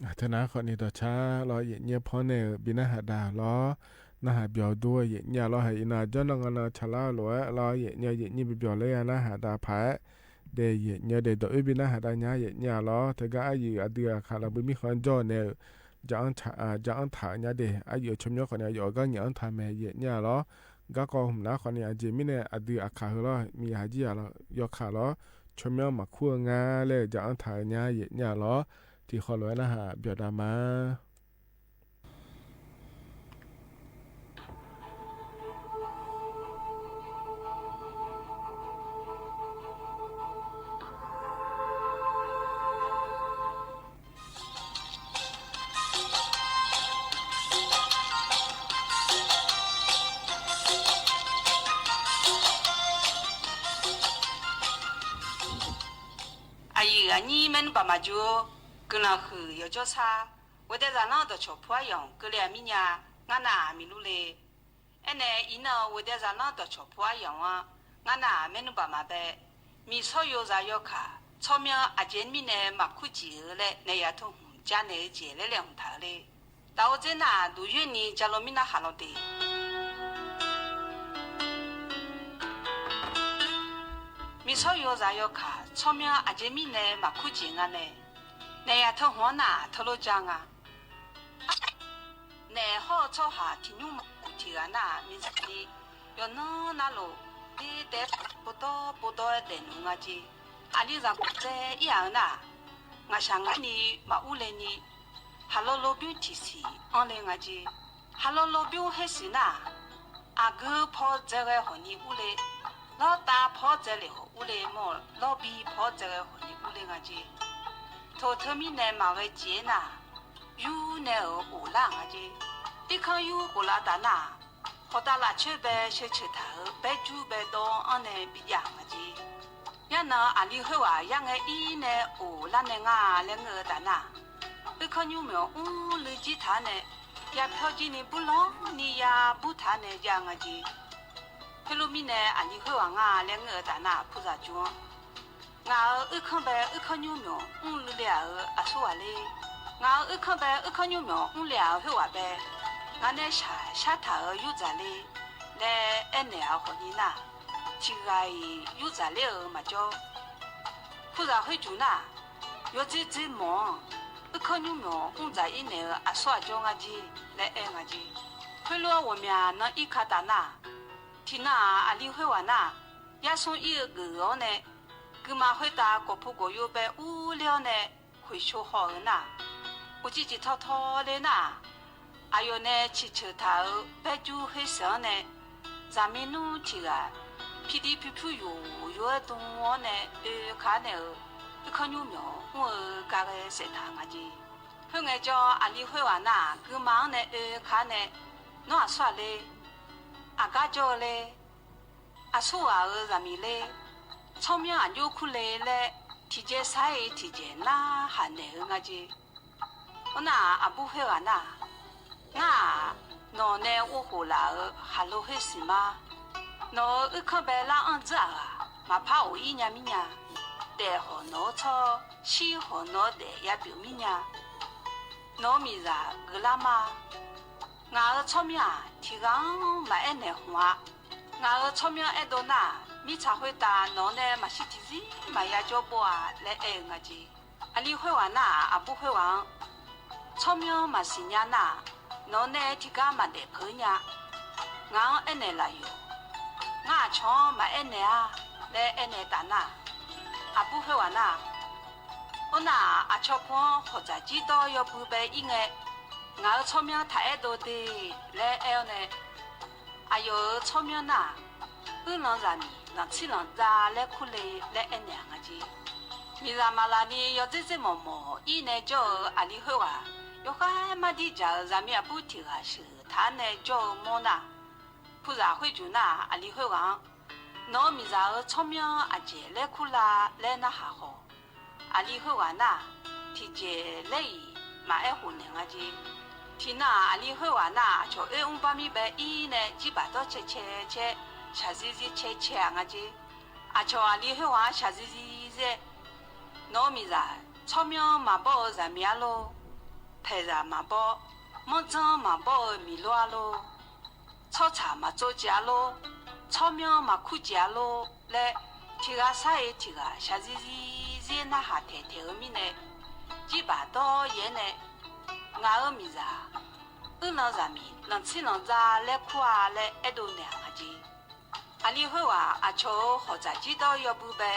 เทอหนาขอนี้ต่อช้าลอ เยียะเยียะ พร้อมในบินหน้าหาดาลอ หน้าหาดเบียวดัว เยียะเยียะลอ หาอินนาจ้อนงนาชาลาลวยลอ เยียะเยียะ เยียะเยียะ เบียวเยียวเลย หน้าหาดาผาย เดเยียะเยียะ เดดอกเอ้ย บินหน้าหาดาเยียะเยียะลอ เทอก้าอาหยืออาเดืออาขาลอ บ่มีคนจ้อนแน่ จะอั้นถา อ่า จะอั้นถาเยียะเด อาหยือชมยอดขอนี้ ยอดก็เยียะอั้นถาแม่ เยียะเยียะลอ ก้าก็หุมหน้าขอนี้ อาเจยมีแน่ อาเดืออาขาหื้อลอ มีหาเยียะลอ ยอดขาลอ ชมยอดมาคู่งาเลย จะอั้นถาเยียะเยียะลอ ที่ขอลอยหน้าหาดเบียวดามา အယုၢ်အနံၣ်မ့ၢ်နုၢ်ပၤမၤစူၤ ကနၢ်ဃုာ်ယိၤကၠီဆါ ဝဲဒၣ်စၢ်လၢဒီးဆီၣ်ဖူအယီၢ် ကလၢအမံၤညါ ငါနၢ်မံၤလူလ့ အဲၣ်နဲအံၤနဝဲဒၣ်စၢ်လၢဒီးဆီၣ်ဖူအယီၢ်ဧါ ငါနၢ်မ့ၢ်နုၢ်ပၤမၤဘဲ မံၤဆီယိၤစၢ်ယီၤခၣ် ဆီမၠီအကဲမံၤနဲမၤခူၣ်စံၣ်ဧၢလဲၣ် နဲယၤထိၣ်ဟူၣ်ကၠါနဲဧၢကဲလဲၣ်လဲၣ် ဟူးထၢ်လ့ တၢ်အိၣ်စ့နၢ် ဒိၣ်ယိၣ်နံၤ ကၠၢ်လီၤမံၤနၢ်ဟးလီၤတ့ၢ် မံၤဆီယိၤစၢ်ယီၤခၣ် ဆီမၠီအကဲမံၤနဲမၤခူၣ်စံၣ်ဧၢ ငါနဲ နဲယၤထိၣ်ဟူၣ်နၢ် ထိၣ်လိာ်ကၠါငါ နဲဟီၣ်ဆီဟၣ်ထံၣ်ညူမၤကူၣ်ထံၣ်ဂၤနၢ် မံၤစံၣ် ယီၤနၢနၢ်လိၤ ဒ့တဲ ပိတီပိတီဒဲးနူၤ ငါက့ အလံၤစၢ်ကူၣ်စဲအံၤဧါနၢ် ငါစၢ်ငါနံၤမၤအူလဲၣ်နံၤ ဟးလီၤလီၤဘျုးထံၣ်ဆံးအီၤလဲၣ် ငါက့ ဟးလီၤလီၤဘျုးဟဲဆံးနၢ် အဂုၤဖီစဲဂဲၤဟီၣ်နံၤအူလဲၣ် လီၤတၢ်ဖီစဲလဲၣ်ဟီၣ်အူလဲၣ် မ့ၢ်လီၤဘံဖီစဲဂဲၤဟီၣ်နံၤအူလဲၣ် ငါက့ ထိၣ်ထိၣ်မံၤနဲမၤဝဲက့နၢ် ယူၤနဲဧိၤအိၣ်လၢ် ငါက့ အုၣ်ခီၣ်ယူၤအိၣ်လၢ်တၢ်နၢ် ဟီၣ်တၢ်လၢ်ဆၢဘဲဆၢဆၢထၢၣ်ဧၢ ဘဲကၠူဘဲဒီအီၤနဲဘံယၣ် ငါက့ ယါနၤအလံၤဟဲဝၣ် ယါငဲအံၤနဲအိၣ်လၢ်နဲ ငါလဲၤငဲၢ်အတၢ်နၢ် အုၣ်ခီၣ်ညူမဲာ်အူလုၢ်ကံထၢ်နဲ ယၤဖျီကံနံၤ ဘူလီၤနံၤယၤဘူထၢ်နဲယါ ငါက့ ဟဲလိာ်မံၤနဲအလံၤဟဲဝၣ် ငါလဲၤငဲၢ်အတၢ်နၢ် ဖုစၢ်ကၠူ ငါဧၢ အုၣ်ခီၣ်ဘဲအုၣ်ခီၣ်ညူမဲာ်အူလုၢ်လၢ်ဧၢ အဆိဝဲလဲၣ် ငါဧၢ အုၣ်ခီၣ်ဘဲအုၣ်ခီၣ်ညူမဲာ်အူလုၢ်လၢ်ဧၢ ဟဲဝၣ်ဘဲ ငါနဲဆၣ်ဆါထၢၣ်ဧၢ ယူၤစၢ်လဲၣ် လဲၤအဲၣ်နဲအဃိန့ၣ်နၢ် ထံၣ်ဂၤအံၤ ယူၤစၢ်လဲၣ်ဧၢ မၤကၠီ ဖုစၢ်ဃ့ကၠူနၢ် ယိၤစ့စ့မီၢ် အုၣ်ခီၣ်ညူမဲာ်အူစၢ်အံၤနဲဧၢ အဆိအကၠီ ငါက့ လဲၤအဲၣ် ငါက့ ဟဲလိာ်အဝီၢ်မၠၣ်နအံၤခါတၢ်နၢ် ထံၣ်နၢ်အလံၤဟဲဝၣ်နၢ် ယါဆိအံၤအဂ့ၢ်အီၤနဲ ကုမၤဃ့တၢ်ကိၢ်ဖူကိၢ်ယိဘဲအူလၢအီၤနဲ ဃုာ်ဆိဟီၣ်ဧၢနၢ် အိၣ်ကံကံထီထီလၢနၢ် အယိာ်နဲဆံးဆၢထၢၣ်ဧၢ ဘဲကၠူဟဲစၢၣ်အီၤနဲ စၢ်မံနူထံၣ်ဂၤ ဖံးဒံဖံးဖုယိာ်ယိာ် အဲတုၤအီၤနဲ အၢခါနဲဧၢ အုၣ်ခီၣ်ညူမဲာ်အူဧၢ ကါဂဲစဲးထၢၣ် ငါက့ ဖဲငဲၤကၠီအလံၤဟဲဝၣ်နၢ် ကုမၤအီၤနဲ အၢခါနဲ နီၢ်အဆိလ့ အကါကၠီလ့ အဆိဂၤဧၢ စၢ်မံလ့ ဆီမၠီအကၠိခူလ့လဲၣ် ထံၣ်ကဲစါအံၤ ထံၣ်ကဲနၢ်ဟးနဲဧၢ ငါက့ အိၣ်နၢ် အဘူးဟဲဝၣ်နၢ် နၢ် နီၢ်နဲအိၣ်ဃိၣ်လၢ်ဧၢ ဟးလိာ်ဟဲဆံးမး နီၢ်ဧၢ အုၣ်ခီၣ်ဘဲလၢအီၣ်စၢ်ဂၤ မၤဖးအိၣ်အံၤညါမံၤညါ ဒဲးဟီၣ်နီၢ်ဆီ ဆံးဟီၣ်နီၢ်ဒဲးယါပၠိၣ်မံၤညါ နီၢ်မံၤစၢ်ဂ့ၤလၢမး ငါဧၢ ဆီမၠီ ထံၣ်ဂၤဧၢ မၤအဲၣ်နဲဟူဧါ ငါဧၢ ဆီမၠီအဲၣ်ဒိးနၢ် မ့ၢ်ဆၣ်ဃုတၢ်နီၢ်နဲ မၤဆံးထံၣ်စံ မၤယါကၠီဘိဧါ လဲၤအဲၣ် ငါက့ အလံၤဟဲဝၣ်နၢ် အဘူးဟဲဝၣ် ဆီမၠီမၤဆံးညါနၢ် နီၢ်နဲထံၣ်ကါမၤဒဲးဖုညါ ငါအဲၣ်နဲလၢယိာ် ငါအဆီမၤအဲၣ်နဲဧါ လဲၤအဲၣ်နဲတၢ်နၢ် အဘူးဟဲဝၣ်နၢ် အိၣ်နၢ် အဆီဖိဟီၣ်စၢ်ကၠံတီယီၤပုၤဘဲအံၤငဲ ငါဧၢ ဆီမၠီထးအဲၣ်ဒိးတ့ၢ် လဲၤအဲၣ်အီၤနဲ အယိာ်ဧၢ ဆီမၠီနၢ် အုၣ်လီၤစၢ်မံၤ လီၤဆံးလီၤဒါလဲခူလ့ လဲၤအဲၣ်နဲ ငါက့ မံၤစၢ်မၤလၤနံၤ ယီၤစ့စ့မီၢ်မီၢ် အံၤနဲကၠီဧၢ အလံၤဟဲဝၣ် ယီၤဃါမးဒံးကၠၢ်ဧၢ စၢ်မံၤအဘူးထံၣ်ဂၤဆၢထၢၣ်နဲကၠီဧၢ မီၢ်နၢ် ဖုစၢ်ဃ့ကၠူနၢ် အလံၤဟဲဝၣ် နီၢ်မံၤစၢ်ဧၢ ဆီမၠီအကဲလဲခူလၢ် လဲၤနၢ်ဟးဃီၤ အလံၤဟဲဝၣ်နၢ် ထံၣ်ကဲလဲအံၤ မၤအဲၣ်ဃိၣ်နဲ ငါက့ ထံၣ်နၢ် အလံၤဟဲဝၣ်နၢ် အဆီၣ်အ့အူဘၣ်မံဘဲအံၤနဲ ကံဘၣ်တီဆဲးဆဲးဆဲး ဆၣ်စံစံဆဲးဆဲး ငါက့ အဆီၣ်အလံၤဟဲဝၣ် ဆၣ်စံစံစဲး နီၢ်မံၤစၢ် ဆီမၠီမၤဘီၣ်ဧၢ စၢ်မံၤအါလိၤ ပဲၢ်ရႃႇမၢၵ်ႇဘီ မီၢ်ၸၢင်းမၢၵ်ႇဘီဢိူဝ်ၼႆလီၤ ချီၣ်ဆၣ်မၤကၠိၣ်ကၠႃၣ်လီၤ ချီၣ်မၠိၣ်မၤခူၣ်ကၠႃၣ်လီၤ လၢ ထံဂၤဆါအ့ၣ်ထံဂၤ ဆှၣ်စ့ၣ်စ့ၣ် စ့ၣ်နၢ်ဟးထဲထဲအီၤမံၤန့ၣ် ကံၣ်ဘၣ်ဒီးယဲၢ်န့ၣ် ငါအၢမံၤစၢ် အုၣ်လီၤစၢ်မံၤ လီၤဆံၣ်လီၤစၢ်လၢခူၣ်ဧါ လၢအဲၣ်ဒိးနဲၣ်အီၤကၠိၣ် အလံဟိဝ်ဝၣ် အဆိၣ်ဟီၣ်စၢ်ကၠံဒီးယီၢ်ဘုဘဲ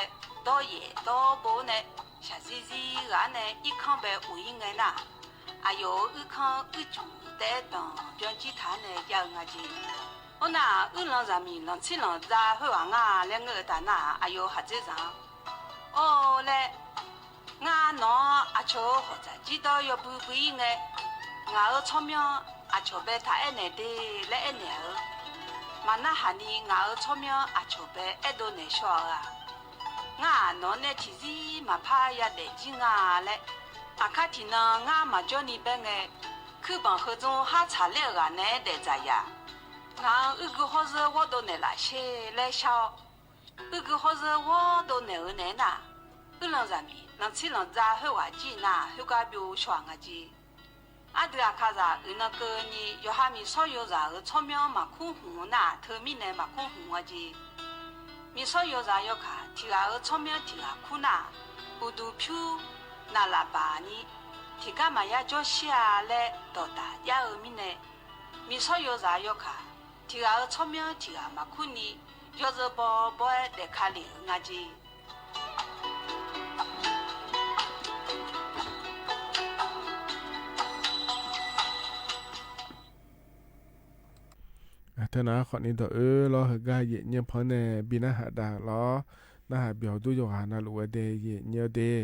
ဒီးယဲၢ်ဒီးဘိန့ၣ် ဆှၣ်စ့ၣ်စ့ၣ်ဂၤန့ၣ် အံၣ်ခီၣ်ဘဲအိၣ်အံၤငဲၢ်နၢ် အယိၣ်အုၣ်ခီၣ်အုၣ်ကၠူၣ် တအဲၣ်တီၢ် ပၠီၣ်ကၠံထၣ်န့ၣ် ယၢ်အၢငါကၠိၣ် အိၣ်နၢ် အုၣ်လီၤစၢ်မံၤ လီၤဆံၣ်လီၤစၢ်ဟိဝ်ဝၣ်ငါ လၢငၢၢ်အတၢ်နၢ် အယိၣ်ဟးစ့ၣ်စၢ် အိၣ်လၢ ငါနီၢ် အဆိၣ်ဟီၣ်စၢ်ကၠံဒီးယီၢ်ဘုဘဲအံၤငဲၢ် ငါအၢချီၣ်မၠိၣ် အဆိၣ်ဘဲထၣ်အဲၣ်နဲၣ်ဒ့ လၢအဲၣ်နဲၣ်ဧၢ မၤနၢ်ဟးနံၤ ငါအၢချီၣ်မၠိၣ် အဆိၣ်ဘဲအဲၣ်ဒိးနဲၣ်ဆှီဧါ ငါနီၢ်နဲၣ်ထံၣ်စံမၤဖးယၤဒဲးကၠံငါလဲၣ် အခါထံၣ်နၤ ငါမၤကၠီနံၤဘဲငဲၢ် ခုၣ်ဘၣ်ဃုာ်ဒိၣ်ဟးဆၣ်လၢအဂၤနဲဒဲးဒ်ယၤ ငါအုၣ်ဂုၢ်ဟီၣ်စၢဝီၢ်ဒိးနဲၣ်လၢ်ဆ့လၢဆၣ် အုၣ်ဂုၢ်ဟီၣ်စၢဝီၢ်ဒိးနဲၣ်ဧၢနဲၣ်နၢ် အုၣ်လီၤစၢ်မံၤ လီၤဆံၣ်လီၤစၢ်ဟိဝ်ဝၣ်ကၠံနၢ် ဟိုကါဘျိဆှီငါကၠိၣ် အဒုးအခါစၢ် အုၣ်နၢ်ကၢနံၤ ယီၤဟါမံၤဆီယိၤစၢ်ဧၢ ဆီၣ်မၠိၣ်မၤခူၣ်ဟူးနၢ် ထၢမံၤနဲၣ်မၤခူၣ်ဟူးဝဲကၠိၣ် မံၤဆီယိၤစၢ်ယီၤခါ ထံၣ်ဂၤဧၢ ဆီၣ်မၠိၣ်ထံၣ်ဂၤခူၣ်နၢ် အိၣ်ဒူၣ်ဖၠူ နးလၢ်ဘၣ်နံၤ ထံၣ်ကါမၤယါကၠီဆံးအါလၢ ဒီးတၢ်ယါဧၢမံၤနဲၣ် မံၤဆီယိၤစၢ်ယီၤခါ ထံၣ်ဂၤဧၢ ဆီၣ်မၠိၣ်ထံၣ်ဂၤမၤခူၣ်နံၤ ယီၤစၢၤဘီဘီဒဲးခါလံ ငါကၠိၣ် တၢ်နၢ်ဃိးနံၤဒီးအၢၣ်လီၤ ဟ့ၣ်ဂံၢ်ယဲၢ်ညိၣ်ဖီန့ၣ် ဘံနၢ်ဟးဒါလီၤ နၢ်ဟးဘျီဒူယိၤဂၤနၢ်လူဝဲဒဲး ယဲၢ်ညိၣ်ဒဲး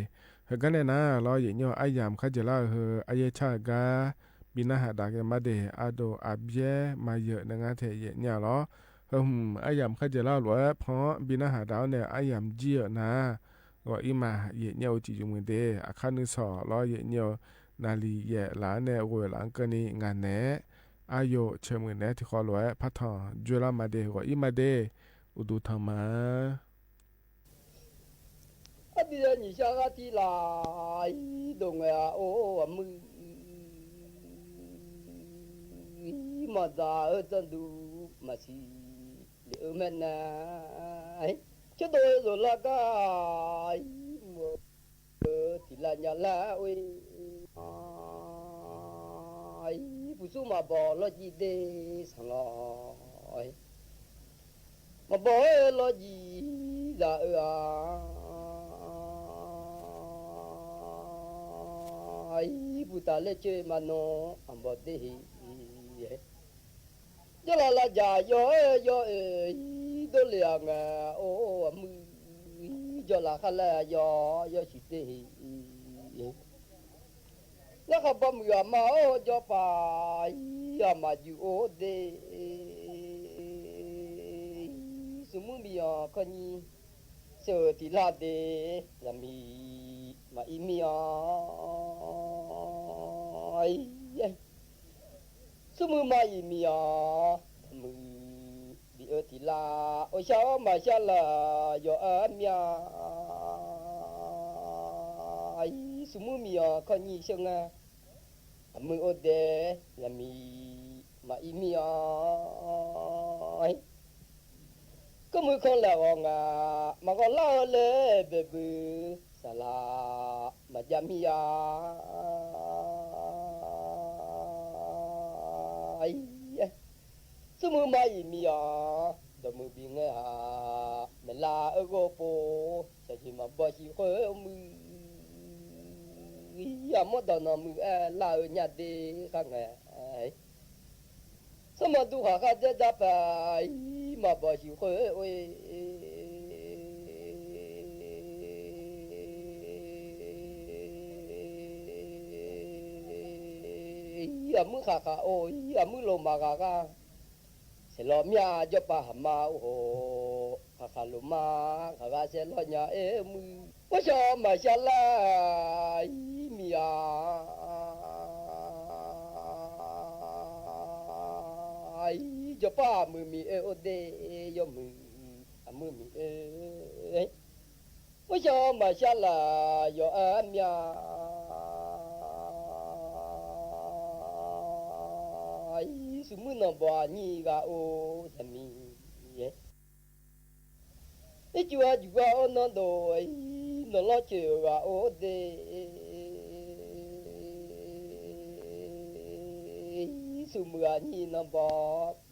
ဟ့ၣ်ဂံၢ်န့ၣ်နၤလီၤ ယဲၢ်ညိၣ် အယၣ်မခါကဲၤလၢ်ဧၢ အယဲၢ်ဆၣ်ဟ့ၣ်ဂံၢ် ဘံနၢ်ဟးဒါက့ၤမးဒဲး အဒိၣ်အဘျဲၣ်မၤယၢၢ်နငါထဲယဲၢ်ညိၣ်လီၤ ဟၢ အယၣ်မခါကဲၤလၢ်ဧၢ လူဝဲဖီ ဘံနၢ်ဟးဒါအီၤန့ၣ် အယၣ်မကၠံၣ်ဧၢနၤ ဂီၤအံၤမး ယဲၢ်ညိၣ်အိၣ်ကံၣ်ယုၢ်မုၢ်ဒဲး အခါနုၢ်ဆီၣ်လီၤ ယဲၢ်ညိၣ် နၤလံၤယဲၢ်လါန့ၣ် ဂီၤလၢအကၢၢ်နံၤ ငါနဲၣ် အယိၣ်ဆၢမုၢ်နဲၣ် ထံၣ်ဃီလူဝဲ ဖးထီၣ် ကွဲလီၤမးဒဲး ဂီၤအံၤမးဒဲး အိၣ်ဒူၣ်ထီၣ်မး အဒုးယဲၢ်နံၣ်ဆါဂၤထံလၢ် အံၤဒိၣ်ငဲၤအအိၣ်အမုၢ် မၤသးအၢၣ်တၢ်ဒူ မၤဆံးလံအၢမဲာ်နၤ ကၠိဒိၣ်ဒိၣ်လၢကါ အံၤမုၢ် ထံၣ်လၢညါလၢအဝဲ အံၤ ပူၤဆူမၤဘီလီၢ်ကံၣ်ဒ့ဆၣ်လီၤ မၤဘီလီၢ်ကံၣ်သးအၢဧါ အံၤ ပူၤတၢ်လၢကၠိမၤနီၤ အဘီဒ့ဟ့ၣ် ယီၤလၢ်လၢ်ယၤ ယီၤဧၢ ယီၤဧၢ အံၤ ဒိၣ်လၢအငါ အိၣ်အမုၢ် ယီၤလၢ်ခါလၢ်ယီၤ ယီၤဆံးဒ့ဟ့ၣ် လၢခီဘီမုၢ်အမါအိၣ် ယီၤပၢ် အံၤ အမါယုၢ်အိၣ်ဒ့ ဆူမုၢ်မံယီၤ ခီၣ်ညိ ဆၢထံလၢ်ဒ့ လၢမံ မၤအံၤမံအီၤ အံၤ ဆူမုၢ်မၤအံၤမံအီၤ ဒီးမုၢ် ဘံၣ်အၢထံလၢ် အိၣ်ဆှၢမၤဆှၢလၢ် ယီၤအၢမံ အံၤ ဆူမုၢ်မံအီၤ ခီၣ်ညိဆၢငါ အမုၢ်အိၣ်ဒ့ လၢမံ မၤအံၤမံအီၤ ကမုၢ်ခီလၢဂီၤငါ မၤဂီၤလၢ်အၢလၢဘဲဘု စၢ်လၢ် မၤဒ်မံယါ အံၤ ဆူမုၢ်မၤအံၤမံယါ ဒီးမုၢ်ဘံၣ်ငဲဟါ မဲာ်လၢအၢဂီၢ်ပိ ဆၢယံၤမၤဘီၣ်ဟံၣ်ဃၢမုၢ် အံၤ အမိၢ်ဒီးနီၢ်မုၢ်အဲၣ်လၢအၢညၣ်ဒ့ဃါငါ ဆၢမၤဒူဃာ်ဃါဒဲဒၣ်ပၢ် အံၤ မၤဘီၣ်ဟံၣ်ဃၢဝဲ အံၤ အမုၢ်ဃၣ်ဃၣ်အိၣ် အံၤ အမုၢ်လိၣ်မၤဂၤဂၤ ဆဲးလီၤမၠၣ် ယီၤပၢ်ဟါမါအိၣ် ဃၣ်ဃၣ်လိၣ်မၤ ဂၤဂၤဆဲးလီၤညါအဲၣ်မုၢ် အိၣ်ဆှၢမၤဆှၢလၢ် အံၤမံယါ အံၤ ယီၤပၢ်မုၢ်မံၤအၢအိၣ်ဒ့ ယီၤမုၢ် အမုၢ်မံၤအၢ အိၣ်ဆှၢမၤဆှၢလၢ် ယီၤအၢမံ อี สุมมื้อหนอบ่ายี่กาโอสามี เอ๊ะ อีจั๋วจั๋วโอหนอโด อี หนอล้อเจ๋อกาโอเด อี สุมมื้อยี่หนอบ่า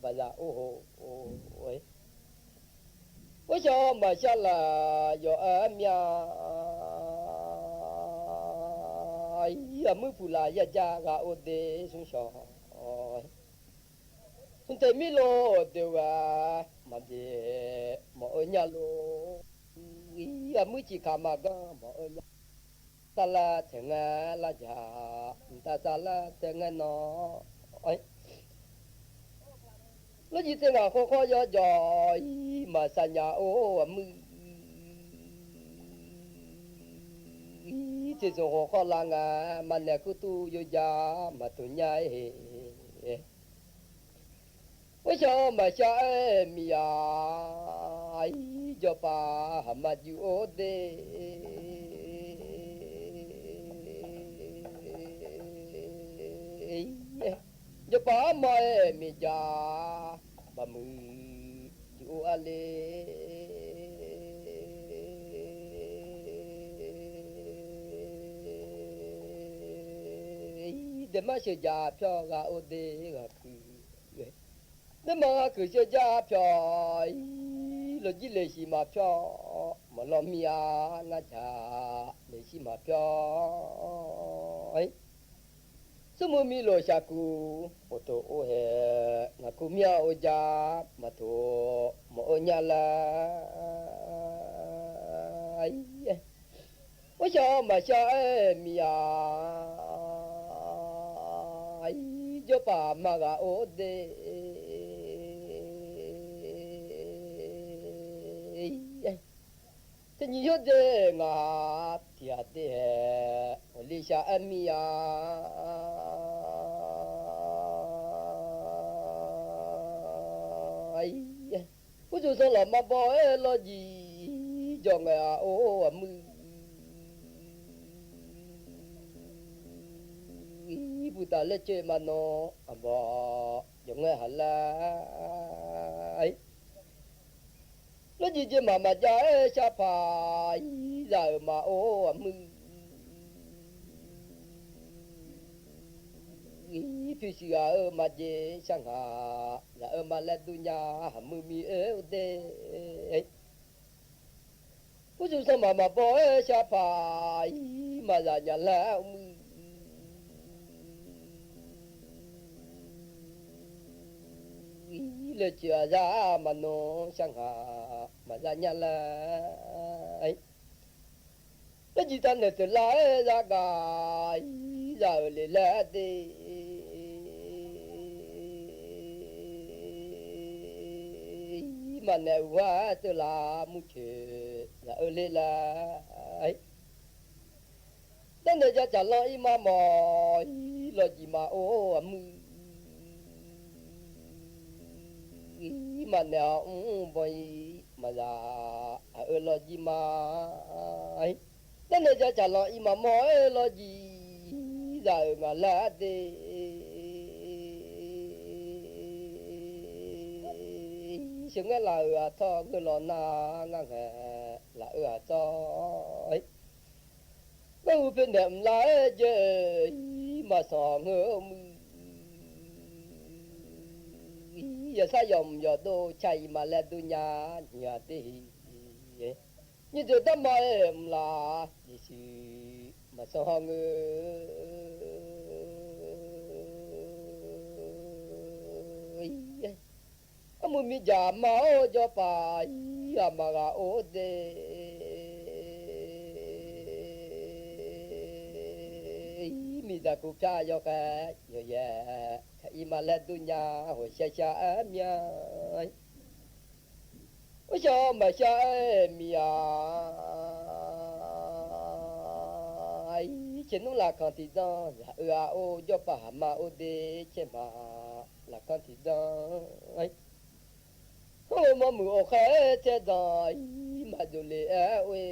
บ่าละโอโห โอ้ย โอ้ย ชอมาชาลา ยออาเมีย อี อามื้อผู้หลายยะจ๊ะกาโอเด สุงชอ สุนเตมีโลเดียวกา มาเด หมอเอ๋ยญาโล อี อามื้อจิขามากา หมอเอ๋ยญา ตาลาเถิงงาละจ๋า ตาสาลาเถิงงาหนอ โอ้ย ละยี่เถิงงาข้อข้อยอดยอ อี มาสัญญาโออามื้อ อี เถิงส่งข้อข้อลางา มาแหนกู้ตู้โยยา มาตุญญาเฮ ว่าชอมาชาเอ้ยมียา อี จอป่าหามาอยู่โอเด จอป่ามาเอ้ยมียา บ่ามืออยู่โออาเล เดี๋ยวมาเสียยาเปียวกาโอเดกาคือ เดี๋ยวมาคือเสียยาเปียว อี ละยี่เลสิมาเปียว มาลอมีอา งาจ๋า เลสิมาเปียว อี สมมุติมีโลชากู โอโตโอแห งากูเมียโอจา มาโต หมอเอ๋ยญาละ อี ว่าชอมาชาเอ้ยมียา อี จอป่ามากาโอเด เถิงยี่โยเดงา เตียเด โอลิชาเอ้ยมียา อี ผู้จุดสลอดมาบ่าเอ้ยลอยี่ จองเอ้ยอาโออามื้อ อี ผู้ตาเล็กเจมาหนอ อาบ่า จองเอ้ยหาลาย ลอยี่เจมามาจาเอ้ยชาผา อี ลาเอ้ยมาโออามื้อ อี ผีเสือเอ้ยมาเจช่างหา ลาเอ้ยมาแลดุญญา หามื้อมีเอ้ยเด ผู้จุดสมามาบ่าเอ้ยชาผา อี มาลาญาแล้วมื้อ อี เลยเจือจามาหนอช่างหา มาลาญาแล้ว ละยี่ตันเนตเตอร์ลาเอ้ยลากา อี ลาเอ้ยเลลาเด อี มาแหนหัวเตอร์ลามูเช ลาเอ้ยเลลา ตันเนยาจ๋าลออีมาหมอ อี ลอยี่มาโออามื้อ อี มาแหน อืม บ่าอี มาลา เอ้ยลอยี่มา อี ตันเนยาจ๋าลออีมาหมอเอ้ยลอยี่ ลาเอ้ยงาลาเด เสียงเอ้ยลาเอ้ยอาท่อเอ้ยลอหน้างางแห ลาเอ้ยอาท่อ เอ้ย เมื่ออูเพ็ญแหนมลาเอ้ยเจอ อี มาสองเอ้ยมื้อ อี อย่าสะยอมอย่าโดชัยมาแลดุญญา อย่าเด ยี่เจอตั้มมาเอ้ยมลา ยี่สิมาสองเอ้ย อามื้อมีจ๋ามาโอจอป่า อี อามากาโอเด อี มีตากูพระยอแก ยอแย อี มาแลดุญญา หัวชาชาเมีย ว่าชอมาชาเมีย อี เชนุลาคันติดอน เออ อาโอ จอป่าหามาโอเด เชมา ลาคันติดอน เฮ้ย โอ้ มอมือโอเคเทดอย มาดูเลเอเวย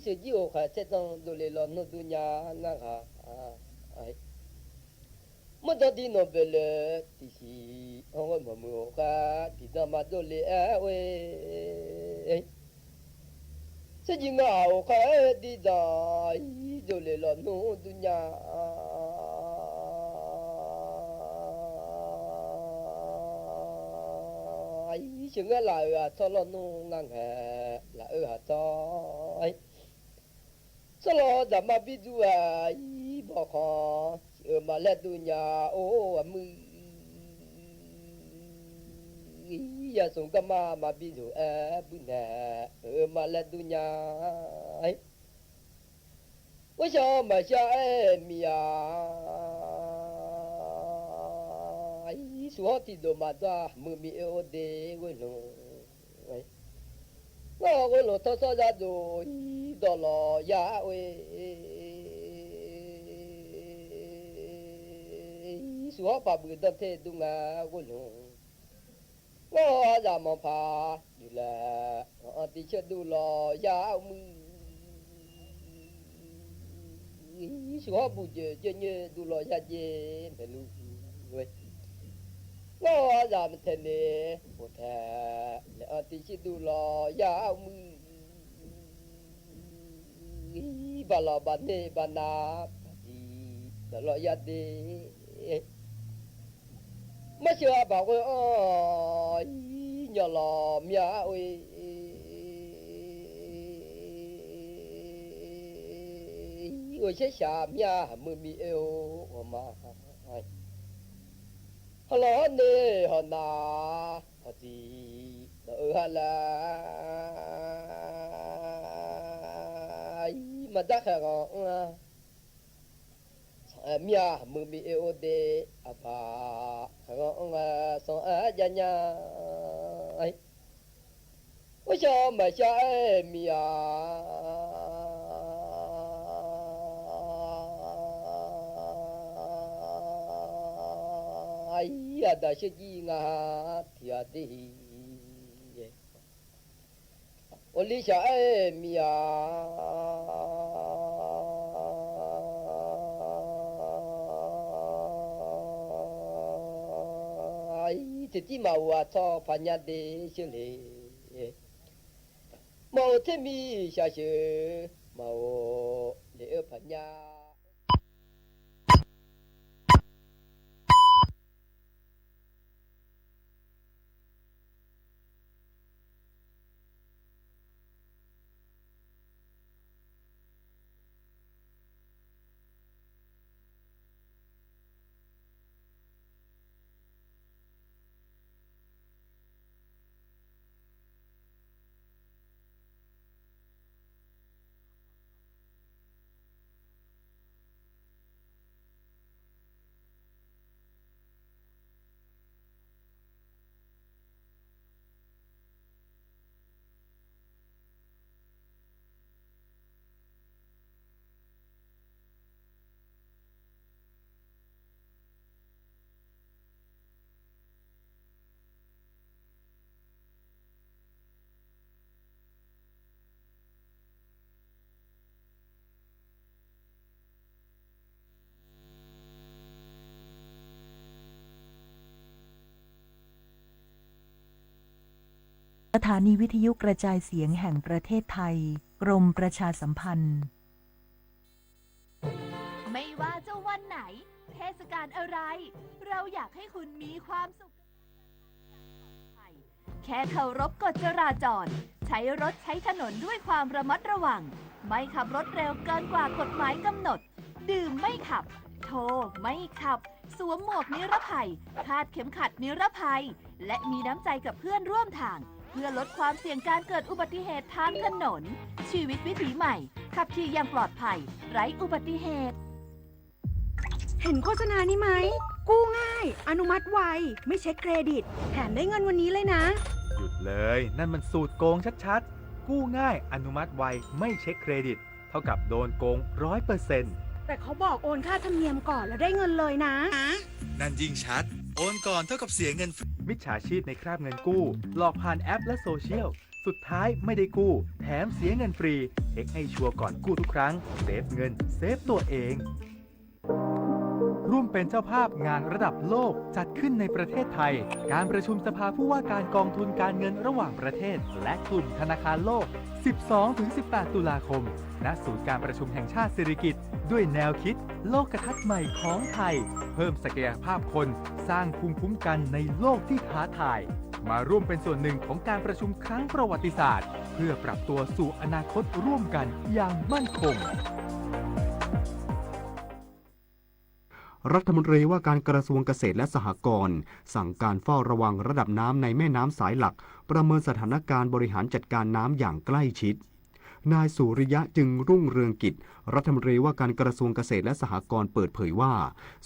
เสยยี่โอเคเทดอง ดูเลลอนุดุญญา งาหา မီႈတေႃႈတီႈၼိူဝ်ပႄႇလႄႈ တီႈသီႇ ဢေႃႈ မႃးမိူဝ်ႈၶႃႈ တီႈတၢင်းမႃးတူၺ်းလႄႈ ဢႃႈ ဢူၺ်း သဵင်ႈၵႃႈဢေႃႈၶႃႈ တီႈတၢင်း ဢီး တူၺ်းလႄႈ လေႃႇၼူၺ်ႇ တုၺ်ႇၺႃႇ ဢီး သဵင်ႈၵႃႈလႃႇ ဢိူဝ်ႈ ဢႃႈ သေႃးလေႃႇၼူၺ်ႇ ငၢင်ႈႁႄႉ လႃႇ ဢိူဝ်ႈ ဢႃႈ သေႃး ဢီး သေႃးလေႃႇ တႃႇမႃးပီႈတူႈ ဢီး ပေႃးၶွင် ဢိူဝ်ႈ မႃးလႄႈ တုၺ်ႇၺႃႇ ဢူဝ်း ဢမိူဝ်း ဢီး ယႃႇသူင်ႇၵႃႈမႃး မႃးပီႈတူႈ ဢိူဝ်ႈ ပုၼ်ႈၼႃႈ ဢိူဝ်ႈ မႃးလႄႈ တုၺ်ႇၺႃႇ ဢီး ဝႃႈသျေႃးမႃးသျႃး ဢေး မီးယႃႈ ဢီး သူႁေႃးတီႈတူဝ်မႃးတႃႉ မိူဝ်ႈမီးဢေးဢူဝ်းတေႇ ဝူၺ်ႇလူင် ဢူၺ်း ငေႃးဝူၺ်ႇလူင် ထေႃးသေႃးယႃႈတူဝ် ဢီး တေႃႇလေႃႇယႃႈ ဢူၺ်း သူႁေႃးပႃႇပိုၼ်ႉ တေႃႇထေႇတုင်ႇငႃႇ ဝူၺ်ႇလူင် ငေႃးဢႃႇယႃႇမွင်ၽႃႇ ယူႇလႄႈ ဢႃႇ တီႈၶျႃႉတူႉလေႃႇယႃႈဢဝ်မိုဝ်း သူႁေႃးပူႇၸေႇ ၸေႇၺေႇ တူႉလေႃႇယႃႈၸေႇ မႄႈလူးဢူၺ်း။ ငေႃးဢႃႇယႃႇမထႅၼ်ႇၼႄႇ ဢူဝ်ႇထႄႇ လႄႈ ဢႃႇ တီႈၶျႃႉတူႉလေႃႇယႃႈဢဝ်မိုဝ်း ပႃႇလေႃႇပႃႇၼေႇပႃႇၼႃႇ ပႃႇတီႇ တူႉလေႃႇယႃႈတေႇ မႃးသျႃးပႃးၵူၺ်း ဢေႃႈ ဢီး ၺေႃႇလေႃႇ မျႃးဢူၺ်း ဢူၺ်း သျႃးသျႃး မျႃး မိူဝ်ႈမီးဢေး ဢူဝ်း ဢေႃႈ မႃး ႁေႃႈလေႃႇၼေႇ ႁေႃႈၼႃႇ ႁေႃႈတီႈ ဢိူဝ်ႈ ႁႃႉလႃႇ ဢီး မႃးတႃႉၶႃႈ ဢေႃႈ ဢႃႇ သင်ဢမျႃး မိူဝ်ႈမီးဢေးဢူဝ်းတေႇ ဢပႃႇ ၶႃႈဢေႃႈ သင်ဢယႃႇၺႃႇ ဢၢႆႈ ဢူၺ်း သျႃးမႃးသျႃး ဢေး မျႃး ဢၢႆႈ ယႃႇတႃႇသျႃးၵီႇငႃး ထီႇယႃႇတေႇ ဢူဝ်း လီသျႃး ဢေး မျႃး ဢၢႆႈ တေႉတီႉမႃးဝႃႈ ထေႃးၽႃႇၺႃး တေႉသျႃးလႄႈ မႃးဢူဝ်း ထေးမီးသျႃးသျေႃး မႃးဢူဝ်း လႄႈ ဢိူဝ်ႈ ၽႃႇၺႃး สถานีวิทยุกระจายเสียงแห่งประเทศไทย กรมประชาสัมพันธ์ ไม่ว่าจะวันไหน เทศกาลอะไร เราอยากให้คุณมีความสุข แค่เคารพกฎจราจร ใช้รถใช้ถนนด้วยความระมัดระวัง ไม่ขับรถเร็วเกินกว่ากฎหมายกำหนด ดื่มไม่ขับ โทรไม่ขับ สวมหมวกนิรภัย คาดเข็มขัดนิรภัย และมีน้ำใจกับเพื่อนร่วมทาง เพื่อลดความเสี่ยงการเกิดอุบัติเหตุทางถนน ชีวิตวิถีใหม่ ขับขี่อย่างปลอดภัย ไร้อุบัติเหตุ เห็นโฆษณานี้ไหม กู้ง่าย อนุมัติไว ไม่เช็คเครดิต แถมได้เงินวันนี้เลยนะ หยุดเลย นั่นมันสูตรโกงชัดๆ กู้ง่าย อนุมัติไว ไม่เช็คเครดิต เท่ากับโดนโกงร้อยเปอร์เซ็นต์ แต่เขาบอกโอนค่าธรรมเนียมก่อนแล้วได้เงินเลยนะ นั่นยิ่งชัด โอนก่อนเท่ากับเสียเงินฟรี มิจฉาชีพในคราบเงินกู้ หลอกผ่านแอปและโซเชียล สุดท้ายไม่ได้กู้ แถมเสียเงินฟรี เช็คให้ชัวร์ก่อนกู้ทุกครั้ง เซฟเงิน เซฟตัวเอง เ ร่วมเป็นเจ้าภาพงานระดับโลกจัดขึ้นในประเทศไทย การประชุมสภาผู้ว่าการกองทุนการเงินระหว่างประเทศ และกลุ่มธนาคารโลก สิบสองถึงสิบแปด ตุลาคม ณ ศูนย์การประชุมแห่งชาติสิริกิติ์ ด้วยแนวคิดโลกทัศน์ใหม่ของไทย เพิ่มศักยภาพคน สร้างภูมิคุ้มกันในโลกที่ท้าทาย มาร่วมเป็นส่วนหนึ่งของการประชุมครั้งประวัติศาสตร์ เพื่อปรับตัวสู่อนาคตร่วมกันอย่างมั่นคง รัฐมนตรีว่าการกระทรวงเกษตรและสหกรณ์ สั่งการเฝ้าระวังระดับน้ำในแม่น้ำสายหลัก ประเมินสถานการณ์บริหารจัดการน้ำอย่างใกล้ชิด นายสุริยะ จึงรุ่งเรืองกิจ รัฐมนตรีว่าการกระทรวงเกษตรและสหกรณ์ เปิดเผยว่า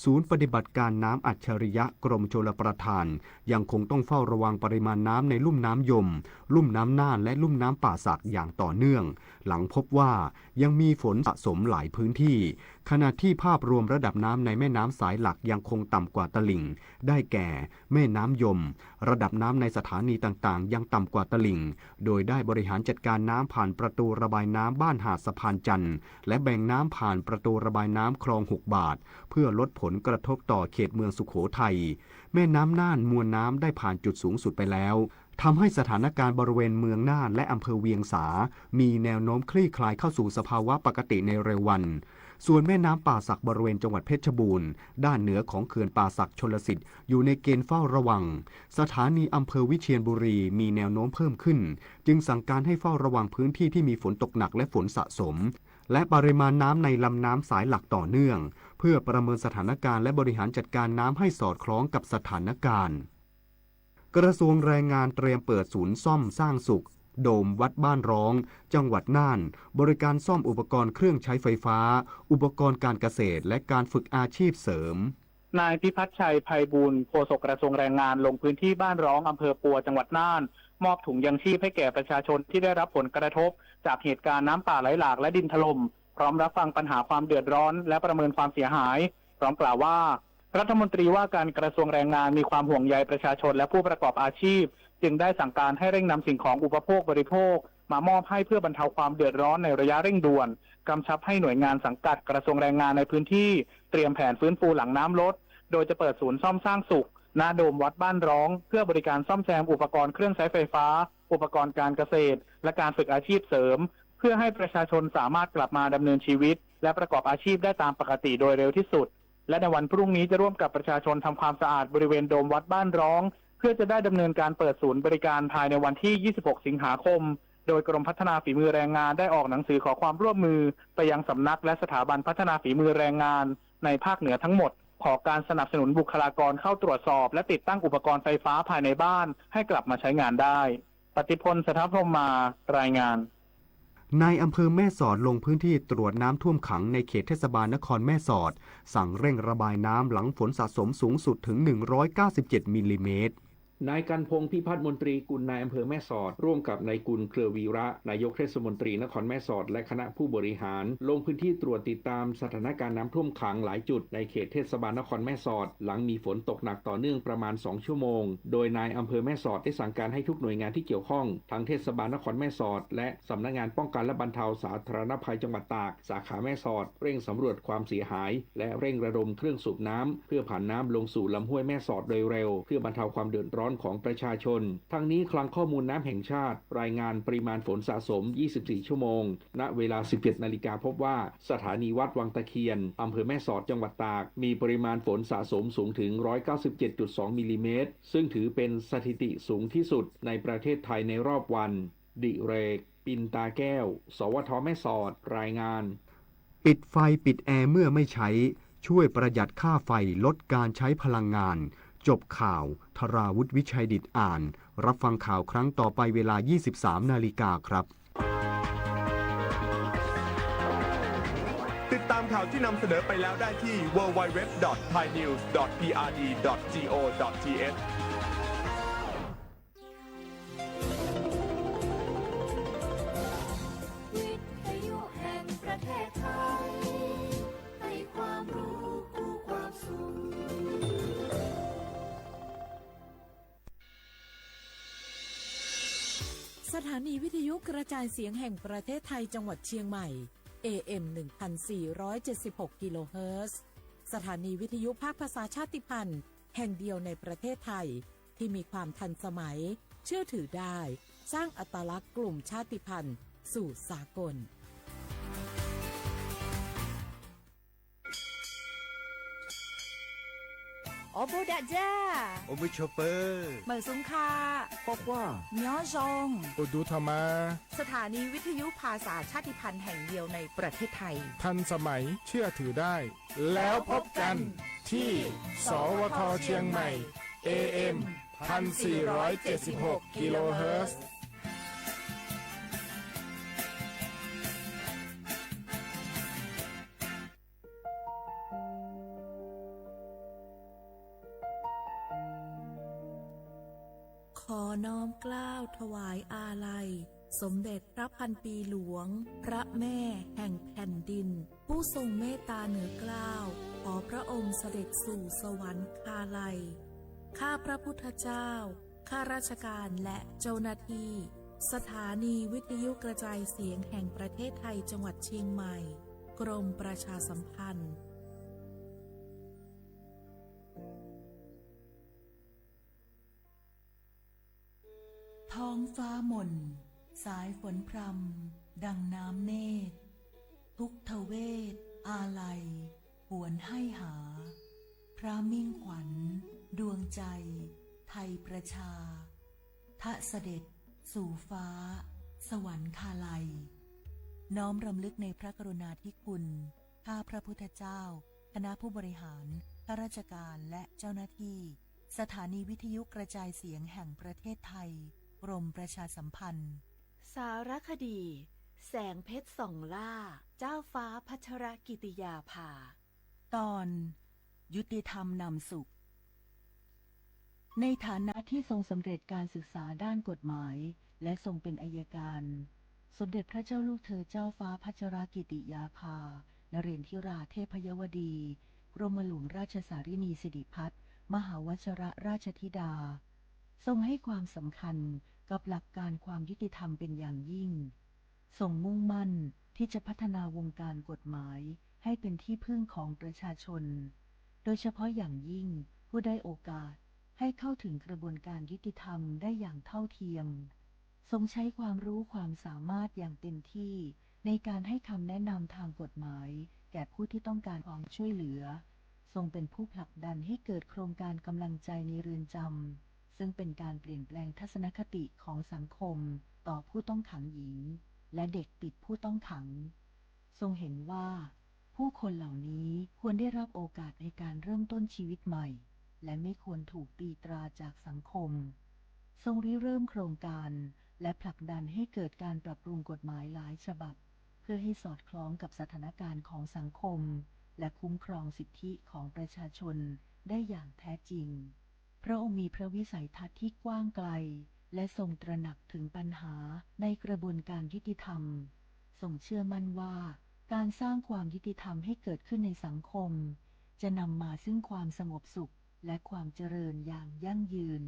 ศูนย์ปฏิบัติการน้ำอัจฉริยะกรมชลประทาน ยังคงต้องเฝ้าระวังปริมาณน้ำในลุ่มน้ำยม ลุ่มน้ำน่าน และลุ่มน้ำป่าสักอย่างต่อเนื่อง หลังพบว่ายังมีฝนสะสมหลายพื้นที่ ขณะที่ภาพรวมระดับน้ำในแม่น้ำสายหลักยังคงต่ำกว่าตลิ่ง ได้แก่ แม่น้ำยม ระดับน้ำในสถานีต่างๆ ยังต่ำกว่าตลิ่ง โดยได้บริหารจัดการน้ำผ่านประตูระบายน้ำบ้านหาดสะพานจันทน์ และแบ่งน้ำผ่านประตูระบายน้ำคลองหกบาท เพื่อลดผลกระทบต่อเขตเมืองสุโขทัย แม่น้ำน่านมวลน้ำได้ผ่านจุดสูงสุดไปแล้ว ทำให้สถานการณ์บริเวณเมืองน่านและอำเภอเวียงสา มีแนวโน้มคลี่คลายเข้าสู่สภาวะปกติในเร็ววัน ส่วนแม่น้ำป่าสักบริเวณจังหวัดเพชรบูรณ์ ด้านเหนือของเขื่อนป่าสักชลสิทธิ์ อยู่ในเกณฑ์เฝ้าระวัง สถานีอำเภอวิเชียรบุรีมีแนวโน้มเพิ่มขึ้น จึงสั่งการให้เฝ้าระวังพื้นที่ที่มีฝนตกหนักและฝนสะสม และปริมาณน้ำในลำน้ำสายหลักต่อเนื่อง เพื่อประเมินสถานการณ์และบริหารจัดการน้ำให้สอดคล้องกับสถานการณ์ กระทรวงแรงงานเตรียมเปิดศูนย์ซ่อมสร้างสุข โดมวัดบ้านร้อง จังหวัดน่าน บริการซ่อมอุปกรณ์เครื่องใช้ไฟฟ้า อุปกรณ์การเกษตร และการฝึกอาชีพเสริม นายพิพัฒน์ชัย ไพบูลย์ โฆษกกระทรวงแรงงาน ลงพื้นที่บ้านร้อง อำเภอปัว จังหวัดน่าน มอบถุงยังชีพให้แก่ประชาชนที่ได้รับผลกระทบจากเหตุการณ์น้ำป่าไหลหลากและดินถล่ม พร้อมรับฟังปัญหาความเดือดร้อน และประเมินความเสียหาย พร้อมกล่าวว่า รัฐมนตรีว่าการกระทรวงแรงงานมีความห่วงใยประชาชนและผู้ประกอบอาชีพ จึงได้สั่งการให้เร่งนำสิ่งของอุปโภคบริโภค มามอบให้เพื่อบรรเทาความเดือดร้อนในระยะเร่งด่วน กำชับให้หน่วยงานสังกัดกระทรวงแรงงานในพื้นที่ เตรียมแผนฟื้นฟูหลังน้ำลด โดยจะเปิดศูนย์ซ่อมสร้างสุข ณ โดมวัดบ้านร้อง เพื่อบริการซ่อมแซมอุปกรณ์เครื่องใช้ไฟฟ้า อุปกรณ์การเกษตร และการฝึกอาชีพเสริม เพื่อให้ประชาชนสามารถกลับมาดำเนินชีวิต และประกอบอาชีพได้ตามปกติโดยเร็วที่สุด และในวันพรุ่งนี้จะร่วมกับประชาชนทำความสะอาดบริเวณโดมวัดบ้านร้อง เพื่อจะได้ดำเนินการเปิดศูนย์บริการภายในวันที่ ยี่สิบหก สิงหาคม โดยกรมพัฒนาฝีมือแรงงานได้ออกหนังสือขอความร่วมมือไปยังสำนักและสถาบันพัฒนาฝีมือแรงงานในภาคเหนือทั้งหมด ขอการสนับสนุนบุคลากรเข้าตรวจสอบ และติดตั้งอุปกรณ์ไฟฟ้าภายในบ้านให้กลับมาใช้งานได้ ปฏิพล สถพรหมมา รายงาน นายอำเภอแม่สอดลงพื้นที่ตรวจน้ำท่วมขังในเขตเทศบาลนครแม่สอด สั่งเร่งระบายน้ำหลังฝนสะสมสูงสุดถึง หนึ่งร้อยเก้าสิบเจ็ด มิลลิเมตร นายกันพงษ์ พิพัฒน์มนตรีกุล นายอำเภอแม่สอด ร่วมกับนายกุล เครือวีระ นายกเทศมนตรีนครแม่สอด และคณะผู้บริหาร ลงพื้นที่ตรวจติดตามสถานการณ์น้ำท่วมขังหลายจุดในเขตเทศบาลนครแม่สอด หลังมีฝนตกหนักต่อเนื่องประมาณสองชั่วโมง โดยนายอำเภอแม่สอดได้สั่งการให้ทุกหน่วยงานที่เกี่ยวข้อง ทั้งเทศบาลนครแม่สอด และสำนักงานป้องกันและบรรเทาสาธารณภัยจังหวัดตาก สาขาแม่สอด เร่งสำรวจความเสียหาย และเร่งระดมเครื่องสูบน้ำ เพื่อผันน้ำลงสู่ลำห้วยแม่สอดโดยเร็ว เพื่อบรรเทาความเดือดร้อนของประชาชน ทั้งนี้คลังข้อมูลน้ำแห่งชาติ รายงานปริมาณฝนสะสม ยี่สิบสี่ ชั่วโมง ณ เวลา สิบเจ็ด นาฬิกา พบว่า สถานีวัดวังตะเคียน อำเภอแม่สอด จังหวัดตาก มีปริมาณฝนสะสมสูงถึง ร้อยเก้าสิบเจ็ดจุดสอง มิลลิเมตร ซึ่งถือเป็นสถิติสูงที่สุดในประเทศไทยในรอบวัน ดิเรก ปินตาแก้ว สวท แม่สอด รายงาน ปิดไฟปิดแอร์เมื่อไม่ใช้ ช่วยประหยัดค่าไฟ ลดการใช้พลังงาน จบข่าว ธราวุฒิ วิชัยดิษฐ อ่าน รับฟังข่าวครั้งต่อไปเวลา ยี่สิบสาม นาฬิกาครับ ติดตามข่าวที่นำเสนอไปแล้วได้ที่ ดับเบิลยู ดับเบิลยู ดับเบิลยู ดอท ไทยนิวส์ ดอท พีอาร์ดี ดอท จีโอ ดอท ทีเอช วิทยุแห่งประเทศไทย ให้ความรู้คู่ความสุข สถานีวิทยุกระจายเสียงแห่งประเทศไทยจังหวัดเชียงใหม่ เอเอ็ม หนึ่งพันสี่ร้อยเจ็ดสิบหก กิโลเฮิรตซ์ สถานีวิทยุภาคภาษาชาติพันธุ์แห่งเดียวในประเทศไทย ที่มีความทันสมัย เชื่อถือได้ สร้างอัตลักษณ์กลุ่มชาติพันธุ์สู่สากล โอบูดะจ้า โอบูโชเปอร์ เหมยสุงค่ะ ปอกว่า เหมียวซอง โอดูธรรมา สถานีวิทยุภาษาชาติพันธุ์แห่งเดียวในประเทศไทย ทันสมัย เชื่อถือได้ แล้วพบกันที่ สวท เชียงใหม่ เอเอ็ม พันสี่ร้อยเจ็ดสิบหก กิโลเฮิรตซ์ ขอน้อมเกล้าถวายอาลัย สมเด็จพระพันปีหลวง พระแม่แห่งแผ่นดิน ผู้ทรงเมตตาเหนือเกล้า ขอพระองค์เสด็จสู่สวรรคาลัย ข้าพระพุทธเจ้า ข้าราชการและเจ้าหน้าที่ สถานีวิทยุกระจายเสียงแห่งประเทศไทย จังหวัดเชียงใหม่ กรมประชาสัมพันธ์ ท้องฟ้าหม่น สายฝนพรำ ดังน้ำเนตร ทุกทเวศ อาลัย หวนให้หา พระมิ่งขวัญ ดวงใจ ไทยประชา ทะเสด็จ สู่ฟ้า สวรรคาลัย น้อมรำลึกในพระกรุณาธิคุณ ข้าพระพุทธเจ้า คณะผู้บริหาร ข้าราชการ และเจ้าหน้าที่ สถานีวิทยุกระจายเสียงแห่งประเทศไทย กรมประชาสัมพันธ์ สารคดี แสงเพชรส่องล่า เจ้าฟ้าพัชรกิติยาภา ตอน ยุติธรรมนำสุข ในฐานะที่ทรงสำเร็จการศึกษาด้านกฎหมาย และทรงเป็นอัยการ สมเด็จพระเจ้าลูกเธอเจ้าฟ้าพัชรกิติยาภา นเรนทิราเทพยวดี กรมหลวงราชสารินีสิริพัฒน์ มหาวชรราชธิดา ทรงให้ความสำคัญกับหลักการความยุติธรรมเป็นอย่างยิ่ง ทรงมุ่งมั่นที่จะพัฒนาวงการกฎหมายให้เป็นที่พึ่งของประชาชน โดยเฉพาะอย่างยิ่งผู้ด้อยโอกาส ให้เข้าถึงกระบวนการยุติธรรมได้อย่างเท่าเทียม ทรงใช้ความรู้ความสามารถอย่างเต็มที่ในการให้คำแนะนำทางกฎหมายแก่ผู้ที่ต้องการความช่วยเหลือ ทรงเป็นผู้ผลักดันให้เกิดโครงการกำลังใจในเรือนจำ ซึ่งเป็นการเปลี่ยนแปลงทัศนคติของสังคมต่อผู้ต้องขังหญิง และเด็กติดผู้ต้องขัง ทรงเห็นว่าผู้คนเหล่านี้ควรได้รับโอกาสในการเริ่มต้นชีวิตใหม่ และไม่ควรถูกตีตราจากสังคม ทรงริเริ่มโครงการ และผลักดันให้เกิดการปรับปรุงกฎหมายหลายฉบับ เพื่อให้สอดคล้องกับสถานการณ์ของสังคม และคุ้มครองสิทธิของประชาชนได้อย่างแท้จริง พระองค์มีพระวิสัยทัศน์ที่กว้างไกล และทรงตระหนักถึงปัญหาในกระบวนการยุติธรรม ทรงเชื่อมั่นว่าการสร้างความยุติธรรมให้เกิดขึ้นในสังคม จะนำมาซึ่งความสงบสุข และความเจริญอย่างยั่งยืน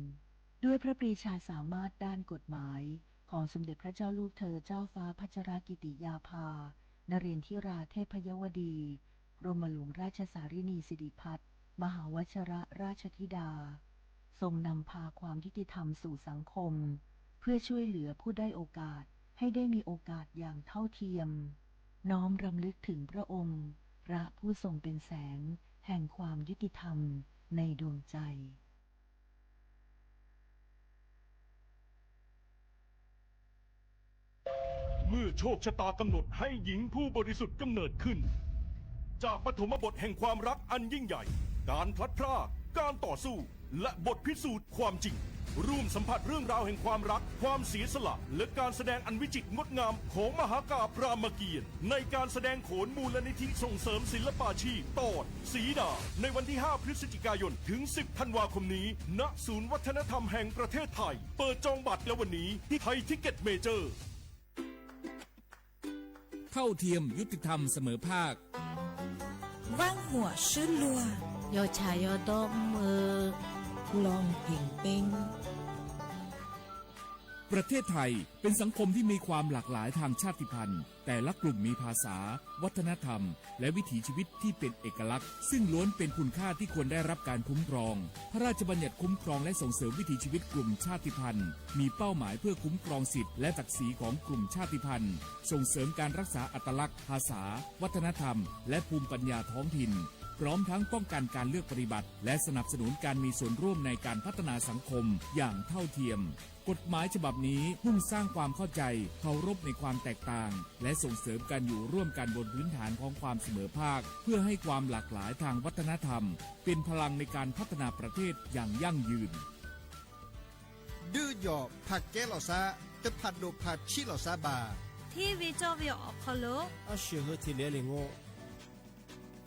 ด้วยพระปรีชาสามารถด้านกฎหมายของสมเด็จพระเจ้าลูกเธอเจ้าฟ้าพัชรกิติยาภา นเรนทิราเทพยวดี กรมหลวงราชสารินีสิริพัฒน์ มหาวชรราชธิดา ทรงนำพาความยุติธรรมสู่สังคม เพื่อช่วยเหลือผู้ด้อยโอกาสให้ได้มีโอกาสอย่างเท่าเทียม น้อมรำลึกถึงพระองค์ พระผู้ทรงเป็นแสงแห่งความยุติธรรมในดวงใจ เมื่อโชคชะตากำหนดให้หญิงผู้บริสุทธิ์กำเนิดขึ้น จากปฐมบทแห่งความรักอันยิ่งใหญ่ การพลัดพราก การต่อสู้ และบทพิสูจน์ความจริง ร่วมสัมผัสเรื่องราวแห่งความรัก ความเสียสละ และการแสดงอันวิจิตรงดงามของมหากาพย์รามเกียรติ์ ในการแสดงโขนมูลนิธิส่งเสริมศิลปาชีพ ตอน สีดา ในวันที่ ห้า พฤศจิกายน ถึง สิบ ธันวาคมนี้ ณ ศูนย์วัฒนธรรมแห่งประเทศไทย เปิดจองบัตรแล้ววันนี้ที่ไทยทิกเก็ตเมเจอร์ เท่าเทียม ยุติธรรม เสมอภาค ว่างหัวซื่นลัว ยอฉายอดอกเมือ ลองเพ่งเป้ง เ ประเทศไทยเป็นสังคมที่มีความหลากหลายทางชาติพันธุ์ แต่ละกลุ่มมีภาษา วัฒนธรรม และวิถีชีวิตที่เป็นเอกลักษณ์ ซึ่งล้วนเป็นคุณค่าที่ควรได้รับการคุ้มครอง พระราชบัญญัติคุ้มครองและส่งเสริมวิถีชีวิตกลุ่มชาติพันธุ์ มีเป้าหมายเพื่อคุ้มครองสิทธิและศักดิ์ศรีของกลุ่มชาติพันธุ์ ส่งเสริมการรักษาอัตลักษณ์ ภาษา วัฒนธรรม และภูมิปัญญาท้องถิ่น พร้อมทั้งป้องกันการเลือกปฏิบัติ และสนับสนุนการมีส่วนร่วมในการพัฒนาสังคมอย่างเท่าเทียม กฎหมายฉบับนี้มุ่งสร้างความเข้าใจ เคารพในความแตกต่าง และส่งเสริมการอยู่ร่วมกันบนพื้นฐานของความเสมอภาค เพื่อให้ความหลากหลายทางวัฒนธรรม เป็นพลังในการพัฒนาประเทศอย่างยั่งยืน ဒုးယီၣ် ဖးကဲလီၤသး တဖးဒိၣ်ဖးထံလီၤသးဘၣ် ထံဝံၤကၠီဝံၤအီၣ်ခီလိာ် အရှေၣ်ဟၢထံလဲၤလံငိ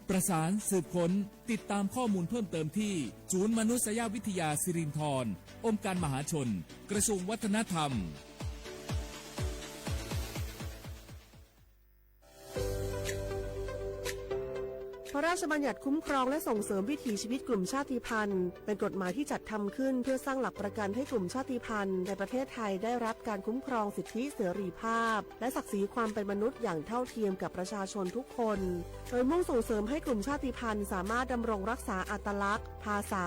ประสานสืบค้น ติดตามข้อมูลเพิ่มเติมที่ ศูนย์มนุษยวิทยาสิรินธร องค์การมหาชน กระทรวงวัฒนธรรม พระราชบัญญัติคุ้มครองและส่งเสริมวิถีชีวิตกลุ่มชาติพันธุ์ เป็นกฎหมายที่จัดทำขึ้นเพื่อสร้างหลักประกันให้กลุ่มชาติพันธุ์ในประเทศไทยได้รับการคุ้มครองสิทธิเสรีภาพ และศักดิ์ศรีความเป็นมนุษย์อย่างเท่าเทียมกับประชาชนทุกคน โดยมุ่งส่งเสริมให้กลุ่มชาติพันธุ์สามารถดำรงรักษาอัตลักษณ์ ภาษา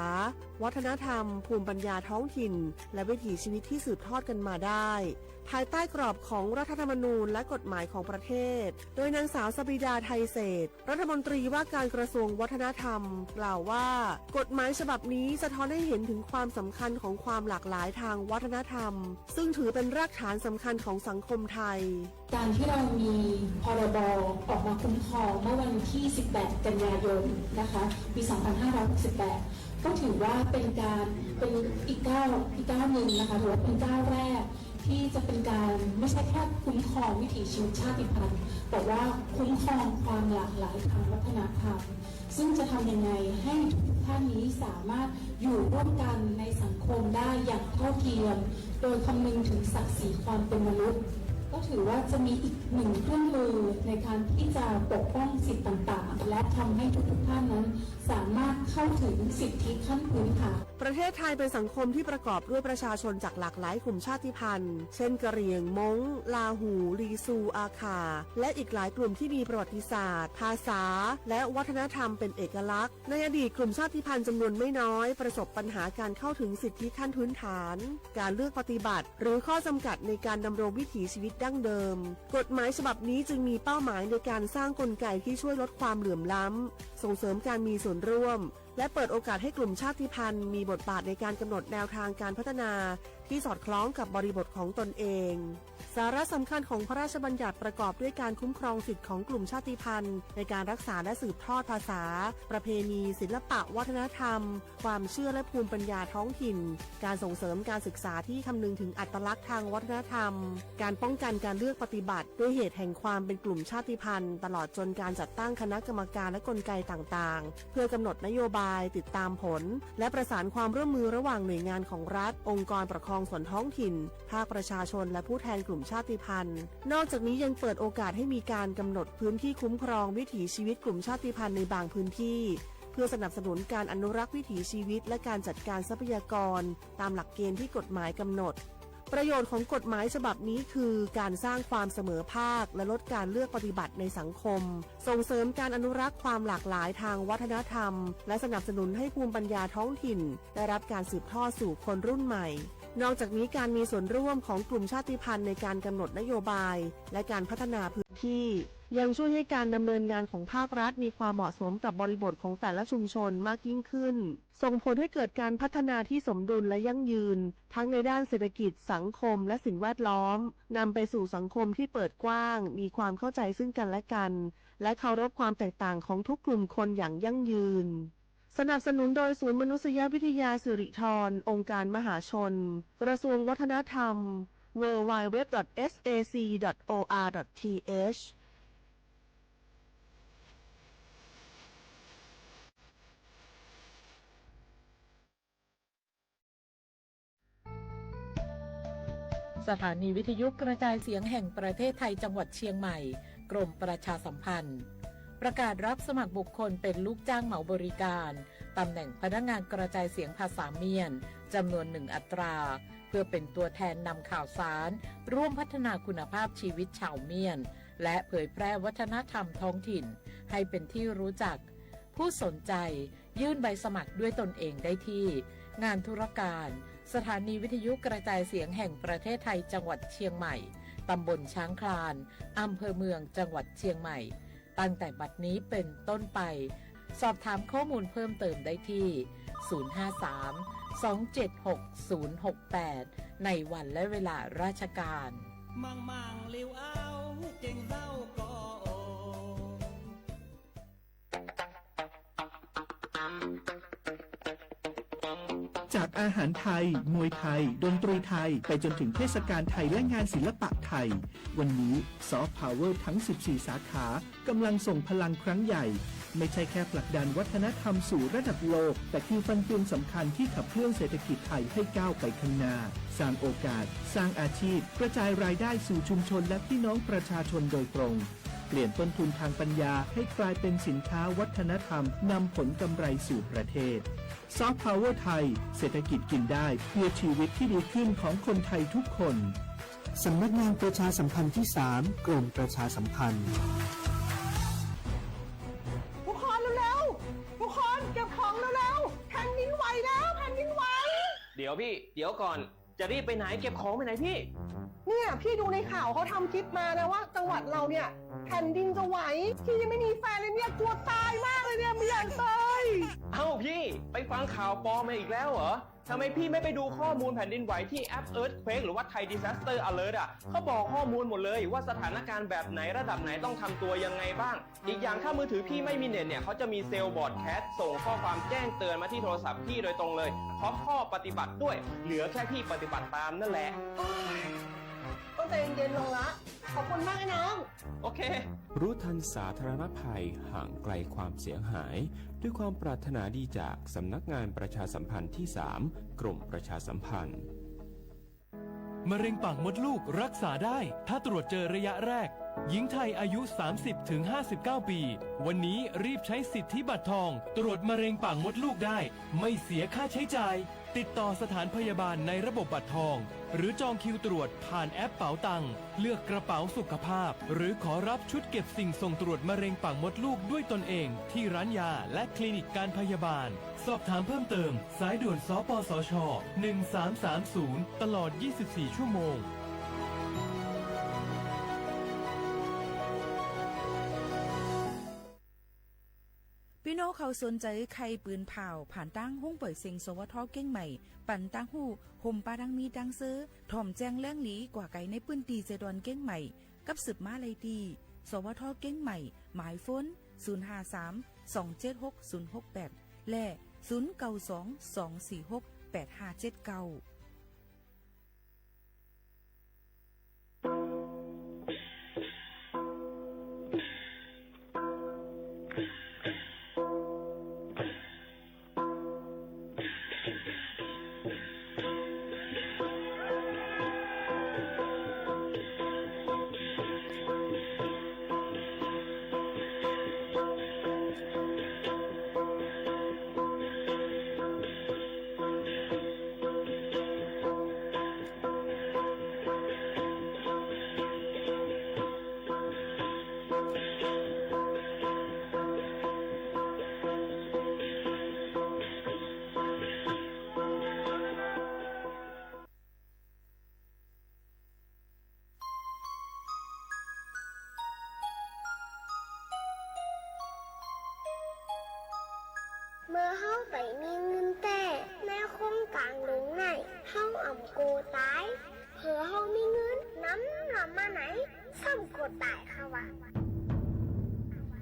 วัฒนธรรม ภูมิปัญญาท้องถิ่น และวิถีชีวิตที่สืบทอดกันมาได้ ภายใต้กรอบของรัฐธรรมนูญและกฎหมายของประเทศ โดยนางสาวสบิดา ไทยเศรษฐ รัฐมนตรีว่าการกระทรวงวัฒนธรรม กล่าวว่า กฎหมายฉบับนี้สะท้อนให้เห็นถึงความสำคัญของความหลากหลายทางวัฒนธรรม ซึ่งถือเป็นรากฐานสำคัญของสังคมไทย การที่เรามี พรบ ออกมาคุ้มครองเมื่อวันที่ สิบแปด กันยายน นะคะ ปี สองพันห้าร้อยหกสิบแปด ก็ถือว่าเป็นการ เป็นอีกก้าว อีกก้าวหนึ่งนะคะ ถือว่าเป็นก้าวแรก ที่จะเป็นการไม่ใช่แค่คุ้มครองวิถีชีวิตชาติพันธุ์ แต่ว่าคุ้มครองความหลากหลายทางวัฒนธรรม ซึ่งจะทำยังไงให้ทุกท่านนี้สามารถอยู่ร่วมกันในสังคมได้อย่างเท่าเทียม โดยคำนึงถึงศักดิ์ศรีความเป็นมนุษย์ ก็ถือว่าจะมีอีกหนึ่งเครื่องมือในการที่จะปกป้องสิทธิ์ต่างๆ และทำให้ทุกๆท่านนั้นสามารถเข้าถึงสิทธิขั้นพื้นฐาน ประเทศไทยเป็นสังคมที่ประกอบด้วยประชาชนจากหลากหลายกลุ่มชาติพันธุ์ เช่น กะเหรี่ยง ม้ง ลาหู่ ลีซู อาข่า และอีกหลายกลุ่มที่มีประวัติศาสตร์ ภาษา และวัฒนธรรมเป็นเอกลักษณ์ ในอดีตกลุ่มชาติพันธุ์จำนวนไม่น้อยประสบปัญหาการเข้าถึงสิทธิขั้นพื้นฐาน การเลือกปฏิบัติ หรือข้อจำกัดในการดำรงวิถีชีวิตดั้งเดิม กฎหมายฉบับนี้จึงมีเป้าหมายในการสร้างกลไกที่ช่วยลดความเหลื่อมล้ำ ส่งเสริมการมีส่วนร่วม และเปิดโอกาสให้กลุ่มชาติพันธุ์มีบทบาทในการกำหนดแนวทางการพัฒนาที่สอดคล้องกับบริบทของตนเอง สาระสำคัญของพระราชบัญญัติประกอบด้วยการคุ้มครองสิทธิของกลุ่มชาติพันธุ์ ในการรักษาและสืบทอดภาษา ประเพณี ศิลปะ วัฒนธรรม ความเชื่อและภูมิปัญญาท้องถิ่น การส่งเสริมการศึกษาที่คำนึงถึงอัตลักษณ์ทางวัฒนธรรม การป้องกันการเลือกปฏิบัติด้วยเหตุแห่งความเป็นกลุ่มชาติพันธุ์ ตลอดจนการจัดตั้งคณะกรรมการและกลไกต่างๆ เพื่อกำหนดนโยบาย ติดตามผล และประสานความร่วมมือระหว่างหน่วยงานของรัฐ องค์กรปกครองส่วนท้องถิ่น ภาคประชาชน และผู้แทนกลุ่มชาติพันธุ์ นอกจากนี้ยังเปิดโอกาสให้มีการกำหนดพื้นที่คุ้มครองวิถีชีวิตกลุ่มชาติพันธุ์ในบางพื้นที่ เพื่อสนับสนุนการอนุรักษ์วิถีชีวิต และการจัดการทรัพยากร ตามหลักเกณฑ์ที่กฎหมายกำหนด ประโยชน์ของกฎหมายฉบับนี้คือการสร้างความเสมอภาค และลดการเลือกปฏิบัติในสังคม ส่งเสริมการอนุรักษ์ความหลากหลายทางวัฒนธรรม และสนับสนุนให้ภูมิปัญญาท้องถิ่นได้รับการสืบทอดสู่คนรุ่นใหม่ นอกจากนี้การมีส่วนร่วมของกลุ่มชาติพันธุ์ในการกำหนดนโยบาย และการพัฒนาพื้นที่ ยังช่วยให้การดำเนินงานของภาครัฐมีความเหมาะสมกับบริบทของแต่ละชุมชนมากยิ่งขึ้น ส่งผลให้เกิดการพัฒนาที่สมดุลและยั่งยืน ทั้งในด้านเศรษฐกิจ สังคม และสิ่งแวดล้อม นำไปสู่สังคมที่เปิดกว้าง มีความเข้าใจซึ่งกันและกัน และเคารพความแตกต่างของทุกกลุ่มคนอย่างยั่งยืน สนับสนุนโดยศูนย์มนุษยวิทยาสิริธร องค์การมหาชน กระทรวงวัฒนธรรม ดับเบิลยู ดับเบิลยู ดับเบิลยู ดอท เอส เอ ซี ดอท โอ อาร์ ดอท ที เอช สถานีวิทยุกระจายเสียงแห่งประเทศไทยจังหวัดเชียงใหม่ กรมประชาสัมพันธ์ ประกาศรับสมัครบุคคลเป็นลูกจ้างเหมาบริการ ตำแหน่งพนักงานกระจายเสียงภาษาเมียน จำนวนหนึ่งอัตรา เพื่อเป็นตัวแทนนำข่าวสาร ร่วมพัฒนาคุณภาพชีวิตชาวเมียน และเผยแพร่วัฒนธรรมท้องถิ่น ให้เป็นที่รู้จัก ผู้สนใจยื่นใบสมัครด้วยตนเองได้ที่ งานธุรการ สถานีวิทยุกระจายเสียงแห่งประเทศไทย จังหวัดเชียงใหม่ ตำบลช้างคลาน อำเภอเมือง จังหวัดเชียงใหม่ ตั้งแต่บัดนี้เป็นต้นไป สอบถามข้อมูลเพิ่มเติมได้ที่ ศูนย์ห้าสาม สองเจ็ดหก ศูนย์หกแปด ในวันและเวลาราชการ มังมังลิวเอาเก่งเศร้าก็โอ จากอาหารไทย มวยไทย ดนตรีไทย ไปจนถึงเทศกาลไทยและงานศิลปะไทย วันนี้ซอฟต์พาวเวอร์ทั้งสิบสี่สาขากำลังส่งพลังครั้งใหญ่ ไม่ใช่แค่ผลักดันวัฒนธรรมสู่ระดับโลก แต่คือฟันเฟืองสำคัญที่ขับเคลื่อนเศรษฐกิจไทยให้ก้าวไปข้างหน้า สร้างโอกาส สร้างอาชีพ กระจายรายได้สู่ชุมชนและพี่น้องประชาชนโดยตรง เปลี่ยนต้นทุนทางปัญญาให้กลายเป็นสินค้าวัฒนธรรม นำผลกำไรสู่ประเทศ ซอฟต์พาวเวอร์ไทย เศรษฐกิจกินได้ เพื่อชีวิตที่ดีขึ้นของคนไทยทุกคน สำนักงานประชาสัมพันธ์ที่สาม กรมประชาสัมพันธ์ ทุกคนเร็วๆ ทุกคนเก็บของเร็วๆ แผ่นดินไหวแล้ว แผ่นดินไหว เดี๋ยวพี่ เดี๋ยวก่อน จะรีบไปไหน เก็บของไปไหนพี่ เนี่ย พี่ดูในข่าวเขาทำคลิปมานะว่าจังหวัดเราเนี่ย แผ่นดินจะไหว พี่ยังไม่มีแฟนเลยเนี่ย กลัวตายมากเลยเนี่ย ไม่อยากตาย เอ้าพี่ ไปฟังข่าวปลอมมาอีกแล้วเหรอ ทำไมพี่ไม่ไปดูข้อมูลแผ่นดินไหวที่แอป Earthquake หรือว่า Thai Disaster Alert อ่ะ เขาบอกข้อมูลหมดเลยว่าสถานการณ์แบบไหนระดับไหนต้องทำตัวยังไงบ้าง อีกอย่างถ้ามือถือพี่ไม่มีเน็ตเนี่ย เขาจะมีเซลล์บรอดแคสต์ส่งข้อความแจ้งเตือนมาที่โทรศัพท์พี่โดยตรงเลย พร้อมข้อปฏิบัติด้วย เหลือแค่พี่ปฏิบัติตามนั่นแหละ โอ๊ย ต้องใจเย็นๆ ลงละ ขอบคุณมากนะน้อง โอเค รู้ทันสาธารณภัย ห่างไกลความเสียหาย ด้วยความปรารถนาดีจากสำนักงานประชาสัมพันธ์ที่สาม กรมประชาสัมพันธ์ มะเร็งปากมดลูกรักษาได้ ถ้าตรวจเจอระยะแรก หญิงไทยอายุ สามสิบถึงห้าสิบเก้า ปี วันนี้รีบใช้สิทธิบัตรทอง ตรวจมะเร็งปากมดลูกได้ ไม่เสียค่าใช้จ่าย ติดต่อสถานพยาบาลในระบบบัตรทอง หรือจองคิวตรวจผ่านแอปเป๋าตัง เลือกกระเป๋าสุขภาพ หรือขอรับชุดเก็บสิ่งส่งตรวจมะเร็งปากมดลูกด้วยตนเองที่ร้านยาและคลินิกการพยาบาล สอบถามเพิ่มเติม สายด่วน สปสช. หนึ่งสามสามศูนย์ ตลอด ยี่สิบสี่ ชั่วโมง ปี้น้องเขาสนใจ๋ใค่ปืนผ่าว ผ่านตางห้องป่อยเซ็ง สวท. เก๊งใหม่ ปันตางฮู้ ห่มปาตางมีตางเซอ ถ่อมแจ้งแหล่งหลีกว่าไก๋ในปื้นตี้เจดอนเก๊งใหม่ กับสืบมาไล่ตี้ สวท. เก๊งใหม่ หมายโฟน ศูนย์ห้าสาม สองเจ็ดหก ศูนย์หกแปด และ ศูนย์เก้าสอง สองสี่หก แปดห้าเจ็ดเก้า เมื่อเฮาไปมีเงินแต๊ ในโคงก๋างหลวงไหน เฮาอ่ำโกต๋าย เผื่อเฮามีเงินนำลำมาไหน ซ้ำโกต๋ายค่ะว่า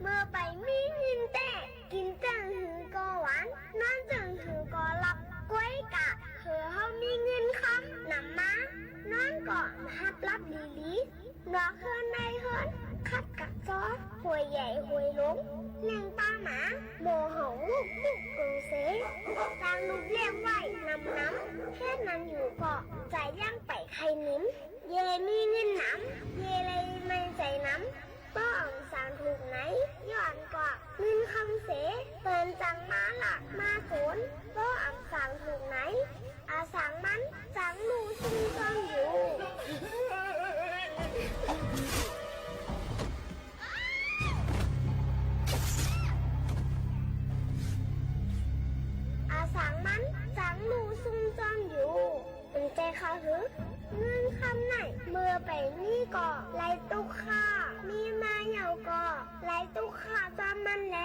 เมื่อไปมีเงินแต๊ กิ๋นจั้งหื้อก็หวาน นอนจั้งหื้อก็หลับ ก้วยกะ เผื่อเฮามีเงินคำนำมา นอนก็หับหลับดีๆ นอกเฮือนในเฮือน ขัดกับจอ ห้วยใหญ่ห้วยหลง เลี้ยงป้าหมา บ่เห่าลูกๆ เกิงเซ ตางลูกเลี้ยงไว้นำๆ เฮ็ดนั้นอยู่ก็ ใจ๋ยังไปใค่หนิม เยมีเงินนำ เยเลยไม่ใจ๋นำ บ่อ่ำสางถูกไหน ย้อนกว่าเงินคำเส เปิ้นจั้งมาลักมาโจร บ่อ่ำสางถูกไหน อา นี่ก็ไร้ตุ๊กข้า มีมาเหี่ยวก็ไร้ตุ๊กข้าจ้ำมันแล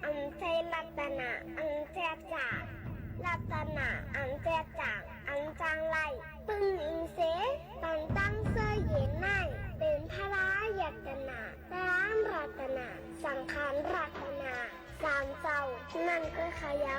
อันใจ้รัตนะ อันใจ้จ๋า รัตนะ อันใจ้จ๋า อันจักไร้ ปึ้งอิงเส ปันตั้งเสื้อเย็นใน เป๋นพระรัตนะ พระรัตนะ สังฆรัตนะ สามเจ้า นั้นก็ขะเย้า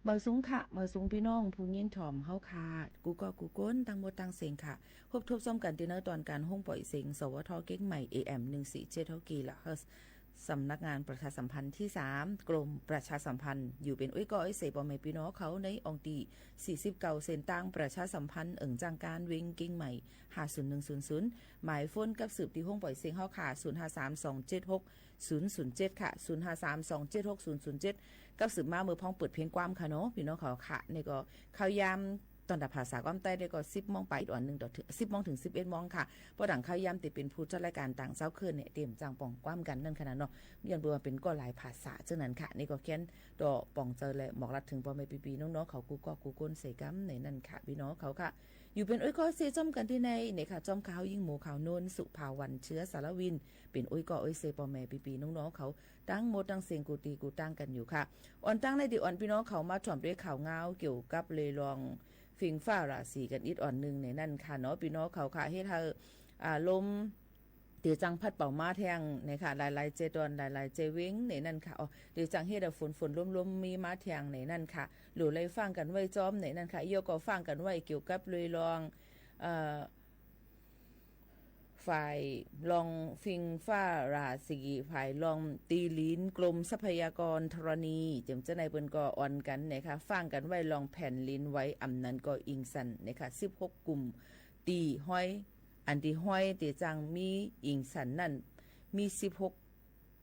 บ่ายสูงค่ะ บ่ายสูงปี้น้องผู้ยินถ่อมเฮาค่ะ กู้เก้ากู้คน ตังหมดตังเสียงค่ะ พบทบซ้ำกั๋นตี้เนอตอนก๋านโฮงป่อยเสียง สวท เก๊กใหม่ เอเอ็ม หนึ่งสี่เจ็ดหก กิกะเฮิรตซ์ สำนักงานประชาสัมพันธ์ตี้สาม กรมประชาสัมพันธ์ อยู่เป๋นเอื้อยก้อเอื้อยเสยป้อแม่ปี้น้องเขาในอ่องตี้ สี่สิบเก้า เส้นตางประชาสัมพันธ์ เอิงจ้างก๋านเวงเกียงใหม่ ห้าศูนย์หนึ่งศูนย์ศูนย์ หมายโฟนกับสืบตี้ห้องปล่อยเสียงเฮาค่ะ ศูนย์ห้าสามสองเจ็ดหกศูนย์ศูนย์เจ็ด ค่ะ ศูนย์ห้าสามสองเจ็ดหกศูนย์ศูนย์เจ็ด กับสืบมาเมื่อพ้องเปิดเพลงความค่ะเนาะ ปี้น้องเขาค่ะ นี่ก็ข่าวยาม ตอนตาภาษาความใต้ได้ก็ สิบโมงไปอ่อนนึ่งต่อเถิง สิบโมงเถิง สิบเอ็ดโมงค่ะ เพราะตางข่าวยามตี้เป๋นผู้จัดรายการต่างเจ้าเคิ่นเนี่ย เต๋มจ่างป่องความกั๋นนั่นค่ะนะเนาะ ย้อนเปื้อว่าเป๋นก็หลายภาษาเจ้านั้นค่ะ นี่ก็แค่นต่อป่องเจิญและหมอกลัดเถิงป้อแม่ปี้ๆ น้องๆ เขากู้ก้อกู้ก้นเสยกำในนั้นค่ะ ปี้น้องเขาค่ะ อยู่เป๋นเอื้อยก้อเอื้อยเสยจ้อมกั๋นตี้ใน เนี่ยค่ะ จ้อมข่าวหญิงหมู่ข่าวโน้น สุภาวรรณ เชื้อสารวิน เป๋นเอื้อยก้อเอื้อยเสยป้อแม่ปี้ๆ น้องๆ เขา ตึงหมดตึงเสียงกู้ตี้กู้ตางกั๋นอยู่ค่ะ อ่อนตั้งในตี้อ่อนปี้น้องเขามาถ่อมด้วยข่าวงาวเกี่ยวกับเรื่องฝิ่งฟ้าราศีกั๋นอีกอ่อนนึ่งในนั้นค่ะเนาะ ปี้น้องเขาค่ะ เฮ็ดหื้อ อ่า ลมตี้จ่างพัดเป่ามาแทงเนี่ยค่ะ หลายๆ เจตอน หลายๆ เจเวงในนั้นค่ะ อ๋อ ตี้จ่างเฮ็ดหื้อฝนๆ ลมๆ มีมาแทงในนั้นค่ะ หลูไหล่ฟังกั๋นไว้จ้อมในนั้นค่ะ เยียะก็ฟังกั๋นไว้เกี่ยวกับเรื่อง เอ่อ ฝ่ายลองฝิ่งฟ้าราศี ฝ่ายลองตี้หลิน กรมทรัพยากรธรณี เจิ่มเจ้าในเปิ้นก็อ่อนกั๋นเนี่ยค่ะ ฟังกั๋นไว้ลองแผ่นดินไหว อ่ำนั้นก็อิงสันเนี่ยค่ะ สิบหกกุ่มตี้ฮ้อย อันตี้ฮ้อยตี้จ่างมีอิงสันนั้น มีสิบหก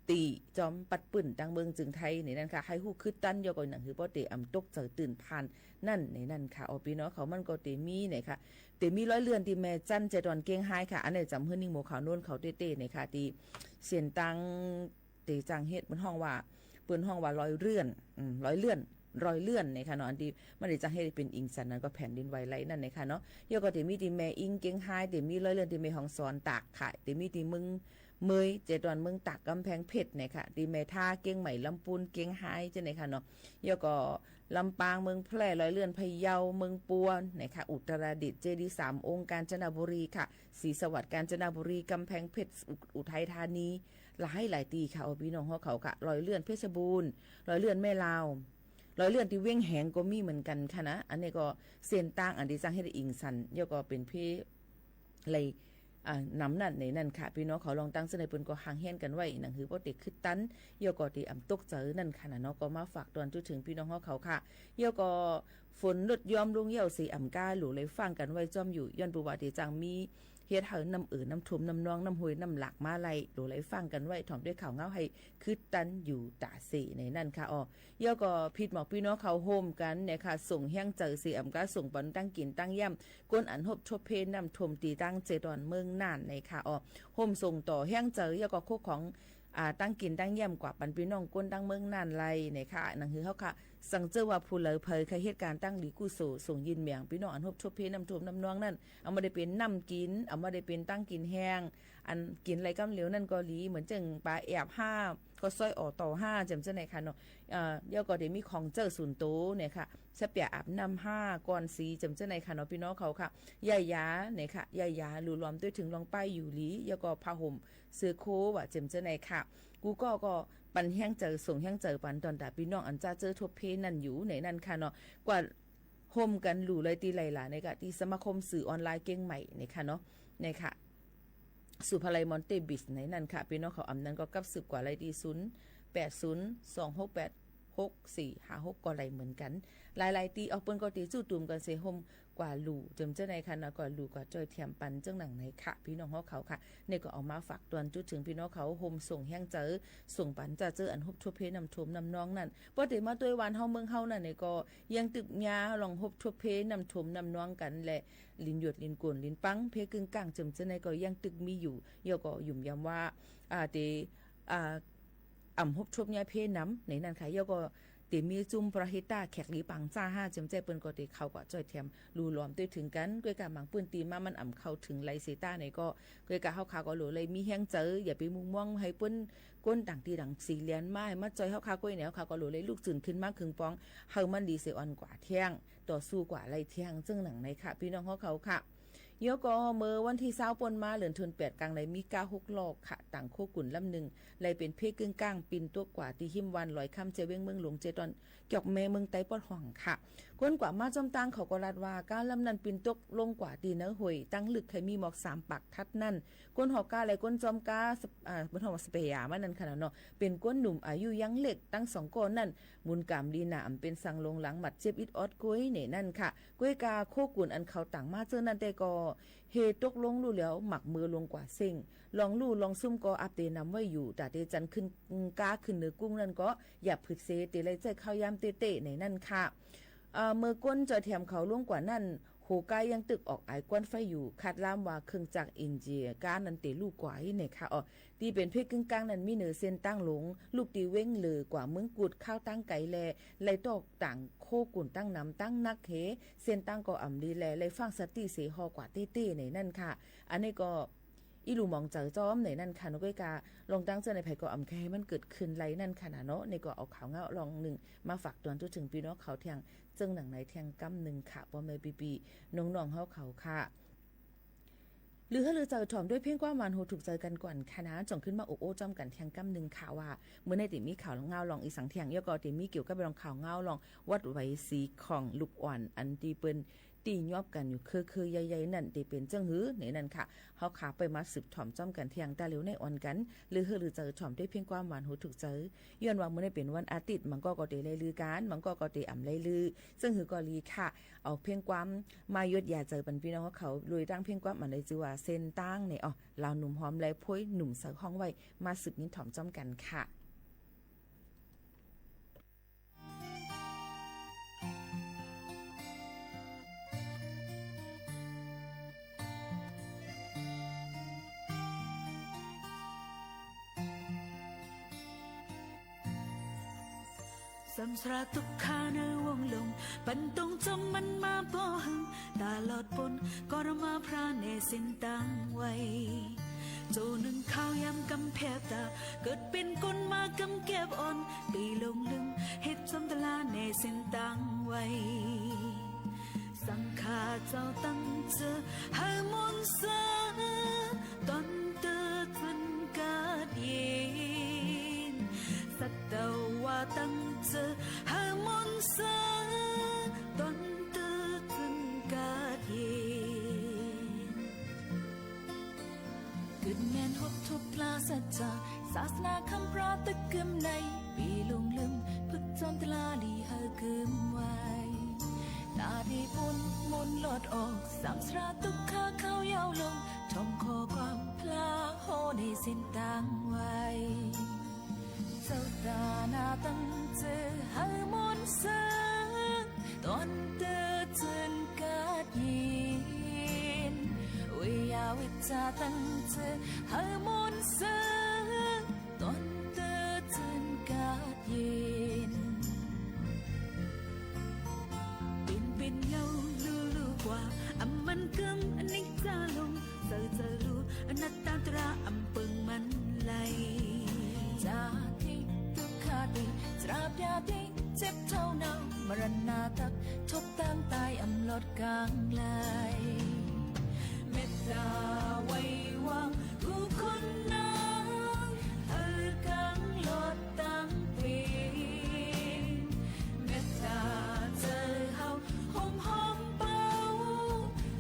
ตี้จ้อมปัดปื้นตังเมืองเจียงไฮ้ในนั้นค่ะ หื้อฮู้คืดตัน เยียะก็หนังหื้อป้อเต๋อ่ำตกเจิญตื่นพล่านนั่นในนั้นค่ะ อ๋อ ปี้น้องเขา มันก็เต๋มีเนี่ยค่ะ เต๋มีรอยเลื่อนตี้แม่จัน เจตอนเกียงไฮ้ค่ะ อันนี้จ๋ำหื้อหญิงหมู่ข่าวโน้นเขาเต๊ๆ เนี่ยค่ะ ตี้เส้นตางตี้จ่างเฮ็ด เปิ้นฮ้องว่า เปิ้นฮ้องว่ารอยเลื่อน อืม รอยเลื่อน รอยเลื่อนเนี่ยค่ะเนาะ อันตี้มันได้จ่างเฮ็ดเป๋นอิงสันนั้นก็แผ่นดินไหวไหลนั่นเนี่ยค่ะเนาะ เยียะก็เต๋มีตี้แม่อิงเกียงไฮ้ เต๋มีรอยเลื่อนตี้แม่ฮ่องสอน ตากค่ะ เต๋มีตี้เมือง เมย เจตอนเมืองตาก ก๋ำแพงเพชรเนี่ยค่ะ ตี้แม่ถ้า เกียงใหม่ ลำปูน เกียงไฮ้ เจ้าเนี่ยค่ะเนาะ เยียะก็ลำปาง เมืองแพร่ รอยเลื่อนพะเยา เมืองปัวเนี่ยค่ะ อุตรดิตถ์ เจดีย์สามองค์ กาญจนบุรีค่ะ ศรีสวัสดิ์ กาญจนบุรี ก๋ำแพงเพชร อุ อุทัยธานี หลายๆ ตี้ค่ะ อ๋อ ปี้น้องเฮาเขาค่ะ รอยเลื่อนเพชรบูรณ์ รอยเลื่อนแม่ลาว รอยเลื่อนตี้เวียงแหงก็มีเหมือนกั๋นค่ะนะ อันนี้ก็เส้นตางอันตี้จ่างเฮ็ดอิงสัน เยียะก็เป๋นเพ ไหล อ่า นำนั้นในนั้นค่ะ ปี้น้องเขาลองตังเจ้าในเปิ้นก็ห่างเหียนกั๋นไว้ หนังหื้อป้อเต๋คืดตัน เยียะก็เต๋อ่ำตกเจิญนั่นค่ะนะเนาะ ก็มาฝากตอนจุดเถิงปี้น้องเฮาเขาค่ะ เยียะก็ฝนลดย้อมลงเยียะเสยอ่ำก้า หลูไหล่ฟังกั๋นไว้จ้อมอยู่ ย้อนเปื้อว่าตี้จ่างมีเฮ็ดหื้อน้ำเอ่อ น้ำท่วม น้ำนอง น้ำห้วย น้ำหลากมาไหล หลูไหล่ฟังกั๋นไว้ ถ่อมด้วยข่าวงาวหื้อคืดตันอยู่ต๋าเสยในนั้นค่ะ อ๋อ เยียะก็ผิดหมอกปี้น้องเขาโฮมกั๋นเนี่ยค่ะ ส่งแฮงเจิญเสยอ่ำก้า ส่งปันตังกิ๋นตังแย้ม ก้นอันฮบทบเพน้ำท่วมตี้ตางเจตอนเมืองน่านในค่ะ อ๋อ โฮมส่งต่อแฮงเจิญ เยียะก็โคของ อ่า ตังกิ๋นตังแย้มกว่าปันปี้น้องก้นตังเมืองน่านไหลในค่ะ หนังหื้อเฮาค่ะ สังเจ้าว่าผู้เหลอเผยใค่เฮ็ดก๋านตังหลีกู้โส ส่งยืนแหมงปี้น้องอันฮบทบเพน้ำท่วมน้ำนองนั้น อ่ำบ่ได้เป๋นน้ำกิ๋น อ่ำบ่ได้เป๋นตังกิ๋นแฮง อันกิ๋นไหลก๋ำเหลียวนั่นก็ดี เหมือนเจิ่งป๋าแอบห้า ข้าวซอยอ่อต่อห้า เจิ่มเจ้าในค่ะเนาะ เอ่อ เยียะก็เต๋มีของเจ้าสูนโตเนี่ยค่ะ สะเปียอาบน้ำห้า ก้อนสี เจิ่มเจ้าในค่ะเนาะ ปี้น้องเขาค่ะ ใยยาเนี่ยค่ะ ใยยา หลูหลอมตวยเถิงรองป้ายอยู่หลี เยียะก็ผ้าห่ม เสื้อโค้ว่า เจิ่มเจ้าในค่ะ กู้ก้อก็ปันแฮงเจิญ ส่งแฮงเจิญปันตอนต๋าปี้น้องอันจะเจอทบเพนั่นอยู่ในนั้นค่ะเนาะ กว่าโฮมกั๋นหลู่เลยตี้ไหนล่ะเนี่ยค่ะ ตี้สมาคมสื่อออนไลน์เกียงใหม่เนี่ยค่ะเนาะ เนี่ยค่ะ สุภาลัยมอนเต้บีชในนั้นค่ะ ปี้น้องเขาอ่ำนั้นก็กับสืบกว่าเลยตี้ ศูนย์แปดศูนย์สองหกแปดหกสี่ห้าหก ก็ได้เหมือนกั๋น หลายๆ ตี้ เอาเปิ้นก็ตี้จู้ตุ่มกั๋นเสยโฮมกว่าหลู่ เจิ่มเจ้าในค่ะเนาะ กว่าหลู่กว่าจ้อยแถมปันเจ้าหนังในค่ะ ปี้น้องเฮาเขาค่ะ เนี่ยก็เอามาฝากตวนจุดเถิงปี้น้องเขา โฮมส่งแฮงเจิญ ส่งปันจะเจออันฮบทบเพน้ำท่วมน้ำนองนั่น ป้อเต๋มาตวยหวานเฮาเมืองเฮานั่นเนี่ยก็ ยังตึกยาลองฮบทบเพน้ำท่วมน้ำนองกั๋นแหละ ลินหยดลินก๋นลินปัง เพกึ่งก้างเจิ่มเจ้าในก็ยังตึกมีอยู่ เยียะก็หยุมยำว่า อ่า เต๋ อ่า อ่ำฮบทบยาเพน้ำในนั้นค่ะ เยียะก็เต๋มีจุ้มปราฮิต้าแขกหลีปังจ้าห้า เจิ่มเจ้าเปิ้นก็เต๋เข้ากว่าจ้อยแถม หลู่หลอมตวยเถิงกั๋น ก้วยก้าหมางปื้นตี้มามันอ่ำเข้าเถิงไหลเสยต้าในก็ ก้วยก้าเฮาข้าก็หลู่เลยมีแฮงเจิญ อย่าไปมุ่งมองหื้อเปิ้น ก้นต่างตี้ต่างสีแลนมาหื้อมาจ้อยเฮาข้าก้วยเนี่ย เฮาข้าก็หลู่เลยลุกจื้นขึ้นมาเคิงปอง หื้อมันดีเสียอ่อนกว่าแท้ง ต่อสู้กว่าไหลแท้ง เจิ่งหนังในค่ะ ปี้น้องเฮาเขาค่ะ เยียะก่อ เมื่อวันตี้ซาวป้นมา เดือนธันวา กลางในมีก้าหกล้อค่ะ ตางโคกุ่นลำนึ่ง ไหลเป๋นเพกึ่งกลาง ปิ้นตกกว่าตี้หิมวานลอยคำ เจ้าเวียงเมืองหลวง เจ้าตอน จอกแม่เมืองใต้ปอดห้องค่ะ คนกว่ามาจ้อมตางเขาก็ลาดว่า ก้าลำนั้นปิ้นตกลงกว่าตี้เนินห้วย ตังลึกใค่มีหมอกสามปักทัดนั้น คนหอบก้าและคนจ้อมก้า สเป- อ่า เปิ้นฮ้องว่าสเปรย์ยามันนั้นค่ะเนาะ เป๋นคนหนุ่มอายุยังเล็ก ตังสองก้อนั้น บุญก๋ามดีนา อำเป๋นสังหลงหลังบาดเจ็บอิดออดก้อยในนั้นค่ะ ก้อยก้าโคกุ่นอันเขาตางมาเจิ่นนั้นแต๊ก็ เฮตกลงลู่แล้ว หมากเมือลงกว่าเส้ง ลองลู่ลองซุ่มก็อับเต๋นำไว้อยู่ ต๋าเต๋จันขึ้นก้าขึ้นเนินกุ้งนั้นก็ อย่าผึดเซ เต๋ไล่ใจ๊ข้าวยามเต๊ๆ ในนั้นค่ะ เอ่อ เมื่อคนจอยแถมเขาลงกว่านั้น โหก้ายังตึกออกอายควันไฟอยู่ คาดลามว่าเครื่องจักรอินเจียก้านั้นเต๋ลู่ก๋วยในค่ะ อ๋อ ตี้เป๋นเพกึ่งกลางนั้นมีเนินเส้นตางหลง ลุกตี้เวียงเหลือกว่าเมืองกุด ข้าวตางไก๋แล ไหลตอกตางโคกุ่นตั้งนำตั้งนักเฮ เส้นตางก็อ่ำดีแล ไหลฟังสติเส ฮอกว่าเต๊ๆ ในนั้นค่ะ อันนี้ก็ อี่ลู่หมองเจ๋อจ้อมในนั้นค่ะ เนาะ ก้อยก้า ลองตั้งเจื้อในใผก็อ่ำใค่หื้อมันเกิดขึ้นไหลนั้นค่ะนะเนาะ นี่ก็เอาข่าวเงาลองนึ่งมาฝากตวนตุ๊ถึงปี้น้องเขาแท่ง เจิ่งหนังในแท่งก้ำนึ่งค่ะ ป้อแม่ปี้ๆ น้องๆ เฮาเขาค่ะ หรือหื้อลือเจิ่อถ่อมด้วยเพลงความหวานหูถูกใจ๋กั๋นก่อนค่ะนะ จ่องขึ้นมาอบโอ้จ้อมกั๋นแท่งก้ำนึ่งค่ะว่า เมื่อในเต๋มีข่าวเงาลองอี่สังแท่ง แล้วก็เต๋มีเกี่ยวกับเรื่องข่าวเงาลองวัดไหวสีของลูกอ่อน อันตี้เปิ้น ตี้ยอบกั๋นอยู่เคือๆ ใหญ่ๆ นั้น ตี้เป๋นเจิ่งหื้อในนั้นค่ะ เฮาขาไปมาสืบถ่อมจ้อมกั๋นแท่ง ต๋าเหลียวในอ่อนกั๋น หรือหื้อลือเจิ่อถ่อมด้วยเพลงความหวานหูถูกใจ๋ ย้อนว่าเมื่อในเป๋นวันอาทิตย์ บางก้อก็เต๋ไล่ลือกั๋น บางก้อก็เต๋อ่ำไล่ลือ เจิ่งหื้อก็ลีค่ะ เอาเพลงความมาหยดยาใจ๋ปันปี้น้องเขา โดยตั้งเพลงความอันได้จื้อว่าเส้นตางใน อ๋อ ลาวหนุ่มหอมและโพยหนุ่มใส่ฮ้องไว้ มาสืบยินถ่อมจ้อมกั๋นค่ะ สามสราตุ๊กขาเนอวงลง ปันตรงจมมันมาบ่หึง ตลอดปนก็ระมาพระในเส้นตางไว้ โจนึ่งข้าวยามกำแพบต๋า เกิดเป๋นคนมากำแก็บอ่อน ปี้หลงลืม เฮ็ดจอมตลาในเส้นตางไว้ สังข้าเจ้าตั้งเจื้อ หื้อมนต์เสริง ต๋อนเต๊อะจึนกาดเย็น สัตวาตั้งเจื้อ หื้อมนต์เสริง ต๋อนเต๊อะจึนกาดเย็น กึ๊ดแม่นฮบทบพระสัจจะ ศาสนาคำพระตึกกึมใน ปี้หลงลืม ฝึกจอมตลาหลีหื้อกึมไว้ ต๋าดีปุ้นมนต์หลอดออก สามสราตุ๊กขาข้าวยาวลง ถ่อมข้อความพระฮ้องในเส้นตางไว้ เจ้าต๋านาตั้งเจื้อ หื้อมนต์เสริง ต๋อนเต๊อะจึนกาดเย็น วิยาวิจาตั้งเจื้อ หื้อมนต์เสริง ต๋อนเต๊อะจึนกาดเย็น เป๋นเป๋นเย้าลู่ลู่กว่า อำมันกึมอนิจจาลง เจ้าเจ้าลู่อนัตตาตราอำเปิงมันไหล จาติ ตุ๊กขาติ จราพยาธิ เจ็บเฒ่าเนา มรณาตัก ทบตางต๋ายอำหลอดกางไหล เมตตาไหว้วาง ผู้คนนั้น หื้อกางหลอดตางเป๋น เมตตาเจ้าเฮา โฮมฮอมเป่า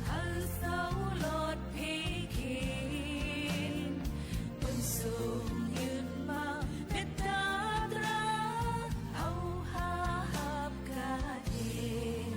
หื้อเศร้าหลอดเพเข็ญ เปิ้นทรงยืนมา เมตตาตรา เฮาหาฮับกาดเย็น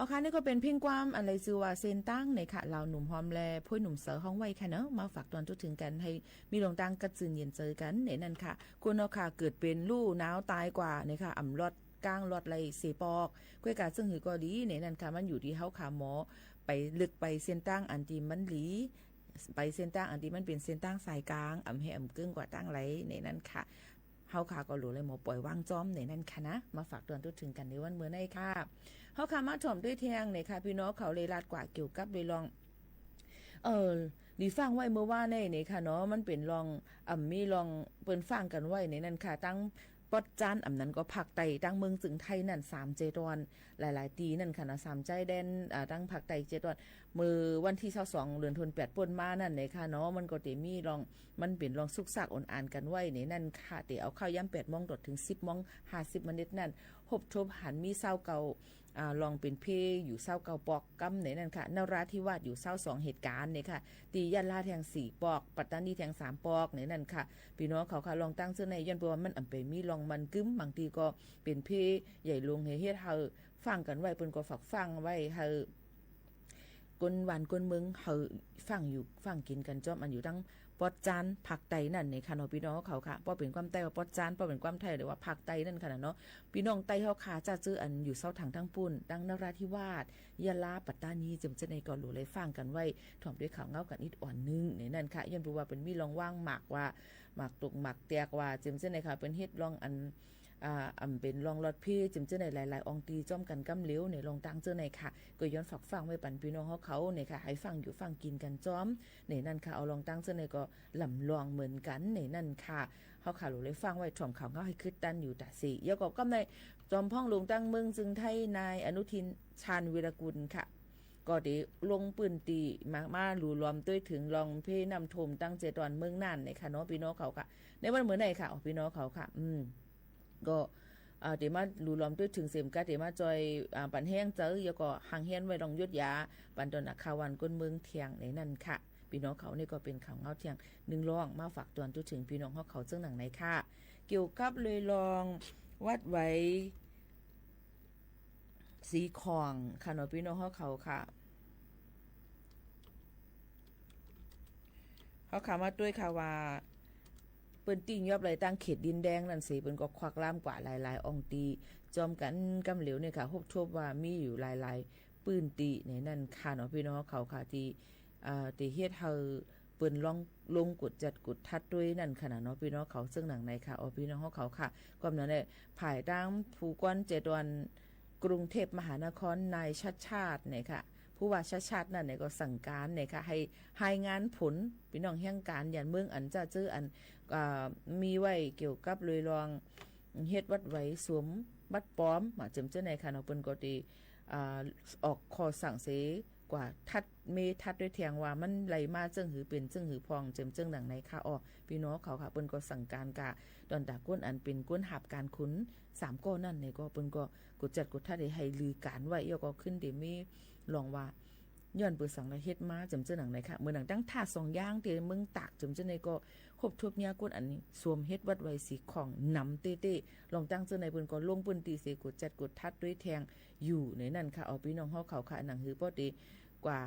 เอาค่ะ นี่ก็เป๋นเพลงความอันได้จื้อว่าเส้นตางเน่ยค่ะ ลาวหนุ่มฮอมและโพยหนุ่มเสาฮ้องไว้ค่ะเนาะ มาฝากตอนทั่วเถิงกั๋น หื้อมีลองตางกัดจื้นเย็นใจ๋กั๋นเน่ยนั่นค่ะ คนเฮาค่ะ เกิดเป๋นลู่หนาวต๋ายกว่าเน่ยค่ะ อ่ำลอดก้างลอดไรเสียปอก ก้อยกาเซิ่งหื้อก็ดีเน่ยนั่นค่ะ มันอยู่ตี้เฮาค่ะหมอ ไปเลือกไปเส้นตางอันตี้มันดี ไปเส้นตางอันตี้มันเป๋นเส้นตางสายกลาง อ่ำแฮอ่ำเกิ่งกว่าตางไหลเน่ยนั่นค่ะ เฮาค่ะก็หลู่เลยหมอปล่อยวางจ้อมเน่ยนั่นค่ะนะ มาฝากตอนทั่วเถิงกั๋นในวันเมื่อนี้ค่ะ เฮาค่ะมาถ่อมตวยแทงเน่ยค่ะ ปี้น้องเขาเลยลาดกว่าเกี่ยวกับเรื่อง เอ่อ ดีฟังไว้เมื่อวานนี้เน่ยค่ะเนาะ มันเป๋นเรื่อง อ่ำ มีเรื่องเปิ้นฟังกั๋นไว้เน่ยนั่นค่ะ ตังปอดจาน อ่ำ นั้นก็ภาคใต้ ตังเมืองเจียงไฮ้นั่น สามเจตอน หลายๆ ตี้นั่นค่ะนะ สามชายแดน อ่า ตังภาคใต้เจตอน เมื่อวันตี้ซาวสอง เดือนธันวา ป๋นมานั่นเน่ยค่ะเนาะ มันก็เต๋มีเรื่อง มันเป๋นเรื่องสุกซากอ่อนอันกั๋นไว้เน่ยนั่นค่ะ เต๋เอาข่าวยามแปดโมงตรงเถิงสิบโมงห้าสิบมินิตนั่น ฮบทบหันมีซาวเก้า อ่า เรื่องเป๋นเพอยู่ซาวเก้าปอกกำเน่ยนั่นค่ะ นราธิวาสอยู่ซาวสองเหตุก๋ารณ์เน่ยค่ะ ตี้ยะลาแทงสี่ปอก ปัตตานีแทงสามปอกเน่ยนั่นค่ะ ปี้น้องเขาค่ะ เรื่องตางเซิ่งนี้ย้อนเปื้อว่ามันอ่ำไปมีเรื่องมันกึ้ม บางตี้ก็เป๋นเพใหญ่หลวง หื้อเฮ็ดหื้อฟังกั๋นไว้ เปิ้นก็ฝากฟังไว้หื้อ คนบ้านคนเมืองหื้อฟังอยู่ฟังกิ๋นกั๋นจ้อม อันอยู่ตังปอดจานภาคใต้นั่นเน่ยค่ะเนาะ ปี้น้องเขาค่ะ ป้อเป๋นความใต้ว่าปอดจาน ป้อเป๋นความไทยเรียกว่าภาคใต้นั่นค่ะนะเนาะ ปี้น้องใต้เฮาค่ะ จะจื้ออันอยู่ซาวตางตังปู๊น ตังนราธิวาส ยะลา ปัตตานี เจียมเจ้าไหนก็หลู่เลยฟังกั๋นไว้ ถ่อมตวยข่าวเหงากั๋นอีกอ่อนนึ่งเน่ยนั่นค่ะ ย้อนเปื้อว่าเปิ้นมีเรื่องว่างมากว่า มากตกมากแตกว่า เจียมเจ้าไหนค่ะ เปิ้นเฮ็ดเรื่องอัน อ่า อ่ำเป๋นเรื่องลอดเพ เจียมเจ้าไหนหลายๆ อ่องตี้จ้อมกั๋นกำเหลียวเน่ย เรื่องตางเจ้าไหนค่ะ ก็ย้อนฝากฟังไว้ปันปี้น้องเฮาเขาเน่ยค่ะ หื้อฟังอยู่ฟังกิ๋นกั๋นจ้อมเน่ยนั่นค่ะ เอาเรื่องตางเจ้าไหนก็ลำลองเหมือนกั๋นเน่ยนั่นค่ะ เฮาค่ะหลู่เลยฟังไว้ถ่อมข่าวเหงาหื้อคืดตันอยู่ตะเส แล้วก็กำในจอมพ่องหลวงตังเมืองเจียงไฮ้ นายอนุทิน ชาญวีรกูลค่ะ ก็เต๋ลงปื้นตี้มา มาหลู่หลอมตวยเถิงเรื่องเพน้ำท่วมตังเจตอนเมืองน่านเน่ยค่ะเนาะ ปี้น้องเขาค่ะ ในวันเมื่อนี้ค่ะ อ๋อ ปี้น้องเขาค่ะ อืม ก็ อ่า เต๋มาหลู่หลอมตวยเถิงเสียมกา เต๋มาจ่อย อ่า ปันแฮงใจ๋ แล้วก็หังเฮียนไว้เรื่องหยุดยา ปันต่อหน้าข่าวบ้านคนเมืองแทงเน่ยนั่นค่ะ ปี้น้องเขานี่ก็เป๋นข่าวเหงาแทงนึ่งเรื่อง มาฝากตอนทั่วเถิงปี้น้องเฮาเขาเซิ่งหนังในค่ะ เกี่ยวกับเรื่องวัดไหวสีของค่ะเนาะ ปี้น้องเฮาเขาค่ะ เฮาค่ะมาตวยค่ะว่า เปิ้นตี้ยอบไหลตางเขตดินแดงนั่นเส เปิ้นก็ควักลามกว่าหลายๆ อ่องตี้จ้อมกั๋นกำเหลียวเน่ยค่ะ ฮบทบว่ามีอยู่หลายๆ ปื้นตี้เน่ยนั่นค่ะเนาะ ปี้น้องเขาค่ะ ตี้ อ่า ตี้เฮ็ดหื้อเปิ้นลองลงกวดจัดกวดทัดตวยนั่นค่ะนะเนาะ ปี้น้องเขาเซิ่งหนังในค่ะ อ๋อ ปี้น้องเฮาเขาค่ะ ก็นั่นแหละ ภายตางผู้กวนเจตอนกรุงเทพมหานคร นายชัชชาติเน่ยค่ะ ผู้ว่าชัชชาตินั่นเน่ยก็สั่งก๋านเน่ยค่ะ หื้อรายงานผลปี้น้องแห่งก๋านหยันเมืองอันจะจื้ออัน อ่า มีไว้เกี่ยวกับเรื่องเฮ็ดวัดไหวสวมบัตรปลอม มาเจียมเจ้าไหนค่ะเนาะ เปิ้นก็ตี้ อ่า ออกข้อสั่งเส กว่าทัดเมทัดตวยแทงว่ามันไหลมาเจิ่งหื้อ เป๋นเจิ่งหื้อพ่อง เจิ่งเจิ่งหนังในค่ะ อ้อ ปี้น้องเขาค่ะ เปิ้นก็สั่งก๋านกา ตอนต๋าก้นอันเป๋นก้นหาบก๋านขุนสามก้อนั่นเน่ย ก็เปิ้นก็กวดจัดกวดทัดหื้อหื้อลือก๋านไว้ แล้วก็ขึ้นตี้มีลองว่า ย้อนเปื้อสังละเฮ็ดมาเจิ่งเจิ่งหนังในค่ะ เหมือนหนังตังท่าสองอย่างตี้เมืองตาก เจิ่งเจิ่งในก็ฮบทบเนี่ยก้นอันนี้สวมเฮ็ดวัดไหวสีของหนำเต๊ๆ ลองตังเจิ่งในเปิ้นก็ลงปื้นตี้เสกวดจัดกวดทัดตวยแทง อยู่ในนั้นค่ะ อ้อ ปี้น้องเฮาเขาค่ะ หนังหื้อป้อเต๋กว่า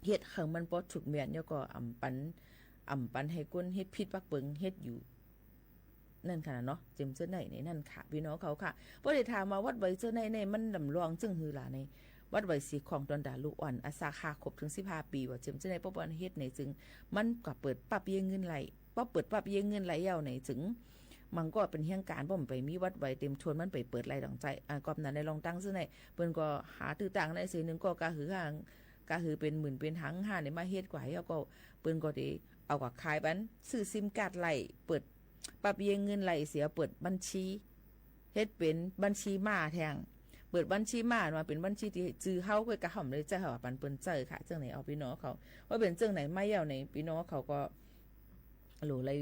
เฮ็ดหื้อมันป้อถูกแม่น แล้วก็อ่ำปัน อ่ำปันหื้อก้นเฮ็ดผิดปักเปิงเฮ็ดอยู่ นั่นค่ะเนาะ เจิ่งเจิ่งในในนั้นค่ะ ปี้น้องเขาค่ะ ป้อเต๋ถามว่าวัดไหวเจิ่งในในมันลำลองเจิ่งหื้อล่ะใน วัดไหวสีของต๋อนต๋าลูกอ่อน อายุห้าขวบเถิงสิบห้าปี๋ ว่าเจิ่งเจิ่งในป้อปอนเฮ็ดในจึง มันก็เปิดปั๊บเย้งเงินไหล ป้อเปิดปั๊บเย้งเงินไหลเย้าในจึง มันก็เป๋นเฮียงก๋าน ป้อมันไปมีวัดไหวเต็มถ้วน มันไปเปิดไหลดั่งใจ๋ อ่า กอบนั้นในลองตังเจิ่งใน เปิ้นก็หาตื้อตังในเสนึ่งก็กาหื้อหาง กาหื้อเป๋นหมื่นเป๋นหางห้าในมาเฮ็ดกว่า แล้วก็เปิ้นก็เต๋เอากว่าขายปัน ซื้อซิมการ์ดไหล เปิดปั๊บเย้งเงินไหลเสีย เปิดบัญชี เฮ็ดเป๋นบัญชีม้าแทง เปิดบัญชีม้าว่าเป๋นบัญชีตี้จื้อเฮา ก้อยกาเฮาบ่ได้ใจ๊ เฮาว่าปันเปิ้นใจ๊ค่ะ เจิ่งใน อ้อ ปี้น้องเขา ว่าเป๋นเจิ่งในมาเย้าใน ปี้น้องเขาก็ หลูเลย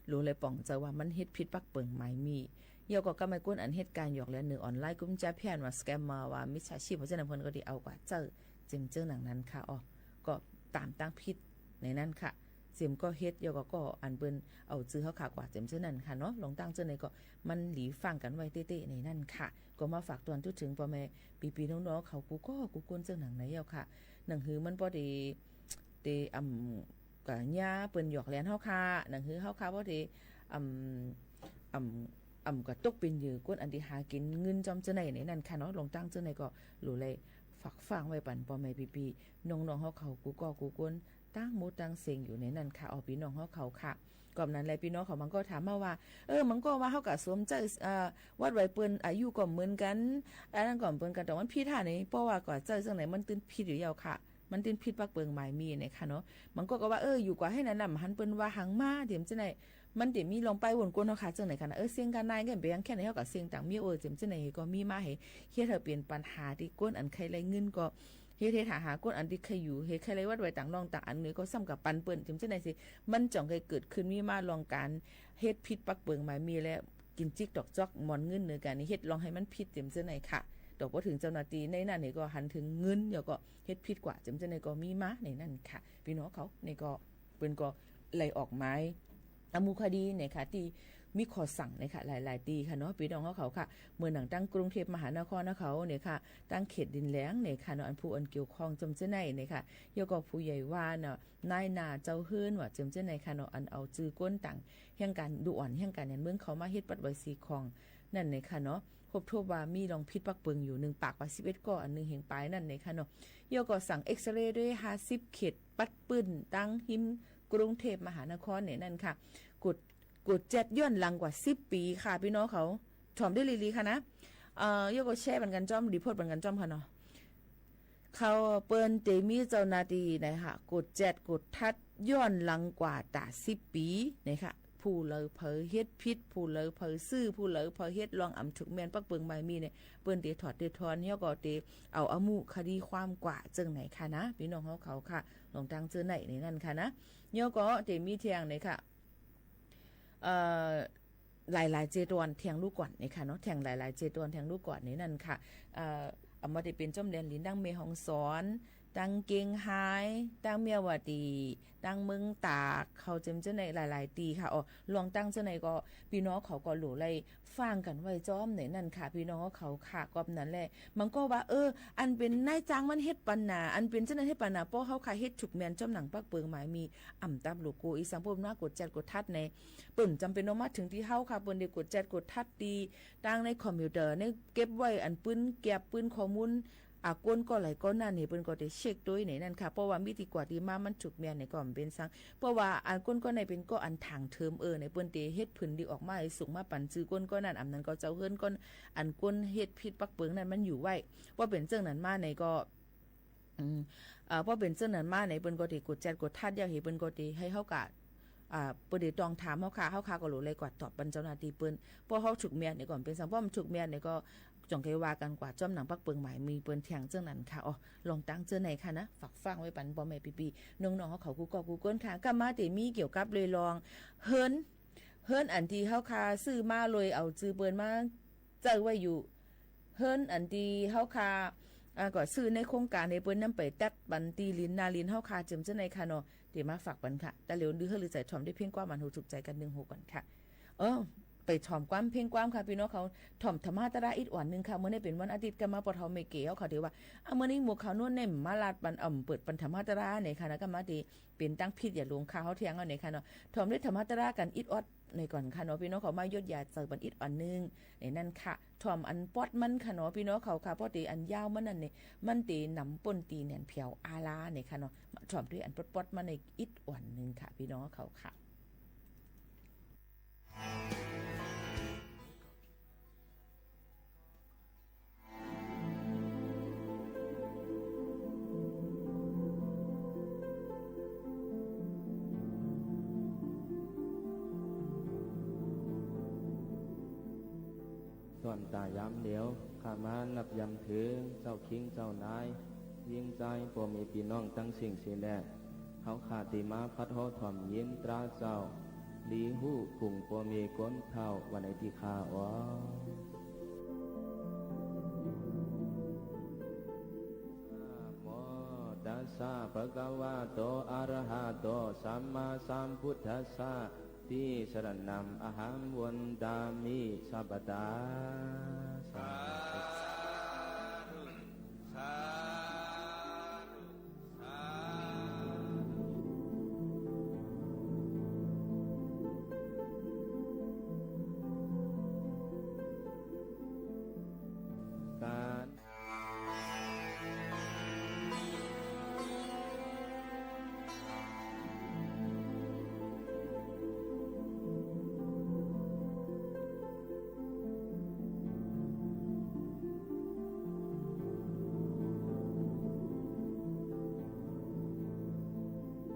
หลูเลยป๋องใจ๋ว่ามันเฮ็ดผิดปักเปิงหมายมี้ เย้าก็กำไอ้ก้นอันเฮ็ดก๋านหยอกเหลือเนือออนไลน์ กุมจาเพี้ยนว่าสแกมเมอร์ ว่ามิจฉาชีพ เพราะฉะนั้นเปิ้นก็ได้เอากว่าใจ๊ เจิ่งเจิ่งหนังนั้นค่ะ อ้อ ก็ต๋ามตังผิดในนั้นค่ะ เส เต็มก็เฮ็ด แล้วก็ ก็อันเปิ้นเอาจื้อเฮาข้ากว่าเจ๋มเจ้านั้นค่ะเนาะ ลองตั้งเจ้าในก็มันหลีฟังกั๋นไว้เต๊ๆ ในนั้นค่ะ ก็มาฝากตวนจุดเถิงป้อแม่ปี้ๆ น้องๆ เขากู้ก้อกู้ก้นเจ้าหนังในเย้าค่ะ หนังหื้อมันป้อเต เต อ่ำ ก็เยียะเปิ้นหยอกเล่นเฮาข้า หนังหื้อเฮาข้าป้อเต อ่ำ อ่ำ อ่ำ ก็ตกเป๋นเหยื่อก้นอันตี้หากิ๋นเงินจอมเจ้าในในนั้นค่ะเนาะ ลองตั้งเจ้าในก็หลูเลยฝากฟังไว้ปันป้อแม่ปี้ๆ น้องๆ เฮาเขากู้ก้อกู้ก้น ตั้งหมู่ตั้งเซ็งอยู่ในนั้นค่ะ อ๋อ ปี้น้องเฮาเขาค่ะ ก็นั้นแหละปี้น้องเขามันก็ถามมาว่า เออ มันก็ว่าเฮาก็สวมใจ๊ เอ่อ วัดไหว้เปิ้น อายุก็เหมือนกั๋น อันนั้นก็เหมือนกั๋น แต่มันผิดหาไหน เพราะว่าก็ใจ๊เจ้าไหนมันตึงผิดอยู่แล้วค่ะ มันตึงผิดปักเปิงหมายมี๋ในค่ะเนาะ มันก็ก็ว่า เออ อยู่กว่าหื้อนั้นน่ะ หันเปิ้นว่าหังมา เต๋มเจ้าไหน มันเต๋มีลองไปวนก้นเฮาข้าเจ้าไหนค่ะนะ เออ เสี้ยงกานายก็เป๋นแค่ไหน เฮาก็เสี้ยงตางเมีย เออ เต๋มเจ้าไหนก็มีมาหื้อ เฮ็ดหื้อเป๋นปัญหาตี้ก้นอันใค่ไล่เงินก็ เฮ็ด เฮ็ดหาหาก้นอันตี้ใค่อยู่ เฮ็ดใค่ไล่วัดไหว้ตางน้องตางอันเนี่ยก็ซ้ำกับปันเปิ้น เต๋มเจ้าไหนสิ มันจ่องใค่เกิดขึ้นมีมาลองก๋านเฮ็ดผิดปักเปิงหมายมี๋และ กิ๋นจิ๊กตอกจ๊อกหมอนเงินเนื้อกั๋นนี่ เฮ็ดลองหื้อมันผิดเต๋มเจ้าไหนค่ะ ตกบ่เถิงเจ้าหน้าตี้ในนั้นเนี่ยก็หันเถิงเงิน แล้วก็เฮ็ดผิดกว่า เต๋มเจ้าไหนก็มีมาในนั้นค่ะ ปี้น้องเขา นี่ก็ เปิ้นก็ไล่ออกหมาย อำหมู่คดีเนี่ยค่ะ ตี้มีข้อสั่งเนี่ยค่ะ หลายๆ ตี้ค่ะเนาะ ปี้น้องเฮาเขาค่ะ เหมือนหนังตั้งกรุงเทพมหานครนะเขาเนี่ยค่ะ ตั้งเขตดินแดงเนี่ยค่ะเนาะ อันผู้อันเกี่ยวข้องจอมเจ้าไหนเนี่ยค่ะ แล้วก็ผู้ใหญ่บ้านเนาะ นายหน้าเจ้าเฮือนว่าจอมเจ้าไหนค่ะเนาะ อันเอาจื้อก้นตางแห่งก๋านดูอ่อนแห่งก๋านหยันเมืองเขามาเฮ็ดวัดไหว้สิ่งของนั่นเนี่ยค่ะเนาะ พบทบว่ามีลองผิดปักเปิงอยู่หนึ่งปากว่าสิบเอ็ดก้อ อันหนึ่งแห่งปายนั่นเนี่ยค่ะเนาะ แล้วก็สั่งเอ็กซเรย์ด้วยห้าสิบเขต ปัดปื้นตังฮิมกรุงเทพมหานครเนี่ยนั่นค่ะ กวด กวดแจ๊ดย้อนหลังกว่าสิบปี๋ค่ะ ปี้น้องเขา ถ่อมได้ลีๆ ค่ะนะ เอ่อ แล้วก็แชร์ปันกั๋นจ้อม รีพอร์ตปันกั๋นจ้อมค่ะเนาะ เขาเปิ้นเต๋มีเจ้าหน้าตี้นะคะ กวดแจ๊ดกวดทัดย้อนหลังกว่าต๋าสิบปี๋นะคะ ผู้ใดเผลอเฮ็ดผิด ผู้ใดเผลอซื้อ ผู้ใดเผลอเฮ็ดลองอ่ำถูกแม่นปักเปิงหมายมี๋เนี่ย เปิ้นเต๋ถอดเต๋ถอน แล้วก็เต๋เอาอำหมู่คดีความกว่าเจิ่งไหนค่ะนะ ปี้น้องเฮาเขาค่ะ ลองตั้งเจ้าไหนในนั้นค่ะนะ แล้วก็เต๋มีแท่งเนี่ยค่ะ เอ่อ หลายๆ เจตวนแท่งลูกก่อนเนี่ยค่ะเนาะ แท่งหลายๆ เจตวนแท่งลูกก่อนในนั้นค่ะ เอ่อ อำว่าเต๋เป๋นจ้อมแดนลิน ตังแม่ฮ่องสอน ตังเจียงฮาย ตังเมียวดี ตังเมืองตาก เขาเจิ่มเจ้าไหนหลายๆ ตี้ค่ะ อ๋อ ลองตั้งเจ้าไหนก็ ปี้น้องเขาก็หลูเลยฟังกั๋นไว้จ้อมในนั้นค่ะ ปี้น้องเขาค่ะ ก็นั้นแหละ มันก็ว่า เออ อันเป๋นนายจ้างมันเฮ็ดปันนา อันเป๋นเจ้านั้นเฮ็ดปันนา ป้อเฮาข้าเฮ็ดถูกแม่นจ้อมหนังปักเปิงหมายมี๋ อ่ำตับโลโก้ อีสังเปิ้นมากวดแจ๊ดกวดทัดใน เปิ้นจำเป๋นต้องมาเถิงตี้เฮาค่ะ เปิ้นได้กวดแจ๊ดกวดทัดตี้ตังในคอมพิวเตอร์ ในเก็บไว้อันปื้นแก็บปื้นข้อมูล อ่า ก้นก้อไหนก้อนั้นเนี่ย เปิ้นก็ได้เช็คตวยในนั้นค่ะ เพราะว่ามีตี้กว่าตี้มามันถูกแม่นเนี่ยก็บ่เป๋นสัง เพราะว่าอันก้นก้อไหนเป๋นก้ออันถ่างเถิม เออ ในเปิ้นได้เฮ็ดผืนตี้ออกมาหื้อส่งมาปันจื้อก้นก้อนั้น อันนั้นก็เจ้าเฮือนก้น อันก้นเฮ็ดผิดปักเปิงนั้นมันอยู่ไว้ เพราะเป๋นเจิ่งนั้นมาในก็ อืม เอ่อ พอเป๋นเจิ่งนั้นมาใน เปิ้นก็ได้กวดแจ๊ดกวดทัด ยาวหื้อเปิ้นก็ได้หื้อเฮาข้า อ่า เปิ้นได้ตวงถามเฮาข้า เฮาข้าก็หลูเลยกวาดตอบปันเจ้าหน้าตี้เปิ้น ป้อเฮาถูกแม่นเนี่ยก็บ่เป๋นสัง ป้อบ่ถูกแม่นเนี่ยก็จ่องใค่ว่ากั๋นกว่าจ้อมหนังปักเปิงหมายมี๋เปิ้นแท่งเจิ่งนั้นค่ะ อ๋อ ลองตั้งเจ้าไหนค่ะนะ ฝากฟังไว้ปันป้อแม่ปี้ๆ น้องๆ เฮาเขากู้ก้อกู้ก้นค่ะ ก็มาเต๋มีเกี่ยวกับเรื่องเฮือน เฮือนอันตี้เฮาข้าซื้อมาโดยเอาจื้อเปิ้นมา ใจ๊ไว้อยู่ เฮือนอันตี้เฮาข้า อ่า ก็ซื้อในโครงก๋านหื้อเปิ้นนำไปตัดปันตี้ลินนาลินเฮาข้าเจิ่มเจ้าไหนค่ะเนาะ เต๋มาฝากปันค่ะ แต่เดี๋ยวดื้อหื้อลือใจ๋ถ่อมด้วยเพลงความอันหูถูกใจ๋กั๋นนึ่งหูก่อนค่ะ เออ ไปถ่อมความเพลงความค่ะปี้น้องเขา ถ่อมธรรมาตราอิดอ่อนนึ่งค่ะ เมื่อนี้เป๋นวันอาทิตย์ ก็มาป้อเฒ่าแม่เก๋เฮาข้าเต๋ว่า อ่ะ เมื่อนี้หมวกขาวนวลเนี่ยมาลาดปัน อ่ำ เปิดปันธรรมาตราเนี่ยค่ะนะ ก็มาเต๋เป๋นตังผิดอย่าหลงค่ะ เฮาแท่งเอาเนี่ยค่ะเนาะ ถ่อมด้วยธรรมาตรากั๋นอิดออด ในก่อนค่ะเนาะ ปี้น้องเขา มายดยาใจ๋ปันอิดอ่อนนึ่ง ในนั้นค่ะ ถ่อมอันป๊อดมันค่ะเนาะ ปี้น้องเขาค่ะ เพราะเต๋อันยาวมันนั่นเนี่ย มันเต๋หนำป้นตี้แหนนแผวอาลาเนี่ยค่ะเนาะ ถ่อมด้วยอันป๊อดๆ มันในอิดอ่อนนึ่งค่ะ ปี้น้องเขาค่ะ ต๋อนต๋ายามเหลียว ข้ามานับยำเถิง เจ้าคิงเจ้านาย ญิงจาย ป้อแม่ปี้น้องตังสิ้นเสียแล เฮาข้าตี้มาพัดฮ้อถ่อมยินตราเจ้า หลีฮู้กุ่งป้อแม่ก้นเฒ่า วันไหนตี้ข้าอ๋อ นะโมตัส สะ ภะคะวะโต อะระหะโต สัมมาสัมพุทธัสสะ ติ สะระณัง อะหัง วันตามิ สัพพะทา สาธุ สาธุ สาธุ สาธุ การ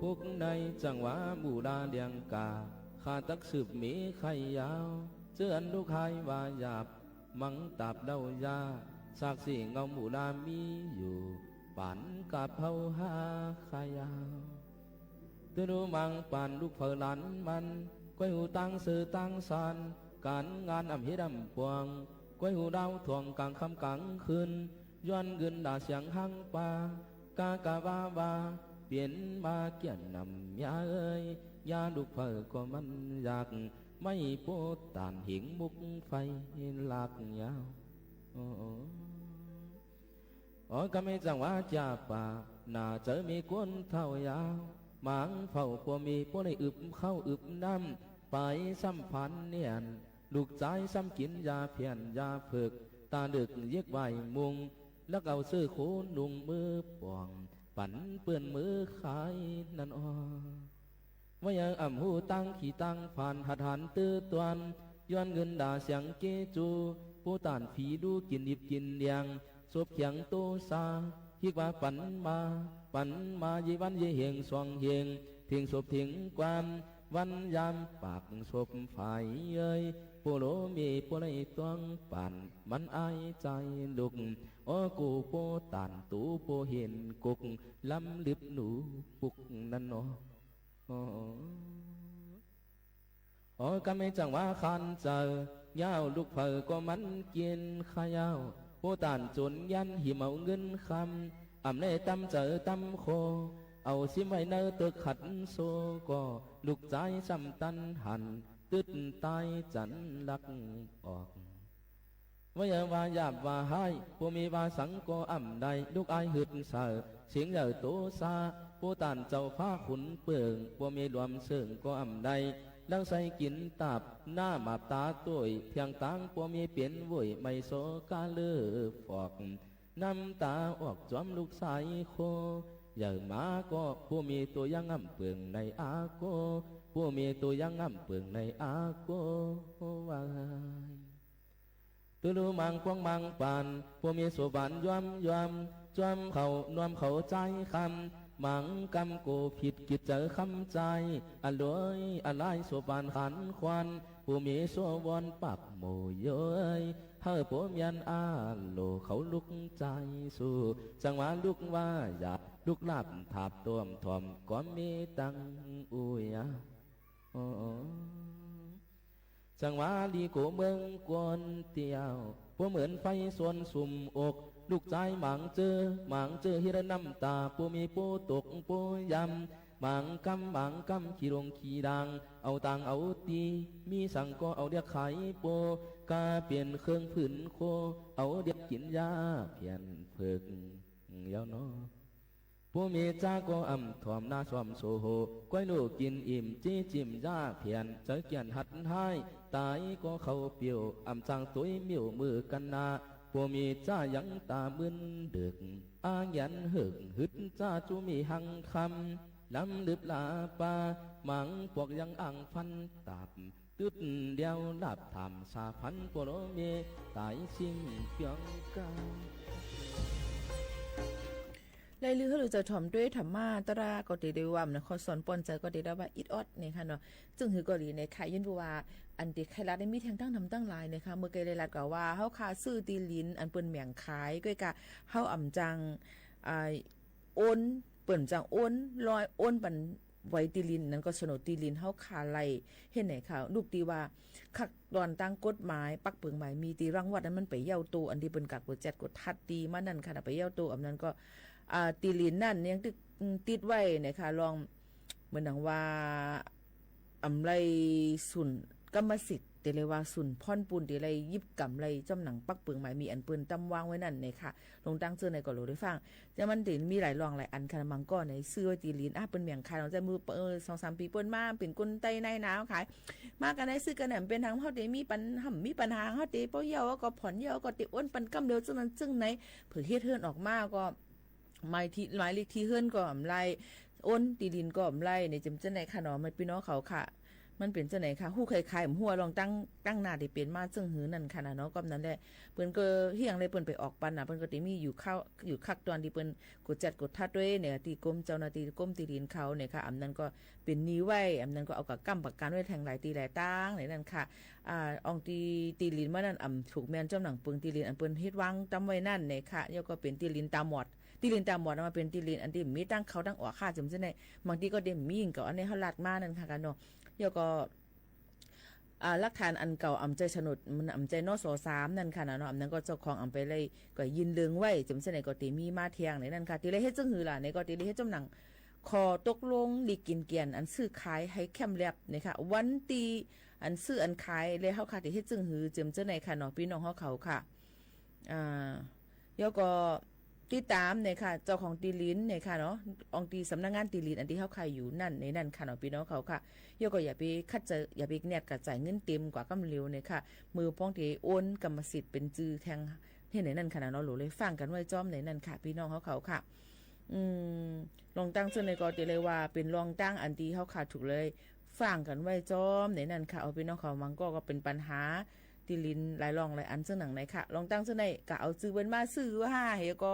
ปุกในจังหวะหมู่ลาเลียงก๋า ข้าตักสืบมีใค่ยาว เจื้ออันลูกฮายว่าหยาบ มังตาบเล่ายา สากสีเงาหมู่ลามีอยู่ ปานกับเฮาหาใค่ยาว ตุ๊ลุมังปานลูกเผอหลานมัน ก้อยหูตางเซอตางซาน ก๋านงานอ่ำเฮ็ดอ่ำปวง ก้อยหูดาวถ่วงก๋างค่ำก๋างคืน ย้อนกึ๋นด่าเสียงฮังปา กากะว่าว่า เป๋นมาเกี้ยนนำยาเอ๋ย ยาลูกเผอก็มันอยาก ไม้โปต้านหิงมุกไฟลากยาว โอ้ โอ้ กำไมจังหวะจ่าป่า หน้าเจอมีคนเฒ่ายาว หมางเฝ้าปัวมีปัวได้อึบข้าวอึบน้ำ ไปซ้ำผันเนียน ลูกจายซ้ำกิ๋นยาเผี้ยนยาเผิก ต๋าเดิกเย็กไหว้มุง ลักเอาเสื้อโขนนุ่งมือป่อง ปั๋นเปื้อนมือขายนั่นอ้อ ว่ายังอ่ำฮู้ตังขี้ตังผ่านหัดหันตื้อตวน ย้อนกึ๋นด่าเสียงเกจู ผู้ต้านผีดูกิ๋นดิบกิ๋นเดียง สบเขียงโตซา ฮิกว่าปั๋นมา ปั๋นมาเยวันเยเฮงสองเฮง เถิงสบเถิงกวาม วันยามปากสบฝ่ายเย้ย โปโลมีโปไลตวงป่าน มันอายใจ๋ลุก อ้อกูโปต้านตูโปเห็นกุก ล้ำลึบหนูปุกนั่นเนาะ โอ้ โอ้ กำไมจังหวะคานเจอ ยาวลูกเผอก็มันกิ๋นข้าวยาว ผู้ต้านจนยันหิมเอาเงินคำ อ่ำได้ตำเจอตำโค เอาซิมไว้ในเติกขัดโซ ก็ลูกจายซ้ำตันหัน ตึ๊ดต๋ายจั๋นลักออก ว่าอย่าว่าหยาบว่าฮ้าย ปัวมีว่าสังก็อ่ำได้ ลูกอายหึดเสอ เสียงใหญ่โตซา ผู้ต้านเจ้าฟ้าขุนเปิง ปัวมีหลวมเสิงก็อ่ำได้ ลักใส่กิ๋นตาบ หน้าหมาบต๋าโต้ย เถียงตางปัวมีเป๋นโว้ย ไม่โซกาเลือฟอก น้ำต๋าออกจอมลูกสายโค ใหญ่หมาก็ปัวมีตัวยังอ่ำเปิงในอาโก ปัวมีตัวยังอ่ำเปิงในอาโก ว่า ตุ๊ลุมังกวางมังปาน ปัวมีสวบหวานย้อมย้อม จ้วมเขานวมเขาจายคำ มังกำโกผิดกิจเจอคำจาย อร่อยอร่ายสวบหวานขันควัน ปัวมีสวบหวานปากหมู่เย้ย เฮอปัวเมียนอาโลเขาลุกจายสู้ จังหวะลุกว่าหยาบ ลุกลาบถาบต้วมถ่อม ก็มีตังอุยอะ โอ้ จังหวะลีโกเมืองกวนเตี้ยว ปัวเหมือนไฟส่วนสุมอก ลูกจายหมางเจอ หมางเจอเฮ็ดน้ำต๋า ปัวมีปัวตกปัวยำ หมางกำหมางกำขี้ลงขี้ดาง เอาตางเอาตี้ มีสังก็เอาเดียกขายปัว กาเป๋นเครื่องผืนโค เอาเดียกกิ๋นยาเผี้ยนเผิก เย้าเนาะ ปัวมีจ้าก็อ่ำถ่อมหน้าซ่อมโสโห ก้อยลูกกิ๋นอิ่ม จี้จิ่มยาเผี้ยน เจอเกี้ยนหัดฮ้าย ต๋ายก็เข้าเปียว อ่ำจางตุ้ยเมี้ยวมือกั๋นนา ปัวมีจ้ายังต๋ามึนเดิก อาหยันเหิก หึดจ้าจูมีหังคำ ล้ำลึบลาปา หมางปวกยังอ่างฟันตาบ ตึ๊ดเดียวลาบถามสาพัน ปัวโลเมต๋ายสิ้นเปียงกา ไล่ลือหื้อลูกเจ้าถ่อมด้วยธรรมะตราก็เตได้ว่านะ ข้อสอนป้อนใจก็เตได้ว่าอิดออดเนี่ยค่ะเนาะ ซึ่งหื้อก็ดีเนี่ยค่ะ ย้อนว่า อันตี้ใค่ลัดนี่มีแท่งตั้งนำตั้งหลายเนี่ยค่ะ เมื่อกี้ได้ลัดก็ว่า เฮาค่ะซื้อตี้ลิน อันเปิ้นแบ่งขาย ก้อยกะ เฮาอ่ำจัง อ่า โอน เปิ้นจังโอน ลอยโอนปัน ไว้ตี้ลิน นั้นก็โฉนดตี้ลิน เฮาค่ะไล่ เห็นไหนค่ะ ลูกตี้ว่า คักตอนตางกฎหมาย ปักเปิงหมาย มีตี้รังวัดนั้นมันไปเย้าโต อันตี้เปิ้นกักเปิ้นจัดกดทัดตี้มานั้นค่ะ ไปเย้าโต อันนั้นก็ อ่า ตี้ลินนั้นยังตึก อืม ติดไว้นะคะ ลองเหมือนดังว่า อำไลสูญกรรมสิทธิ์ เต๋เลยว่าสูญพ่อนปูน เต๋เลยยิบกำไลจ้อมหนังปักเปิงหมายมี อันเปิ้นตำวางไว้นั่นนะคะ ลงตังเจื้อในก็หลูได้ฟัง แต่มันเต๋มีหลายลองหลายอันค่ะ บางก้อในซื้อไว้ตี้ลิน อ่ะ เปิ้นแบ่งขาย ลองจะมือ เออ สองสามปี๋ป้นมา เป๋นคนใต้นายหน้าขาย มากั๋นในซื้อกั๋นเนี่ย เป๋นหางเฮาเต๋มีปัญ หำมีปัญหา เฮาเต๋ป้อเย้าก็ผ่อน เย้าก็เต๋โอนปันกำเดียว เจ้านั้นเจ้าไหน เผื่อเฮ็ดเฮือนออกมาก็ หมายตี้ หมายเลขตี้เฮือนก็อำไล โอนตี้ลินก็อำไล เนี่ย เจ๋มเจ้าไหนค่ะเนาะ มันปี้น้องเขาค่ะ มันเป๋นเจ้าไหนค่ะ ฮู้ใครๆ บ่ฮู้ ลองตัง ตังหน้าตี้เป๋นมาเจิ่งหื้อนั่นค่ะนะเนาะ ก็นั้นแหละ เปิ้นก็เฮี้ยงเลย เปิ้นไปออกปันน่ะ เปิ้นก็เต๋มีอยู่ข้าว อยู่คักตอนตี้เปิ้นกวดจัดกวดทัดตวยเนี่ย ตี้กรมเจ้าหน้าตี้ กรมตี้ลินเขาเนี่ยค่ะ อำนั้นก็เป๋นหนี้ไว้ อำนั้นก็เอาก้ำประกั๋นไว้แทงหลายตี้หลายตางเนี่ยนั่นค่ะ อ่า อ่องตี้ ตี้ลินมานั่น อำถูกแม่นจ้อมหนังเปิงตี้ลิน อันเปิ้นเฮ็ดวางตำไว้นั่นเนี่ยค่ะ แล้วก็เป๋นตี้ลินต๋าหมอด ตี้ลินต๋าหมอดมาเป๋นตี้ลินอันตี้มีตังเข้าตังออกค่ะ เจ๋มเจ้าไหน บางตี้ก็เต๋มียิ่งเก่า อันนี้เฮาลัดมานั่นค่ะ ค่ะเนาะ แล้วก็ อ่า หลักฐานอันเก่า อำใจ้โฉนด มันอำใจ้ นส.สาม นั่นค่ะนะเนาะ อำนั้นก็เจ้าของอำไปเลย ก็ยื่นเรื่องไว้ เจ๋มเจ้าไหนก็เต๋มีมาแทงในนั่นค่ะ เต๋เลยเฮ็ดเจิ่งหื้อล่ะ ในก็เต๋เลยเฮ็ดจ้อมหนัง ข้อตกลงหลีกกิ๋นแก่น อันซื้อขายหื้อแคว่งแคบเนี่ยค่ะ วันตี้อันซื้ออันขาย แล้วเฮาค่ะเต๋เฮ็ดเจิ่งหื้อ เจ๋มเจ้าไหนค่ะเนาะ ปี้น้องเฮาเขาค่ะ อ่า แล้วก็ติดต๋ามเนี่ยค่ะ เจ้าของตี้ลินเนี่ยค่ะเนาะ อ่องตี้สำนักงานตี้ลิน อันตี้เฮาขายอยู่นั่น ในนั่นค่ะเนาะ ปี้น้องเขาค่ะ แล้วก็อย่าไปขัดใจ๋ อย่าไปแนดกระจ๋ายเงินเต็มกว่ากำเหลียวเนี่ยค่ะ เมื่อป้องเต๋โอนกรรมสิทธิ์เป๋นจื้อแทงหื้อในนั่นค่ะนะเนาะ หลูเลยฟังกั๋นไว้จ้อมในนั่นค่ะ ปี้น้องเฮาเขาค่ะ อืม ลองตังเจื้อในก็เต๋เลยว่าเป๋นลองตังอันตี้เฮาค่ะถูกเลย ฟังกั๋นไว้จ้อมในนั่นค่ะ เอาปี้น้องเขา บางก้อก็เป๋นปัญหาตี้ลินหลายลองหลายอันเจื้อหนังในค่ะ ลองตังเจื้อในก็เอาจื้อเปิ้นมาซื้อว่า แล้วก็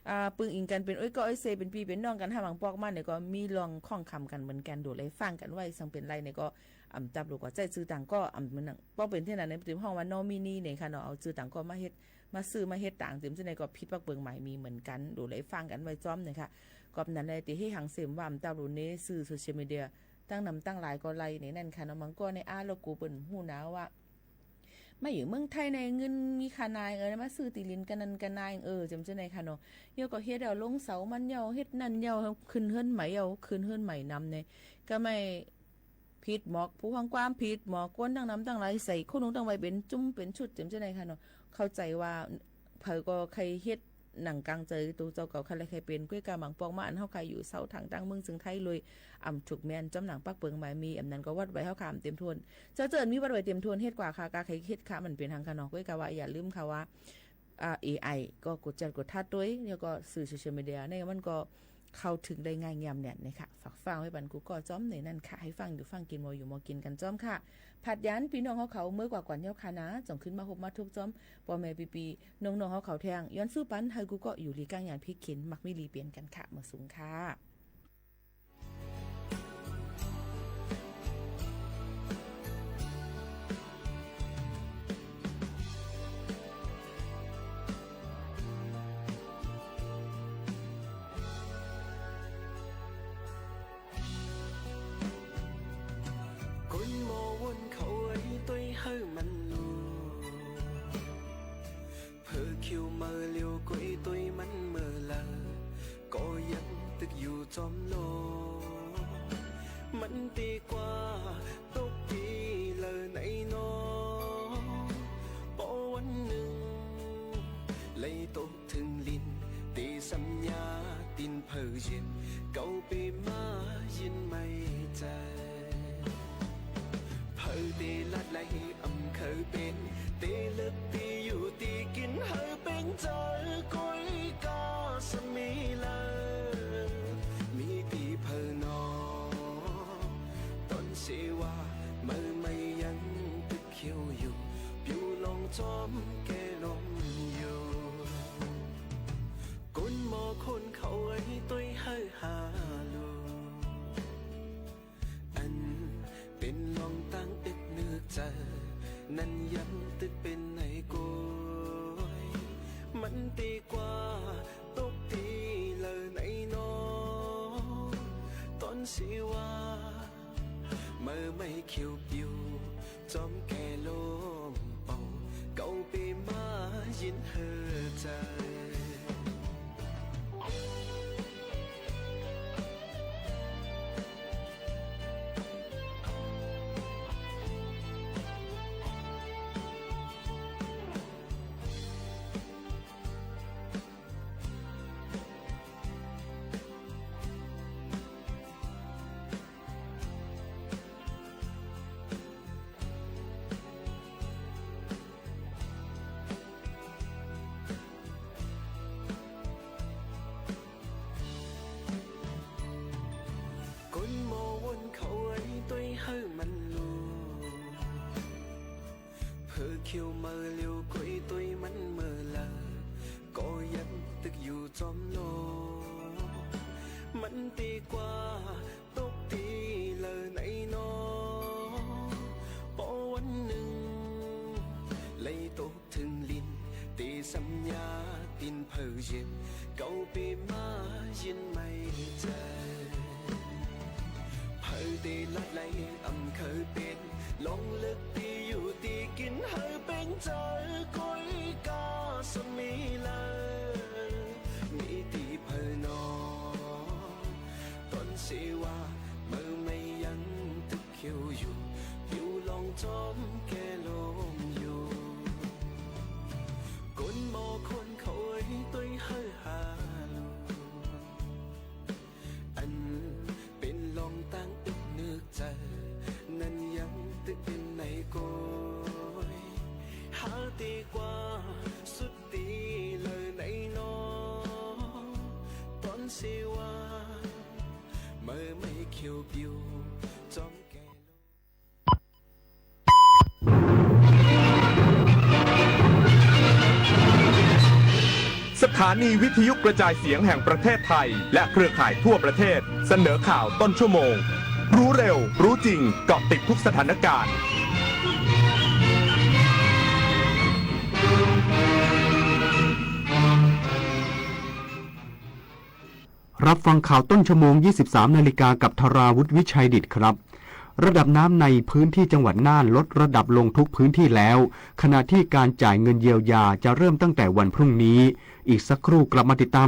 อ่า ปึงอิงกั๋นเป๋นโอ้ยก้อโอ้ยเซ เป๋นปี้เป๋นน้องกั๋น หาบางปอกมาเนี่ยก็มีลองข้องคำกั๋นเหมือนกั๋น หลูเลยฟังกั๋นไว้ สังเป๋นไรเนี่ยก็ อำตับหลูก็ใจ๊จื้อต่างก้อ อำเหมือนหนัง ป้อเป๋นตี้นั้นเนี่ย เปิ้นฮ้องว่านอมินีเนี่ยค่ะเนาะ เอาจื้อต่างก้อมาเฮ็ด มาซื้อมาเฮ็ดตาง เจ๋มเจ้าไหนก็ผิดปักเปิงหมายมีเหมือนกั๋น หลูเลยฟังกั๋นไว้จ้อมเนี่ยค่ะ ก็นั้นแหละตี้หื้อหังเสียมว่า อำตับหลูในสื่อโซเชียลมีเดีย ตั้งนำตั้งหลายก็ไล่ในนั่นค่ะเนาะ บางก้อในอ้า แล้วกูเปิ้นฮู้นะว่า มาอยู่เมืองไทยในเงินมีค่าหน้า เออ มาซื้อตี้ลินกั๋นนั่นกั๋นหน้า เออ เจ๋มเจ้าไหนค่ะเนาะ แล้วก็เฮ็ดเอาลงเสามันเย้า เฮ็ดนั่นเย้า ขึ้นเฮือนใหม่เย้า ขึ้นเฮือนใหม่นำเนี่ย ก็ไม่ผิดหมอก ผู้ฟังความผิดหมอก คนตั้งนำตั้งหลายใส่คนลงตั้งไว้เป๋นจุ้มเป๋นชุด เจ๋มเจ้าไหนค่ะเนาะ เข้าใจ๋ว่า เผยก็ใค่เฮ็ดหนังกางใจ๋ตั๋วเจ้าเก่า ใค่ใค่เป๋น ก้วยก้าบางปอกมา อันเฮาใค่อยู่เซาถางตั้งเมืองเซิงไทยเลย อำถูกแม่นจ้อมหนังปักเปิงหมายมี อำนั้นก็วัดไว้เฮาค่ะ เต็มถ้วน เจ้าเจิ่นมีวัดไว้เต็มถ้วน เฮ็ดกว่าค่ะ กาใค่เฮ็ดค่ะ มันเป๋นหังค่ะเนาะ ก้วยก้าว่าอย่าลืมค่ะว่า อ่า เอไอ ก็กวดจัดกวดทัดตวย แล้วก็สื่อโซเชียลมีเดียเนี่ยมันก็เข้าเถิงได้ง่ายแง่มแน่นเนี่ยค่ะ ฝากฟังไว้ปันกู้ก้อจ้อมในนั่นค่ะ หื้อฟังอยู่ฟังกิ๋น หมออยู่หมอกิ๋นกั๋นจ้อมค่ะ ผัดยันปี้น้องเฮาเขาเมื่อกว่าก่อนเย้าค่ะนะ จ่องขึ้นมาพบมาทุกจ้อม ป้อแม่ปี้ๆ น้องๆ เฮาเขาแทง ย้อนสู้ปันหื้อกู้ก้ออยู่หลีก้างหยานพิกขิน มักมีหลีเป๋นกั๋นค่ะ มาสูงค่ะ คนหมอวนเขาไอ้ตวยหื้อมันลู เผลอคิวเมอเลียวก้อยตวยมันเมอลา ก็ยังตึกอยู่จอมโลก มันตี้กว่าตกตี้เลอไหนหนอ ปอวันนึ่ง เลยตก เถิงลิ้น ตี้สัญญาตินเผยเย็น เก่าปี้มายินไม่ใจ้ เผยตี้ลัดไหลอำเขยเป๋น ตี้เลือกตี้อยู่ตี้กิ๋นหื้อเป๋นใจ๋ ก้อยก้าสมีเลอ มีตี้เผยหนอ ต๋อนเสว่า เมื่อไม่ยังตึก เขียวอยู่ ปิวลองจอมแก่ลมอยู่ กุนหมอคนเขาไอ้ตวยหื้อฮาลู อันเป๋นลองตั้งเอ็ดนึกใจ๋ นั้นยังตึกเป๋นไหนโกย มันตี้กว่าตกตี้เลอไหนหนอ ต๋อนเสว่า เมื่อไม่เขียวปิว จอมแก่ลมเป่า เก่าปี้มายินหื้อใจ้ เธอเขียวเมินเลียวก้อยตวยมันเมินละ ก็ยังตึกอยู่จอมโลก มันตี้กว่าตกตี้เลินไหนหนอ ปอวันนึ่ง ไหลตกเถิงลิ้น ตี้สัญญาตินเผาเย็น เก่าปี๋มายินไม่เจอ เผาตี้ลัดไหลอำเขยเป๋น ลองเลือกตี้อยู่ตี้กิ๋นหื้อเป๋นเจ้า ก้อยก้าสมีเลิ มีตี้เผาหนอ ต๋อนเสวา เมื่อไม่ยังตึกเขียวอยู่ ผิวลองจอมแก่ลมอยู่ ก้นหม้อคนเขาเอ่ยตวยหื้อฮาลู อันเป๋นลองตั้งอกนึกใจ๋ นั้นยังตึกเป๋นไหนก้อย หาตี้กว่าสุดตี้เลินไหนหนอ ต๋อนเสวา เมื่อไม่เขียวปิว จอมแก่ลม สถานีวิทยุกระจายเสียงแห่งประเทศไทย และเครือข่ายทั่วประเทศ เสนอข่าวต้นชั่วโมง รู้เร็ว รู้จริง เกาะติดทุกสถานการณ์ รับฟังข่าวต้นชั่วโมง ยี่สิบสามนาฬิกา กับธราวุฒิ วิชัยดิษฐครับ ระดับน้ำในพื้นที่จังหวัดน่านลดระดับลงทุกพื้นที่แล้ว ขณะที่การจ่ายเงินเยียวยาจะเริ่มตั้งแต่วันพรุ่งนี้ อีกสักครู่กลับมาติดตาม